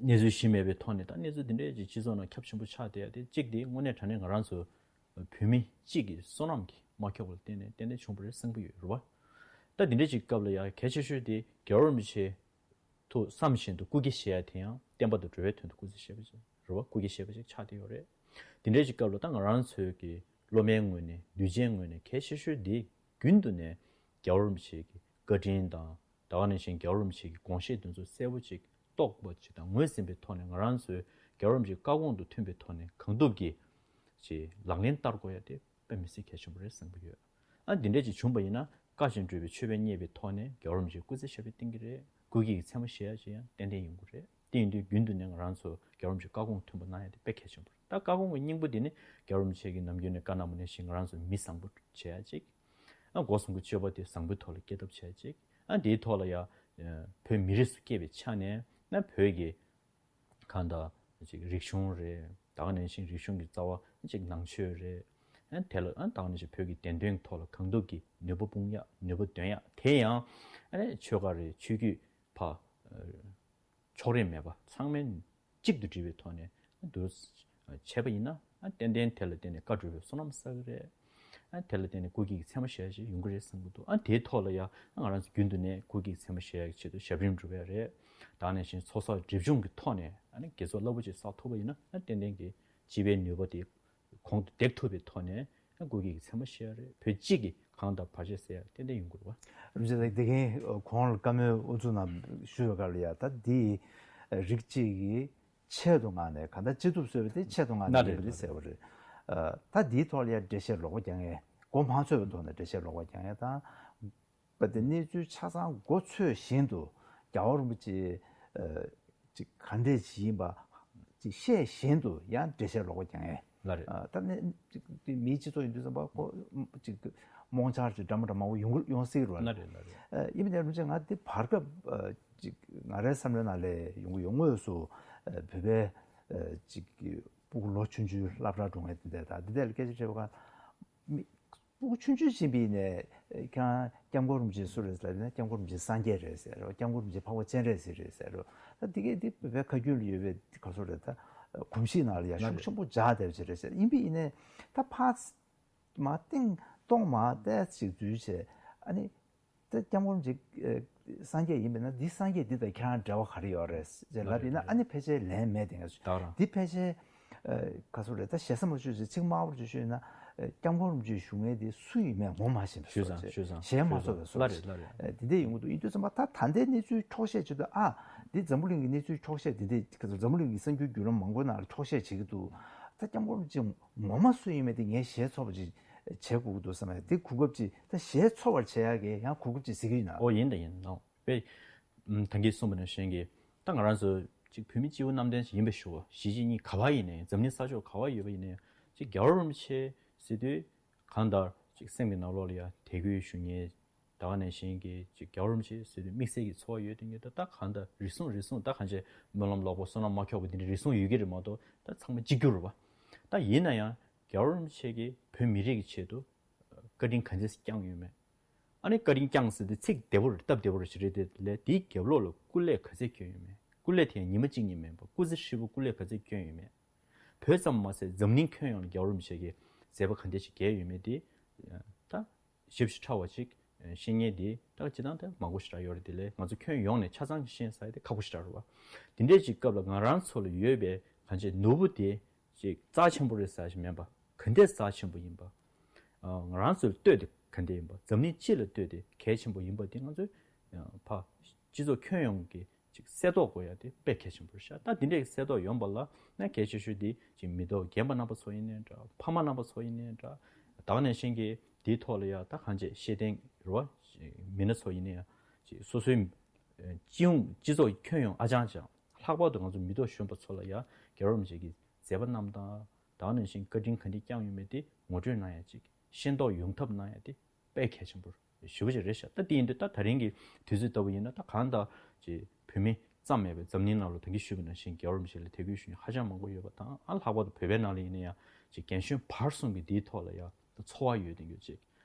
གནས་ཚུལ་ཞིག་མེད་པའི་ཐོག་ནས། ད་གནས་ཚུལ་འདི་འདྲའི་ཅིག་སྤྱི་ཚོགས་ནང་ཁྱབ་ཆེན་པོ་ཆགས་བསྡད་ཡ་དེ་གཅིག་དེ་དངོས་གནས་དྲང་གནས་ང་རང་ཚོ་བོད་མི་གཅིག་གི་བསོད་ནམས་ཀྱིས་མ་ཁྱབ་པ་ལ་བརྟེན་ནས་ཏན་ཏན་བྱུང་བ་རེད་བསམ་གྱི་ཡོད་རེད་བ། ད་འདི་འདྲའི་ཅིག་སྐབས་ལ་ཡ་གལ་ཆེ་ཤོས་དེ་རྒྱལ་བ་རིན་པོ་ཆེ་ཐུགས་བསམ་བཞིན་དུ་སྐུ་སྐྱེ་བཞེས་ཡ་དེ་ཡང་བསྟན་པ་དང་འགྲོ་བའི་དོན་དུ་སྐུ་སྐྱེ་བཞེས་པ་ཅིག་རེད་བ། སྐུ་སྐྱེ་བཞེས་པ་ཅིག་ཆགས་བསྡད་ཡོད་རེད། དེ་འདྲའི་ཅིག་སྐབས་ལ་ད་ང་རང་ཚོའི་གི་སློབ་མའི་ངོས་ནས་གདུལ་བྱའི་ངོས་ནས་གལ་ཆེ་ཤོས་དེ་རྒྱུན་དུ་ནས་རྒྱལ་བ་རིན་པོ་ཆེ་གི་བཀའ་དྲིན་དང་། ད་ག་ནང་བཞིན་རྒྱལ་བ་རིན་པོ་ཆེ་གི་དགོངས་བཞེད་དེ་ཚོ་གསལ་པོ་ཅིག་རྟོགས་པ་ཅིག་དང་ངོས་ཟིན་པའི་ཐོག་ནས། ང་རང་ཚོའི་རྒྱལ་བ་རིན་པོ་ཆེའི་བཀའ་དགོངས་དང་མཐུན་པའི་ཐོག་ནས་གང་ཐུབ་ཀྱིས་ཅིག་ལག་ལེན་བསྟར་དགོས་ཡ་དེ་དཔེ་མི་སྲིད་གལ་ཆེན་པོ་རེད་བསམ་གྱི་ཡོད། ཨ་འདི་འདྲ་ཅིག་བྱུང་བ་ཡིན་ན་བཀའ་བཞིན་སྒྲུབ་པའི་མཆོད་པས་མཉེས་པའི་ཐོག་ནས་རྒྱལ་བ་རིན་པོ་ཆེའི་སྐུ་ཚེ་ཞབས་པད་བརྟན་གྱི་རེད། སྐུ་སྐྱེ་གི་མཚན་མ་བཞེས་ཡ་ཅིག་ཡང་ཏན་ཏན་ཡོང་གི་རེད། དེ་ཡིན་དུས་རྒྱུན་དུ་ནས་ང་རང་ཚོ་རྒྱལ་བ་རིན་པོ་ཆེའི་བཀའ་དགོངས་མཐུན་པ་གནང་ཡ་དེ་དཔེ་གལ་ཆེན་པོ་རེད། ད་བཀའ་དགོངས་ཀྱི་སྙིང་པོ་དེ་ནི་རྒྱལ་བ་རིན་པོ་ཆེ་གིས་ནམ་རྒྱུན་ནས་བཀའ་གནང་བ་ནང་བཞིན་ང་རང་ཚོ་མི་བཟང་པོ་བྱེད་ཡ་ཅིག་ཨ་སྒོ་གསུམ་གྱི་སྤྱོད་པ་དེ་བཟང་པོའི་ཐོག་ལ་སྐྱེ་ཐབས་བྱེད་ཅིག་ཨ་དེའི་ཐོག་ལ་ཡ་བོད་མི་རིགས་སུ་སྐྱེས་པའི་ཆ་ནས་ན་བོད་ཀྱི་གང་ལྟར་ཅིག་རིག་གཞུང་རེད། ད་ག་ནང་བཞིན་རིག་གཞུང་གི་རྩ་བ་ཅིག་ནང་ཆོས་རེད། ཨ་དེ་ལ་ཨ་ད་ག་ནང་བཞིན་བོད་ཀྱི་བདེན་དོན་གྱི་ཐོག་ལ་གང་ཐུབ་ཀྱིས་ནུས་པ་སྤུངས་ཡ། ནུས་པ་འདོན་ཡ། དེ་ཡང་ཨ་ཆོལ་ཁ་རེད། ཆོས་བརྒྱུད་ཕ་ཕྱོགས་རིས་མེད་པ་ཚང་མས་གཅིག་ཏུ་སྒྲིལ་བའི་ཐོག་ནས་འདུ་བྱས་པ་ཡིན་ན། ཏན་ཏན་དེ་ལ་བརྟེན་ནས་བཀའ་སྒྲུབ་པའི་བསོད་ནམས་བསགས་ཀྱི་རེད། དེ་ལ་བརྟེན་ནས་སྐུ་སྐྱེ་གི་མཚན་མ་བཞེས་ཡ་ཞིག་ཡོང་གི་རེད་བསམ་གྱི་འདུག་ཨ་དེའི་ཐོག་ལ་ཡ་ང་རང་ཚོ་རྒྱུན་དུ་ནས་སྐུ་སྐྱེ་གི་མཚན་མ་བཞེས་ཡ་གི་ཆེད་དུ་ཞབས་རིམ་སྒྲུབ་ཡ་རེད། ད་ག་ནང་བཞིན་ཚོགས་བསགས་སྒྲིབ་སྦྱོང་གི་ཐོག་ནས་ཨ་ནི་དགེ་ཚོགས་རླབས་པོ་ཆེ་བསགས་ཐུབ་པ་ཡིན་ན། ཨ་ཏན་ཏན་གྱི་སྤྱི་པའི་ནུས་པ་དེ་གོང་དུ་འདེགས་ཐུབ་པའི་ཐོག་ནས་སྐུ་སྐྱེ་གི་མཚན་མ་བཞེས་ཡ་རེད། བོད་སྤྱི་གི་གང་ལྟར་བར་ཆད་སེལ་ཡ་ཏན་ཏན་ཡོང་དགོས་རེད་བ། རིན་པོ་ཆེ་ལགས། དེ་གིན་གོང་ལ་བཀའ་མོལ་དབུ་འཛུགས་ནང་ཞུས་པའི་སྐབས་ལ་ཡ། ད་འདི་རིགས་གཅིག་གི་ཆེད་དུ་མངགས་ནས་གང་ལྟར་སྤྱི་ཐུབ་བཟོས་པ་དེ་ཆེད་དུ་མངགས་ནས་ཡིན་པ་རེད་ཟེར་བ་རེད། ད་འདིའི་ཐོག་ལ་ཡ་འགྲེལ་བཤད་ལོག་པ་རྒྱག་མཁན། མགོ་མ་ཚོས་པའི་ཐོག་ནས་འགྲེལ་བཤད་ལོག་པ་རྒྱག་མཁན་དང་། པ་དེ་གནས་ཚུལ་ཆ་ཚང་མགོ་ཚོས་བཞིན་དུ་རྒྱལ་བ་རིན་པོ་ཆེ་ཅིག་ག་འདྲས་ཅིག་ཡིན་པ་ཅིག་ཤེས་བཞིན་དུ་ཡང་འགྲེལ་བཤད་ལོག་པ་རྒྱག་མཁན། ལགས་རེད། ད་ནི་ཅིག་དེ་མིའི་སྤྱི་ཚོགས་ཡིན་དུས་ཙམ་པ་ཁོ་ཅིག་རྨོངས་འཆར་ཅིག་འདྲ་མི་འདྲ་མང་པོ་ཡོང་གི་ཡོང་སྲིད་རེད་བ། ལགས་རེད། ལགས་རེད། ཡིན་པ་དེ་རིན་པོ་ཆེ་ང་འདི་བར་སྐབས་ཅིག་ང་རའི་བསམ་བློའི་ནང་ལ་ཡོང་གི་ཡོད། དངོས་སུ་བོད་པའི་ཅིག་སྤུ་གུ་ལོ་ཆུང་ཆུང་སློབ་གྲྭར་འགྲོ་མཁན་དེ་འདྲ་དང་། འདི་འདྲ་ལ་སྐད་ཆ་དྲིས་པ་ག་མི་སྤུ་གུ་ཆུང་ཆུང་ཅིག་ཡིན་པ་ཡིན་ནའི་ཁྱེད་རང་སྐྱབས་མགོན་རིན་པོ་ཆེ་སུ་རེད་ཟེར་ན། སྐྱབས་མགོན་རིན་པོ་ཆེ་སངས་རྒྱས་རེད་ཟེར་རོ། སྐྱབས་མགོན་རིན་པོ་ཆེ་འཕགས་པ་སྤྱན་རས་གཟིགས་རེད་ཟེར་རོ། ད་འདི་གས་འདི་བོད་པའི་ཁ་རྒྱུན་ལ་ཡོད་པའི་ག་ཚོད་རེད། ད་གོམས་གཤིས་ནང་ལ་ཡ་ཤུགས་ཆེན་པོ་འཇགས་བསྡད་པ་ཅིག་རེད་ཟེར། ཡིན་པ་ཡིན་ནའི་ད་ཕར་མར་སྟེང་གཏོང་མར་ཏོག་ཙམ་ཅིག་འཛུལ་བྱས། ཨ་ནི་ད་སྐྱབས་མགོན་རིན་པོ་ཆེ་སངས་རྒྱས་ཡིན་པས་ན། འདི་སངས་རྒྱས་འདི་དང་ཁྱེད་རང་འབྲེལ་བ་ག་རེ་ཡོད་རེད་ཟེར་ལབ་པ་ཡིན་ན། ཨ་ནི་ཕལ་ཆེར་ལན་མེད་དེ་ངས། ད་རང་འདི་ཕལ་ཆེར་ག་ཚོད་རེད། ད་ཞེ་ས་མ་ཆོད་ཅིག་ཚིག་དམར་པོ་ཅིག་ཤོད་ན། སྐྱབས་མགོན་རིན་པོ་ཆེ་བཞུགས་མཁན་དེ་སུ་ཡིན་མིན་ངོ་མ་ཤེས་པ་ཞུས་ཙང་། ཞུས་ཙང་། ཞལ་མ་ཞུས་ཙང་། བཙུམས་པ་སོགས་ལགས་རེད། ལགས་རེད། དེ་འདྲ་ཡོང་གི་འདུག་ཡིན་དུས་ཙམ་པ་ད་ད་ལྟའི་གནས་ཚུལ་འཁྱོག་བཤད་བྱེད་དུས། ཨ་འདི་འཛམ་བུ་གླིང་གི་གནས་ཚུལ་འཁྱོག་བཤད་འདི་འདྲ། འཛམ་བུ་གླིང་གི་གསར་འགྱུར་བརྒྱུད་ལམ་མང་པོའི་ནང་ལ་འཁྱོག་བཤད་བྱེད་ཀྱི་འདུག་ད་སྐྱབས་མགོན་རིན་པོ་ཆེ་ངོ་མ་སུ་ཡིན་མིན་དེ་ངས་ཞལ་འཚོ་བ་ཅིག་བྱེད་དགོས་ཀྱི་འདུག་བསམ་ཡ་དེ་གོ་སྐབས་ཅིག་ད་ཞལ་འཚོ་བར་བྱེད་ཡ་གི་ཡང་གོ་སྐབས་ཅིག་གཟིགས་ཀྱི་ཡིན་ན། ཨོ་ཡིན་ད་ཡིན་ནོ། དཔེ་ད་གིན་གསུངས་པ་ནང་བཞིན་གྱི་ད་ང་རང་ཚོ་ཅིག་བོད་མི་སྤྱི་བོ་གནམ་བསྟན་ཅིག་ཡིན་པའི་ཞུ་བ། གཞིས་བྱེས་གཉིས་ག་བ་ཡིན་ནའི། འཛམ་གླིང་ས་ཕྱོགས་ག་བ་ཡོད་པ་ཡིན་ནའི། ཅིག་རྒྱལ་བ་རིན་པོ་ཆེ་ཟེར་དུས་གང་ལྟར་ཅིག་སེམས་ཀྱི་ནང་ལོགས་ལ་ཡ་དད་གུས་ཞུ་མཁན། ད་ག་ནང་བཞིན་གྱི་ཅིག་རྒྱལ་བ་རིན་པོ་ཆེ་ཟེར་དུས་དམིགས་བསལ་གྱི་ཚོར་བ་ཡོད་དེ་ཉིད་དུ། ད་གང་ལྟར་རེ་ཟུང་རེ་ཟུང་ད་གང་བྱས་སྨོན་ལམ་ལོག་པ། བསོད་ནམས་མ་འཁྱོག་པ་འདི་འདྲ་རེ་ཟུང་ཡོད་ཀྱི་རེད་མ་གཏོགས། ད་ཚང་མ་གཅིག་གྱུར་རེད་བ། ད་ཡིན་ན་ཡང་རྒྱལ་བ་རིན་པོ་ཆེ་གིས་བོད་མི་རིགས་ཀྱི་ཆེད་དུ་བཀའ་དྲིན་ག་འདྲས་བསྐྱངས་ཡོད་མེད། ཨ་ནི་བཀའ་དྲིན་བསྐྱངས་ཟེར་དུས་ཚིག་བདེ་པོ་རེད། སྟབས་བདེ་པོ་རེད་ཞིག་རེད་དེ། ལས་དེའི་རྒྱབ་ལོགས་ལ་སྐུ་ལས་ག་ཚད་བསྐྱོན་ཡོད་མེད། སྐུ་ལས་དེ་ཡང་ཉི་མ་གཅིག་གཉིས་མིན་པ། སྐུ་ཚེ་ཧྲིལ་པོ་སྐུ་ལས་ག་ཚད་བསྐྱོན་ཡོད་མེད། བོད་ཙམ་མ་ཟད་འཛམ་གླིང་ཁྱོན་ཡོངས་ལ་རྒྱལ་བ་རིན་པོ་ཆེ་གིས་མཛད་པ་ག་འདྲ་ཞིག་བརྒྱབ་ཡོད་མེད་དེ། ད་ཞིབ་ཞིབ་ཕྲ་བ་ཅིག་ཤེས་མཁན་དེ་ད་སྤྱིར་བཏང་ད་མང་པོ་ཞེ་དྲག་ཡོད་རེད། དེ་ལས་ང་ཚོ་ཁྱོན་ཡོངས་ནས་ཆ་ཚང་ཞིག་ཤེས་ས་དེ་ཁག་པོ་ཞེ་དྲག་རེད་བ། དེ་འདྲའི་ཅིག་སྐབས་ལ་ང་རང་ཚོ་ལ་ཡོད་པའི་གང་ཅི་ནོར་བུ་དེ་ཅིག་རྩ་ཆེན་པོ་རེད་ཟེར་ཞིག་མིན་པ། ག་འདྲས་རྩ་ཆེན་པོ་ཡིན་པ། ང་རང་ཚོ་ལ་ལྟོས་ཏེ་ག་འདྲས་ཡིན་པ། འཛམ་གླིང་སྤྱི་ལ་ལྟོས་ཏེ་གལ་ཆེན་པོ་ཡིན་པ་དེ་ང་ཚོས་ཕ་སྤྱི་ཚོགས་ཁྱོན་ཡོངས་ཀྱི་ཅིག་གསལ་རྟོགས་དགོས་ཡ་དེ་དཔེ་གལ་ཆེན་པོ་རེད་ཤག་ད་འདི་འདྲའི་གསལ་རྟོགས་ཡོང་བ་ལ་ན་གལ་ཆེ་ཤོས་དེ་ཅིག་མི་ཐོག་རྒན་པ་རྣམ་པ་ཚོ་ཡིན་ནའི་འདྲ། ཕ་མ་རྣམ་པ་ཚོ་ཡིན་ནའི་འདྲ། ད་ག་ནང་བཞིན་གྱི་དེའི་ཐོག་ལ་ཡ་ད་གང་ཅི་ཤེས་ལྡན་རེད་བ། མི་སྣ་ཚོ་ཡིན་ནའི་ཡ་ཅིག་སོ་སོའི་སྤྱི་ཡོངས་སྤྱི་ཚོགས་ཁྱོན་ཡོངས་ཨ་ཅང་ཅང་ལྷག་པར་དུ་ང་ཚོ་མི་ཐོག་གཞོན་པ་ཚོ་ལ་ཡ་རྒྱལ་བ་རིན་པོ་ཆེ་གི་མཛད་པ་རྣམས་དང་། ད་ག་ནང་བཞིན་བཀའ་དྲིན་ག་འདྲས་བསྐྱངས་ཡོད་མེད་དེ་ངོ་སྤྲོད་གནང་ཡ་ཅིག་ཤེས་རྟོགས་ཡོང་ཐབས་གནང་ཡ་དེ་དཔེ་གལ་ཆེན་པོ་རེད། ཞེ་པོ་ཅིག་རེད་ཤག་ད་དེ་ཡིན་དུས་ད་ད་རིང་གི་དུས་ཚོད་ལྟ་བུ་ཡིན་ན་ད་གང་ལྟར་ཅིག་བོད་མི་ཙམ་མེད་པའི་འཛམ་གླིང་ནང་ལ་ད་གིན་ཞུས་པ་ནང་བཞིན་རྒྱལ་བ་རིན་པོ་ཆེ་ལ་དད་གུས་ཞུ་མཁན་ཧ་ཅང་མང་པོ་ཡོད་པ་དང་། ཨ་ལྷག་པར་དུ་བོད་པའི་ནང་ལ་ཡིན་ན་ཡང་ཅིག་རྒན་གཞོན་བར་གསུམ་གྱི་འདིའི་ཐོག་ལ་ཡང་ད་ཚོར་བ་ཡོད་དེ་འགྱུར་ཅིག་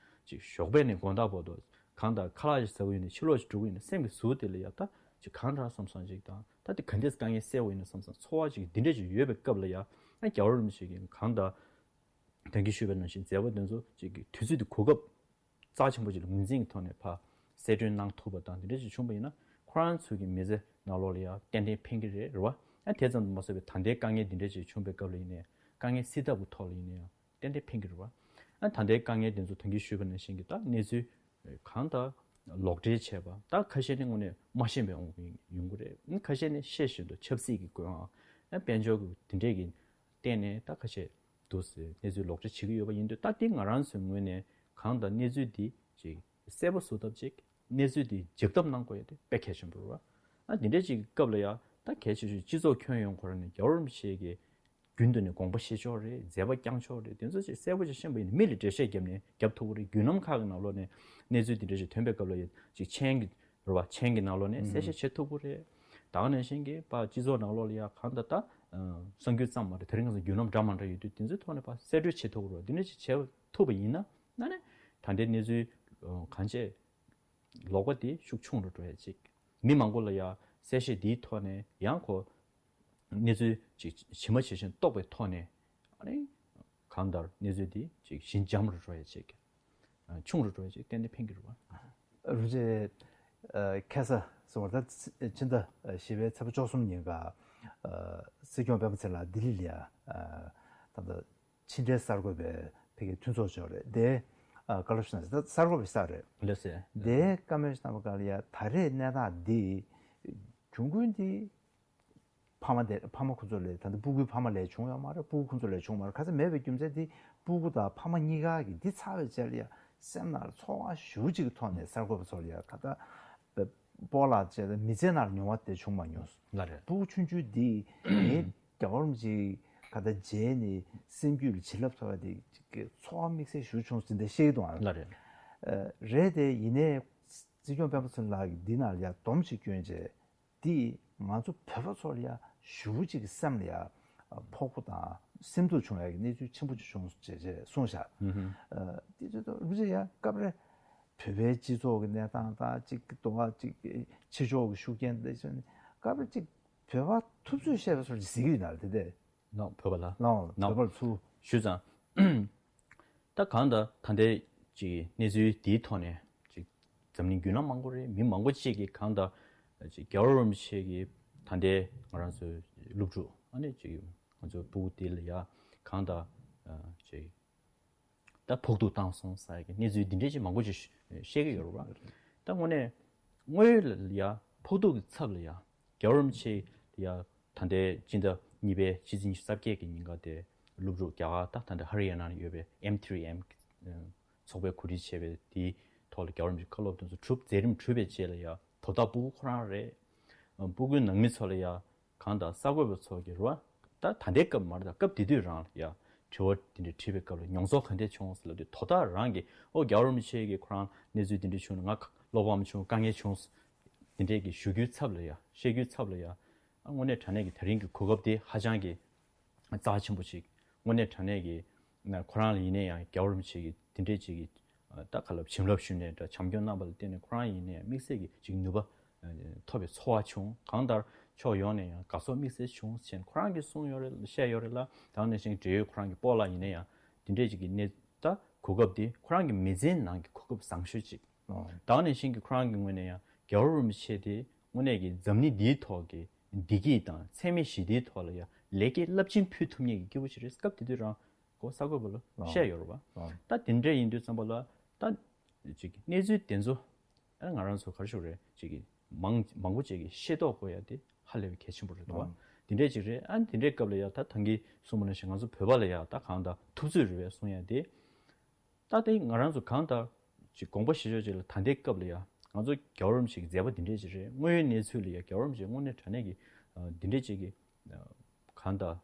ཅིག་ཞོགས་པ་ནས་དགོང་དག་བར་དུ་གང་ལྟར་ཁ་ལག་ཅིག་ཟ་དགོས་ཡིན་ན་ཕྱི་ལོགས་ཅིག་འགྲོ་དགོས་ཡིན་ན་སེམས་ཀྱི་ཟུར་དེ་ལ་ཡང་ད་ཅིག་གང་དྲག་བསམ་བསམ་ཅིག་དང་། ད་དེ་ག་འདྲས་དཀའ་ངལ་སེལ་དགོས་ཡིན་ན་བསམ་བསམ་ཚོར་བ་ཅིག་འདི་འདྲས་ཅིག་ཡོད་པའི་སྐབས་ལ་ཡང་ཨ་རྒྱལ་བ་རིན་པོ་ཆེ་གིས་གང་ལྟར་ད་གིན་ཞུས་པ་ནང་བཞིན་མཛད་པ་དེ་ཚོ་ཅིག་གི་དུས་ཚོད་དེ་གོ་སྐབས་རྩ་ཆེན་པོ་ཅིག་ལ་ངོས་འཛིན་གྱི་ཐོག་ནས་ཕར་གསལ་སྟོན་གནང་ཐུབ་པ་དང་འདི་འདྲ་ཅིག་བྱུང་བ་ཡིན་ན་ཁོ་རང་ཚོའི་གི་མི་ཚེ་ནང་ལོགས་ལ་ཡང་ཏན་ཏན་ཕན་གྱི་རེད། རེད་བ། ཨ་དེ་ཙམ་དུ་མ་ཟད་པའི་ད་ལྟའི་དཀའ་ངལ་འདི་འདྲ་ཅིག་བྱུང་བའི་སྐབས་ལ་ཡིན་ནའི་དཀའ་ངལ་སེལ་ཐབས་ཀྱི་ཐོག་ལ་ཡིན་ན་ཡང་ཏན་ཏན་ཕན་གྱི་རེད་བ། ཨ་ད་ལྟའི་དཀའ་ངལ་འདི་ཚོ་ད་གིན་ཞུས་པ་ནང་བཞིན་གྱི་ད་གནས་ཚུལ་གང་ལྟར་ལོག་འགྲེལ་བྱས་པ་ད་ཁ་ཤས་ནི་དངོས་གནས་མ་ཤེས་པའི་དབང་གིས་ཡོང་གི་རེད། ཨ་ཁ་ཤས་ནི་ཤེས་བཞིན་དུ་ཆབ་སྲིད་ཀྱི་དགོས་དབང་ཨ་དཔལ་འབྱོར་གྱི་དེ་འདྲས་ཀྱི་བརྟེན་ནས་ད་ཁ་ཤས་འདུག་ཟེར་གནས་ཚུལ་ལོག་འགྲེལ་བྱེད་ཀྱི་ཡོད་པ་ཡིན་དུས་ད་དེ་ང་རང་ཚོའི་ངོས་ནས་གང་ལྟར་གནས་ཚུལ་འདི་ཅིག་གསལ་པོ་བཟོ་ཐབས་ཅིག་གནས་ཚུལ་འདི་འཇགས་ཐབས་གནང་དགོས་ཡ་དེ་དཔེ་གལ་ཆེན་པོ་རེད་བ། ཨ་འདི་འདྲའི་ཅིག་སྐབས་ལ་ཡ་ད་གལ་ཆེ་ཤོས་སྤྱི་ཚོགས་ཁྱོན་ཡོངས་ཁོ་རང་ནས་རྒྱལ་བ་རིན་པོ་ཆེ་གི་རྒྱུན་དུ་ནས་དགོངས་པ་བཞེས་ཕྱོགས་རེད། མཛད་པ་བསྐྱངས་ཕྱོགས་རེད། དེ་ཚོ་ཅིག་གསལ་པོ་ཅིག་ཤེས་པ་ཡིན་ན་མི་ལ་འགྲེལ་བཤད་བརྒྱབ་ནས་རྒྱབ་ཐུབ་ཀྱི་རེད། བརྒྱུད་ལམ་ཁག་གི་ནང་ལོགས་ནས་གནས་ཚུལ་འདི་འདྲ་ཞིག་ཐོན་པའི་སྐབས་ལ་ཡ་ཅིག་མཆན་གྱི་རེད་བ། མཆན་གྱི་ནང་ལོགས་ནས་གསལ་བཤད་བྱེད་ཐུབ་ཀྱི་རེད། ད་ག་ནང་བཞིན་གྱི་ཕར་སྤྱི་ཚོགས་ནང་ལོགས་ལ་ཡ་གང་ལྟར་ད་གསར་འགྱུར་ཙམ་མ་རེད། དེ་རིང་ཁ་སང་བརྒྱུད་ལམ་འདྲ་མ་འདྲ་ཡོད་དུས་དེ་ཚོའི་ཐོག་ནས་ཕར་གསལ་བཀྲོལ་བྱེད་ཐུབ་ཀྱི་རེད་བ། འདི་འདྲ་ཞིག་བྱེད་ཐུབ་པ་ཡིན་ན། ན་ནས་ད་ལྟའི་གནས་ཚུལ་གང་ཆེ་ལོག་པ་དེ་ཤུགས་ཆུང་རུ་འགྲོ་ཡ་ཅིག་མི་མང་པོ་ལ་ཡ་གསལ་བཤད་འདིའི་ཐོག་ནས་ཡང་ཁོ་གནས་ཚུལ་ཅིག་ཇི་མ་ཇི་བཞིན་རྟོགས་པའི་ཐོག་ནས་ཨ་ནི་གང་ལྟར་གནས་ཚུལ་འདི་ཅིག་ཞི་འཇམ་རུ་འགྲོ་ཡ་ཅིག་ཆུང་རུ་འགྲོ་ཡ་ཅིག་ཏན་ཏན་ཕན་གྱི་རེད་བ། རུ་ཅེ་ཁ་ས་སོང་བར་ད་ཕྱི་ཟླ་བཞི་པའི་ཚེས་པ་བཅུ་གསུམ་ཉིན་ཀ་སྲིད་སྐྱོང་སྤེན་པ་ཚེ་ལགས་ལྡི་ལི་ལ་ཡ་ད་ལྟ་ཕྱི་འབྲེལ་གསར་འགོད་པའི་ཕ་གིའི་མཐུན་ཚོགས་ཅིག་ཡོད་རེད་དེ། ཨ་བཀའ་སློབ་ཞུ་ན་ད་གསར་འགོད་པའི་ས་རེད། ལགས་སེ། དེ་བཀའ་མོལ་ཞིག་བཏང་བ་ག་ལ་ཡ་ད་རེས་གནས་སྟངས་འདི་གྱོང་གུན་འདི་ཕ་མ་དེ་ཕ་མ་ཁོ་ཚོ་ལས་ད་ལྟ་སྤུ་གུའི་ཕ་མ་ལས་བྱུང་ཡོད་མ་རེད། སྤུ་གུ་ཁོ་ཚོ་ལས་བྱུང་མ་རེད། ཁ་ཚ་མེད་པའི་རྒྱུ་མཚན་འདི་སྤུ་གུ་དང་ཕ་མ་གཉིས་ཀ་གི་འདི་ཚར་བའི་རྗེས་ལ་ཡ་སེམས་ནང་ལ་ཚོར་བ་ཞེ་པོ་ཅིག་གི་ཐོག་ནས་གསར་འགོད་པ་ཚོ་ལ་ཡ་ད་ལྟ་སྤོ་ལགས་བྱས་ཏེ་མི་ཚེ་ནང་ལ་མྱོང་བ་དེ་བྱུང་མ་མྱོང་། ལགས་རེད། སྤུ་གུ་ཆུང་ཆུང་འདི་ངའི་རྒྱལ་བ་རིན་པོ་ཆེའི་ཁ་བརྡ་མཇལ་ནས་སེམས་རྒྱུད་ལ་བྱིན་རླབས་ཐོབ་པ་དེ་ཅིག་གི་ཚོར་བ་དམིགས་བསལ་ཞིག་བྱུང་ཟིན་ཏེ་བཤད་ཀྱི་འདུག་ཨ། ལགས་རེད། རེད་དེ་ཡིན་ནའི་སྲིད་སྐྱོང་སྤེན་པ་ཚེ་ལགས་ཀྱིས་འདི་ནང་ལ་ཡ་སྡོམ་ཞིག་བསྐྱོན་རྗེས་འདི་ང་ཚོ་བོད་པ་ཚོ་ལ་ཡ་ཞེ་པོ་ཅིག་གི་སེམས་ལ་ཡ་ཕོག་པོ་དང་སེམས་སྡུག་བྱུང་ཡ་གི་གནས་ཚུལ་ཆེན་པོ་ཅིག་བྱུང་ཟེར་རྗེས་གསུངས་བཞག་ཨུ་ཧུ། འདི་ཚོ་རུ་ཅེ་ཡ་སྐབས་རེ་བོད་པའི་སྤྱི་ཚོགས་ཀྱི་གནས་སྟངས་དང་ཅིག་གི་དོ་བ་ཅིག་ཕྱི་ཕྱོགས་ཀྱི་ཤུགས་རྐྱེན་དེ་ཚོ་ནི་སྐབས་རེ་ཅིག་བོད་པ་ཐུབ་ཚོད་བཤད་པ་སོགས་ཀྱི་གཟིགས་ཡོད་ན་དེ་དེ། ནོ་བོད་པ་ལ། ནོ་ནོ་བོད་པར་ཚུར། ཞུས་ཙང་། ད་གང་ལྟར་ད་ལྟའི་ཅིག་གནས་ཚུལ་འདིའི་ཐོག་ནས་ཅིག་འཛམ་གླིང་བརྒྱུད་ལམ་མང་པོ་རེད། མི་མང་པོ་ཅིག་གིས་གང་ལྟར་ཅིག་རྒྱལ་བ་རིན་པོ་ཆེ་གི་ད་ལྟའི་ང་རང་ཚོའི་སློབ་ཕྲུག་ཨ་ནི་ཅིག་ང་ཚོའི་སྤུ་གུ་དེ་ལ་ཡ་གང་ལྟར་ཅིག་ད་ཕོག་ཐུག་བཏང་སོང་ཟེར་གྱི་གནས་ཚུལ་འདི་འདྲས་ཅིག་མང་པོ་ཅིག་བཤད་ཀྱི་ཡོད་རེད་བ། ད་དངོས་གནས་དངོས་ཡོད་ལ་ཡ་ཕོག་ཐུག་གི་ཚབ་ལ་ཡ་རྒྱལ་བ་རིན་པོ་ཆེ་ལ་ཡ་ད་ལྟའི་སྤྱི་ཟླ་གཉིས་པའི་ཕྱི་ཚེས་ཉི་ཤུ་རྩ་བརྒྱད་ཀྱི་ཉིན་ཀ་དེ་སློབ་ཕྲུག་རྒྱ་གར་ད་ད་ལྟ་ཧ་རི་ཡ་ན་ལ་ཡོད་པའི་ཨེམ་ཐི་རི་ཨེམ་ཚོགས་པས་གོ་སྒྲིག་བྱས་པའི་དེའི་ཐོག་ལ་རྒྱལ་བ་རིན་པོ་ཆེའི་བཀའ་སློབ་དེ་ཚོ་གྲུབ་མཛད་རིམ་གྲུབ་པའི་རྗེས་ལ་ཡ་དོ་བདག་སྤུ་གུ་ཁོ་རང་རེད། སྤུ་གུའི་ནང་མི་ཚོ་ལ་ཡ་གང་ལྟར་གསར་འགོད་པ་ཚོ་གི་རེད་བ། ད་ད་ལྟའི་སྐབས་མ་རེད། ད་སྐབས་དེ་དུས་རང་ལ་ཡ་དྲི་བ་དེ་འདྲ་དྲིས་པའི་སྐབས་ལ་མྱོང་ཚོར་ག་འདྲས་བྱུང་ཟེར་ལབ་དུས་དོ་བདག་རང་གིས་ཨོ་རྒྱལ་བ་རིན་པོ་ཆེ་གིས་ཁོ་རང་གནས་ཚུལ་དེ་འདྲ་བྱུང་ན་ང་བློ་ཕམ་བྱུང་དཀའ་ངལ་བྱུང་དེ་འདྲས་ཀྱི་ཞུ་རྒྱུའི་ཚབ་ལ་ཡ་བཤད་རྒྱུའི་ཚབ་ལ་ཡ་དངོས་གནས་དྲང་གནས་ཀྱི་ད་རིང་གི་གོ་སྐབས་དེ་ཧ་ཅང་གི་རྩ་ཆེན་པོ་ཅིག་དངོས་གནས་དྲང་གནས་ཀྱི་ན་ཁོ་རང་ལ་ཡིན་ན་ཡང་རྒྱལ་བ་རིན་པོ་ཆེ་གིས་དེ་འདྲས་ཅིག་གི་ད་ག་ལབ་བྱིན་རླབས་ཞུས་ནས་འདྲ་བྱམས་སྐྱོང་གནང་བ་ལ་བརྟེན་ནས་ཁོ་རང་ཡིན་ན་ཡང་དམིགས་བསལ་གྱི་ཅིག་ནུས་པ་ཐོབ་པའི་ཚོར་བ་བྱུང་། གང་ལྟར་ཕྱོགས་ཡོངས་ནས་ཡང་དགའ་ཚོར་དམིགས་བསལ་བྱུང་ཟེར་ཁོ་རང་གིས་གསུངས་ཡོད་རེད། བཤད་ཡོད་རེད་ལ། ད་ག་ནང་བཞིན་འབྲེལ་ཡོད་ཁོ་རང་གི་སྤོ་ལགས་ཡིན་ན་ཡང་དེ་འདྲས་ཅིག་གི་གནས་ད་གོ་སྐབས་དེ་ཁོ་རང་གི་མི་ཚེའི་ནང་གི་གོ་སྐབས་བཟང་ཤོས་ཅིག་ད་ག་ནང་བཞིན་གྱི་ཁོ་རང་གི་ངོས་ནས་ཡང་རྒྱལ་བ་རིན་པོ་ཆེ་དེ་དངོས་གནས་ཀྱི་འཛམ་གླིང་འདིའི་ཐོག་གི་བདེ་སྐྱིད་དང་འཚེ་མེད་ཞི་བདེའི་ཐོག་ལ་ཡང་ལེགས་སྐྱེས་རླབས་ཆེན་ཕུལ་ཐུབ་མཁན་གྱི་སྐྱེས་བུ་ཞིག་རེད། སྐབས་དེ་དུས་རང་ཁོ་གསར་འགོད་པ་ལ་བཤད་ཡོད་རེད་བ། ད་དེ་འདྲ་ཡིན་དུས་ཙམ་པ་ལ་ད་ཅིག་གནས་ཚུལ་དེ་ཚོ་ཨ་ང་རང་ཚོ་ག་རེ་ཞུ་དགོས་རེད། ཅིག་གི་མང་མང་པོ་ཅིག་གིས་ཤེས་རྟོགས་དགོས་ཡ་དེ་ཧ་ལས་པའི་གལ་ཆེན་པོ་རེད་འདུག་བ། དེ་འདྲས་ཅིག་རེད། ཨ་དེ་འདྲའི་སྐབས་ལ་ཡ་ད་ད་གིན་གསུངས་པ་ནང་བཞིན་ང་ཚོ་བོད་པ་ལ་ཡ་ད་གང་ལྟར་ཐུབ་ཚོད་རེད་པས་གསུང་ཡ་དེ། ད་ལྟའི་ང་རང་ཚོ་གང་ལྟར་ཅིག་དགོངས་པ་བཞེས་ཕྱོགས་ཅིག་ལ་ད་ལྟའི་སྐབས་ལ་ཡ་ང་ཚོ་རྒྱལ་བ་རིན་པོ་ཆེ་གི་མཛད་པ་འདི་འདྲས་ཅིག་རེད། དངོས་ཡོད་གནས་ཚུལ་ལ་ཡ་རྒྱལ་བ་རིན་པོ་ཆེ་དངོས་གནས་དྲང་གནས་ཀྱི་འདི་འདྲས་ཅིག་གི་གང་ལྟར་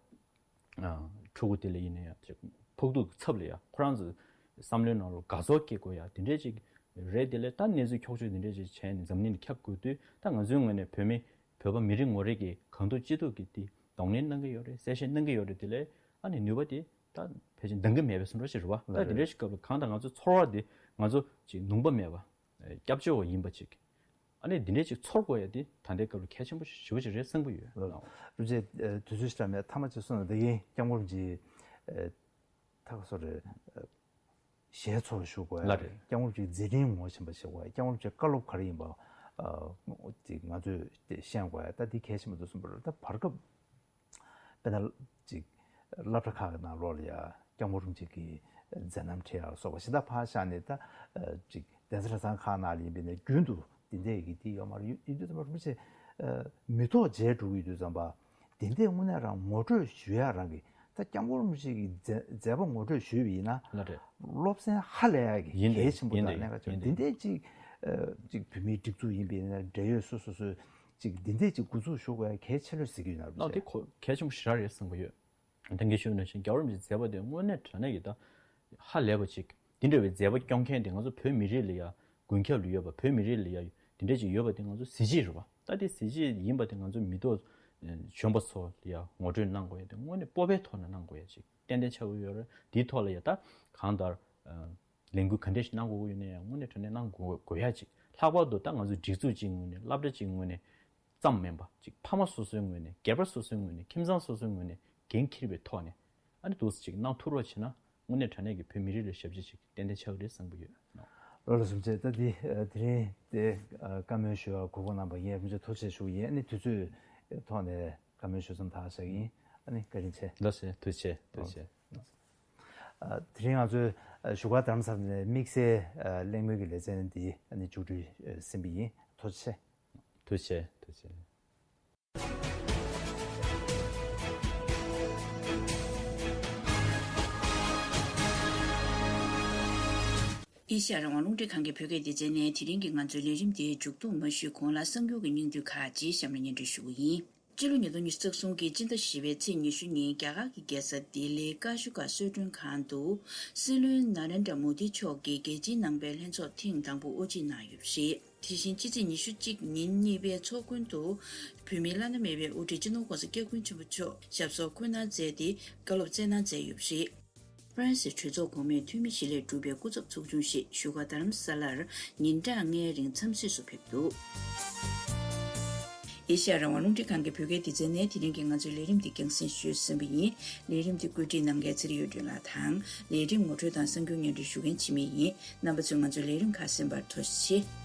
ཕྲུ་གུ་དེ་ལ་ཡིན་ན་ཡ་ཅིག་ཕོག་ཐུག་གི་ཚབ་ལ་ཡ་ཁོ་རང་ཚོའི་བསམ་བློའི་ནང་ལ་དགའ་ཚོར་སྐྱེ་དགོས་ཡ་འདི་འདྲས་ཅིག་ རེད། དེ་ལས་ད་གནས་ཚུལ་འཁྱོག་བརྗོད་འདི་འདྲས་ཅིག་བྱས་ནས་འཛམ་གླིང་ལ་ཁྱབ་དགོས་དུས། ད་ང་ཚོའི་ངོས་ནས་བོད་མི་བོད་པ་མི་རེ་ངོ་རེ་གིས་གང་ཐུབ་ཅི་ཐུབ་ཀྱིས་དེ་གདོང་ལེན་གནང་གི་ཡོད་རེད། གསལ་བཤད་གནང་གི་ཡོད་རེད། དེ་ལས་ཨ་ནི་ནུས་པ་དེ་ད་ཕལ་ཆེར་འདང་གི་མེད་པའི་བཟོ་འདྲ་ཞིག་རེད་བ། ད་དེ་འདྲའི་ཞིག་སྐབས་ལ་གང་ལྟར་ང་ཚོ་ཚོར་བ་དེ་ང་ཚོ་ཅིག་ནུས་པ་མེད་པ། སྐྱབས་བཅོལ་བ་ཡིན་པ་ཅིག་ཨ་ནི་འདི་འདྲའི་ཅིག་ཚོར་དགོས་ཡ་དེ་ད་ལྟའི་སྐབས་ལ་གལ་ཆེན་པོ་ཞེ་པོ་ཅིག་རེད་བསམ་གྱི་ཡོད། ལགས། རིན་པོ་ཆེ། ཨ། དུས་ཚོད་ཞིག་ལ་མེད། མཐའ་མ་ཅིག་གསུངས་ན། ད་གིན་སྐྱབས་མགོན་རིན་པོ་ཆེ། ཨ། ད་ག་སོ་རེད། ཨ། ཞལ་ཚོགས་ཞུ་དགོས་ཡ་ལགས་རེད། རེད། སྐྱབས་མགོན་རིན་པོ་ཆེའི་མཛད་འཕྲིན་ངོ་ཤེས་པ་བྱེད་དགོས་ཡ། སྐྱབས་མགོན་རིན་པོ་ཆེའི་བཀའ་སློབ་ག་རེ་ཡིན་པ། ཨ། དེ་ང་ཚོས་དེ་ཤེས་དགོས་ཡ། ད་འདི་གལ་ཆེན་པོ་འདུག་བསམ་པ་རེད། ད་བར་སྐབས་དཔེར་ན་ཅིག་སློབ་གྲྭ་ཁག་གི་ནང་ལོགས་ལ་ཡ་སྐྱབས་མགོན་རིན་པོ་ཆེ་གི་མཛད་རྣམ་འཁྲིད་ཡ་ལ་སོགས་པ་ཞེ་དྲག་ཕར་བཞག་ནས། ད་ཅིག་གདན་ས་གྲྭ་ཚང་ཁག་ནང་ལ་ཡིན་པ་ཡིན་ན་རྒྱུན་དུ་འདི་འདྲས་ཀྱི་དེ་ཡོད་མ་རེད། ཡིན་དུས་ཙམ་པ་རིན་པོ་ཆེ། ཨ། མི་ཐོག་མཇལ་འགྲོ་གི་ཡོད་དུས་ཙམ་པ། དེ་འདྲས་དངོས་གནས་རང་ངོ་སྤྲོད་ཞུ་ཡ་རང་གི། ད་སྐྱབས་མགོན་རིན་པོ་ཆེ་གི་མཛད་མཛད་པ་ངོ་སྤྲོད་ཞུས་པ་ཡིན་ན། ལགས་རེད། སློབ་ཚན་ཧ་ལས་ཡ་གི་ཡིན་ཏེ། གལ་ཆེན་པོ་ཡིན་ཏེ། དང་གནད་འགག་ཆེན་པོ། ཡིན་ཏེ། འདི་འདྲས་ཅིག་ཨ། ཅིག་བོད་མིའི་སྒྲིག་འཛུགས་ཡིན་པ་ཡིན་ན། འབྲེལ་ཡོད་སོ་སོ་སོས་ཅིག་འདི་འདྲས་ཅིག་འགོ་འཛུགས་ཞུ་དགོས་ཡ་གལ་ཆེ་ལོས་ཟེར་གྱི་ཡོད་ན། ལགས། དེ་ཁོ་གལ་ཆེན་པོ་ཞེ་དྲག་རེད་བསམ་གྱི་ཡོད། ད་གིན་ཞུས་ནང་བཞིན་སྐྱབས་མགོན་རིན་པོ་ཆེའི་མཛད་པ་དེ་དངོས་གནས་དྲང་གནས་ཀྱི་ད་ཧ་ལས་པ་ཅིག་དེ་འདྲ་བའི་མཛད་པ་སྐྱོང་མཁན་དེ་ང་ཚོ་བོད་མི་རིགས་ལ་ཡ། དགུན་ཁྱབ་ལ་ཡོད་པ། བོད་མི་རིགས་ལ་ཡ་དེ་འདྲ་ཅིག་ཡོད་པ་དེ་ང་ཚོ་གཟི་བརྗིད་རེད་བ། ད་དེ་གཟི་བརྗིད་ཡིན་པ་དེ་ང་ཚོ་མི་ཐོག་ཨ། གཞོན་པ་ཚོ་ལ་ཡ་ངོ་སྤྲོད་གནང་དགོས་ཡ་དེ་དངོས་གནས་སྤོབས་པའི་ཐོག་ནས་གནང་དགོས་ཡ་ཅིག་ཏན་ཏན་ཆགས་ཀྱི་ཡོད་རེད། དེའི་ཐོག་ལ་ཡ་ད་གང་ལྟར། ཨ། ལས་འགུལ་ག་འདྲ་ཞིག་གནང་དགོས་ཀྱི་ཡོད་ན་ཡང་དངོས་གནས་དྲང་གནས་གནང་དགོས་དགོས་ཡ་ཅིག་ལྷག་པར་དུ་ད་ང་ཚོ་སྒྲིག་འཛུགས་གཅིག་ངོས་ནས། སློབ་གྲྭ་གཅིག་ངོས་ནས་ཙམ་མིན་པ། ཅིག་ཕ་མ་སོ་སོའི་ངོས་ནས། སྒེར་པ་སོ་སོའི་ངོས་ནས། ཁྱིམ་ཚང་སོ་སོའི་ངོས་ནས་འགན་འཁྱེར་བའི་ཐོག་ནས། ཨ་ནི་འདུག་སེ་ཅིག་གནང་ཐུབ་རོགས་བྱས་ན། དངོས་གནས་དྲང་གནས་ཀྱི་བོད་མི་རིགས་ལ་ཞབས་ཕྱི་ཅིག་ཏན་ཏན་ཆགས་ཀྱི་རེད་བསམ་གྱི་ཡོད། ལགས་ལགས། རིན་པོ་ཆེ། ད་འདི་ཨ། དེ་རིང་དེ་ཨ། བཀའ་མོལ་ཞུ་བར་གོ་སྐབས་གནང་བར་ངས་རིན་པོ་ཆེ་ཐུགས་རྗེ་ཆེ་ཞུ་གི་ཡིན། ཨ་ནི་དུས་ཚོད་ཐོག་ནས་བཀའ་མོལ་ཞུ་མཚམས་ད་བཞག་གི་ཡིན། ཨ་ནི་བཀའ་དྲིན་ཆེ། ལགས་སེ། ཐུགས་རྗེ་ཆེ། ཐུགས་རྗེ་ཆེ། ཨ། དེ་རིང་ང་ཚོའི་ཨ། བཞུགས་སྒར་རྡ་རམ་ས་ལ་ནས་དམིགས་བསལ་ཨ། གླེང་མོལ་གྱི་ལེ་ཚན་འདི་ཨ་ནི་མཇུག་སྒྲིལ་ཨ། ཟིན་པ་ཡིན། ཐུགས་རྗེ་ཆེ། ཐུགས་རྗེ་ཆེ། ཐུགས་རྗེ་ཆེ། ཨེ་ཤ་ཡ་རང་དབང་རླུང་འཕྲིན་ཁང་གི་བོད་སྐད་སྡེ་ཚན་ནས་དེ་རིང་གི་ང་ཚོའི་ལས་རིམ་འདིའི་མཇུག་བསྡོམས་མ་ཞུས་གོང་ལ། གསར་འགྱུར་གྱི་སྙིང་བསྡུས་ཁག་ཅིག་གཤམ་ལ་སྙན་སྒྲོན་ཞུ་གི་ཡིན། སྤྱི་ལོ་ཉིས་སྟོང་ཉི་ཤུ་རྩ་གསུམ་གྱི་སྤྱི་ཟླ་བཞི་པའི་ཚེས་ཉི་ཤུ་ཉིན། རྒྱ་གར་གྱི་རྒྱལ་ས་ལྡི་ལིའི་ཀ་ཤུ་ག་གསོལ་མགྲོན་ཁང་དུ་སྲིད་བློན་ན་རེན་དྲ་མོ་དི་མཆོག་གིས་རྒྱལ་སྤྱིའི་ནང་པའི་ལྷན་ཚོགས་ཐེངས་དང་པོ་དབུ་འབྱེད་གནང་ཡོད་པ་རེད། དེ་བཞིན་ཕྱི་ཚེས་ཉི་ཤུ་གཅིག་ཉིན་གཉིས་པའི་ཚོགས་མགོན་དུ་བོད་མིའི་བླ་ན་མེད་པའི་དབུ་ཁྲིད་སྤྱི་ནོར་༸གོང་ས་༸སྐྱབས་མགོན་ཆེན་པོ་མཆོག་ཞབས་སོར་འཁོད་གནང་མཛད་དེ། བཀའ་སློབ་སྩལ་གནང་མཛད་ཡོད་པ་རེད། ཧྥ་རན་སིའི་གྲོས་ཚོགས་གོང་མའི་འཐུས་མི་བཞི་ལས་གྲུབ་པའི་སྐུ་ཚབ་ཚོགས་ཆུང་ཞིག་བཞུགས་སྒར་རྡ་རམ་ས་ལར་ཉིན་གྲངས་ལྔའི་རིང་འཚམས་གཟིགས་སུ་ཕེབས་འདུག། ཨེ་ཤ་ཡ་རང་དབང་རླུང་འཕྲིན་ཁང་གི་བོད་སྐད་སྡེ་ཚན་ནས་དེ་རིང་གི་ང་ཚོའི་ལས་རིམ་འདི་རྒྱང་སྲིང་ཞུས་ཟིན་པ་ཡིན། ལས་རིམ་འདི་བཀོད་སྒྲིག་གནང་མཁན་ཚེ་རིང་གཡུ་སྒྲོན་ལགས་དང་། ལས་རིམ་ངོ་སྤྲོད་དང་གསར་འགྱུར་སྙན་སྒྲོན་ཞུ་མཁན་འཆི་མེད་ཡིན། རྣམ་པ་ཚོས་ང་ཚོའི་ལས་རིམ་ཁག་གསན་པར་ཐུགས་རྗེ་ཆེ།